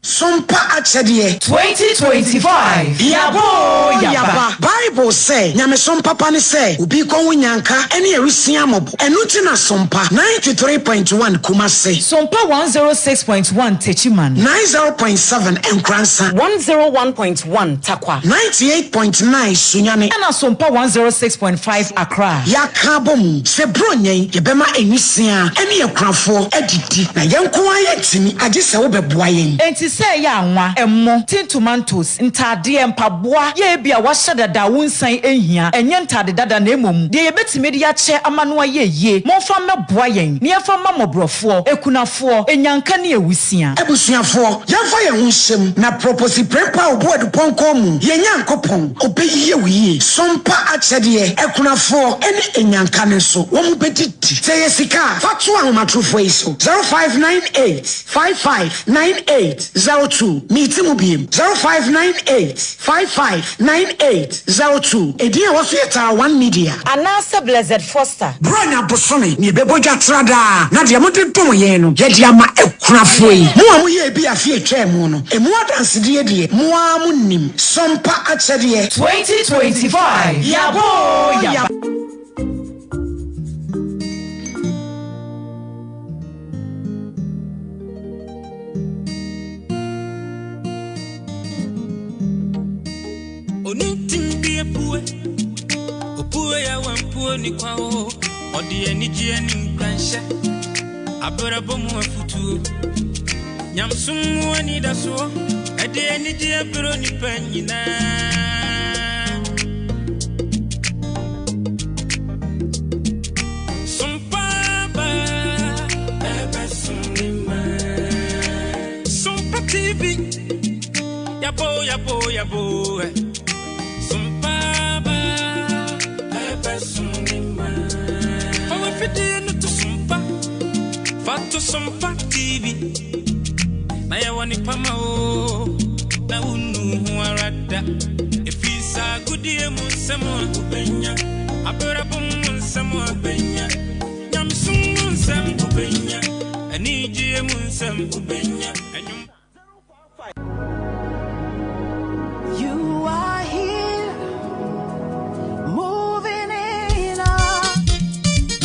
M: Sompa akyɛdeɛ.
N: 2025 Yaba oo yaba.
M: Bible sɛ, Nyamesom papa ne sɛ obi rekɔ ho nyanka ne awisia mmɔbɔ. Ɛno nti na Sompa 93.1 Kumasi.
N: Sompa 106.1 Techiman.
M: 90.7 Nkoransa.
N: 101.1 Tarkwa.
M: 98.9 Sunyani.
N: Ɛna Sompa 106.5 Accra.
M: Yɛaka abom sɛ Buronya yi yɛbɛma nwisiaa ne akunafoɔ adidi na yɛn nko ara yɛntumi agye sɛ wobɛboa yɛn.
N: Enti sɛ ɛyɛ anwa, ɛmo, tin tomatoes, ntaadeɛ, mpaboa, yɛ ebia wɔahyɛ dada a wonsan nhia, ɛnyɛ ntaade dada na mmom deɛ yɛbɛtumi de akyɛ ama no ayɛ yie, momfa mmɛboa yɛn na yɛmfa mma mmɔborɔfoɔ, akunafoɔ, anyanka ne awusia.
M: Abusuafoɔ, yɛmfa yɛn ho nhyɛ mu na Proposi Prempeh a ɔbu adupɔnkɔn mu, yɛn Nyankopɔn, ɔbɛyie wo yie. Sompa akyɛdeɛ, akunafoɔ ne anyanka no nso, wɔn bɛdidi. Sɛ ɛyɛ sika a, fa to ahomatorofoɔ yi so, 0598 55 9802. Meti mu biem, 0598 55 9802. Edin a ɛwɔ so yɛ Tara One Media.
N: Anaasɛ Blessed Foster.
M: Buronya bosome na yɛbɛbɔ dwa tra daa, na deɛ mode dom yɛn no, yɛde ama akunafoɔ yi. Mo a moyɛɛ bi afe a ɛtwaa mu no, ɛmu adansedie deɛ, mo ara monim. Sompa akyɛdeɛ.
N: 2025 Yaba oo yaba.